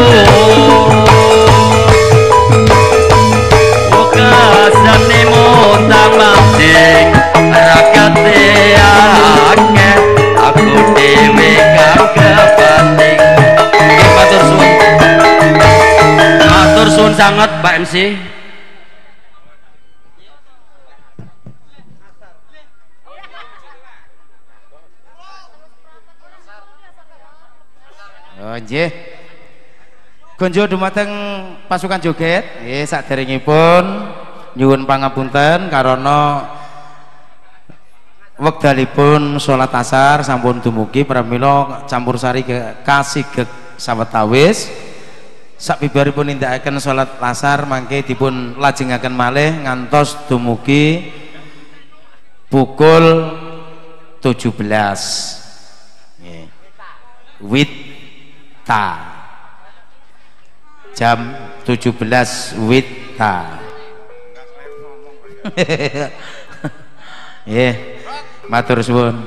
Wekasane mutang mancing rakate akeh, aku dhewe kang kepating. Nggih matur suwun. Matur suwun sanget Pak MC. Oh nggih. Gonjo dumateng pasukan joget, nggih saderengipun nyuwun pangapunten karana wekdalipun salat asar sampun dumugi, pramila campur sari kasigeg sawetawis. Sabibaripun nindakaken salat asar mangke dipun lajengaken malih ngantos dumugi pukul 17. Nggih. Wita. Jam 17 wita. Nggih, matur suwun.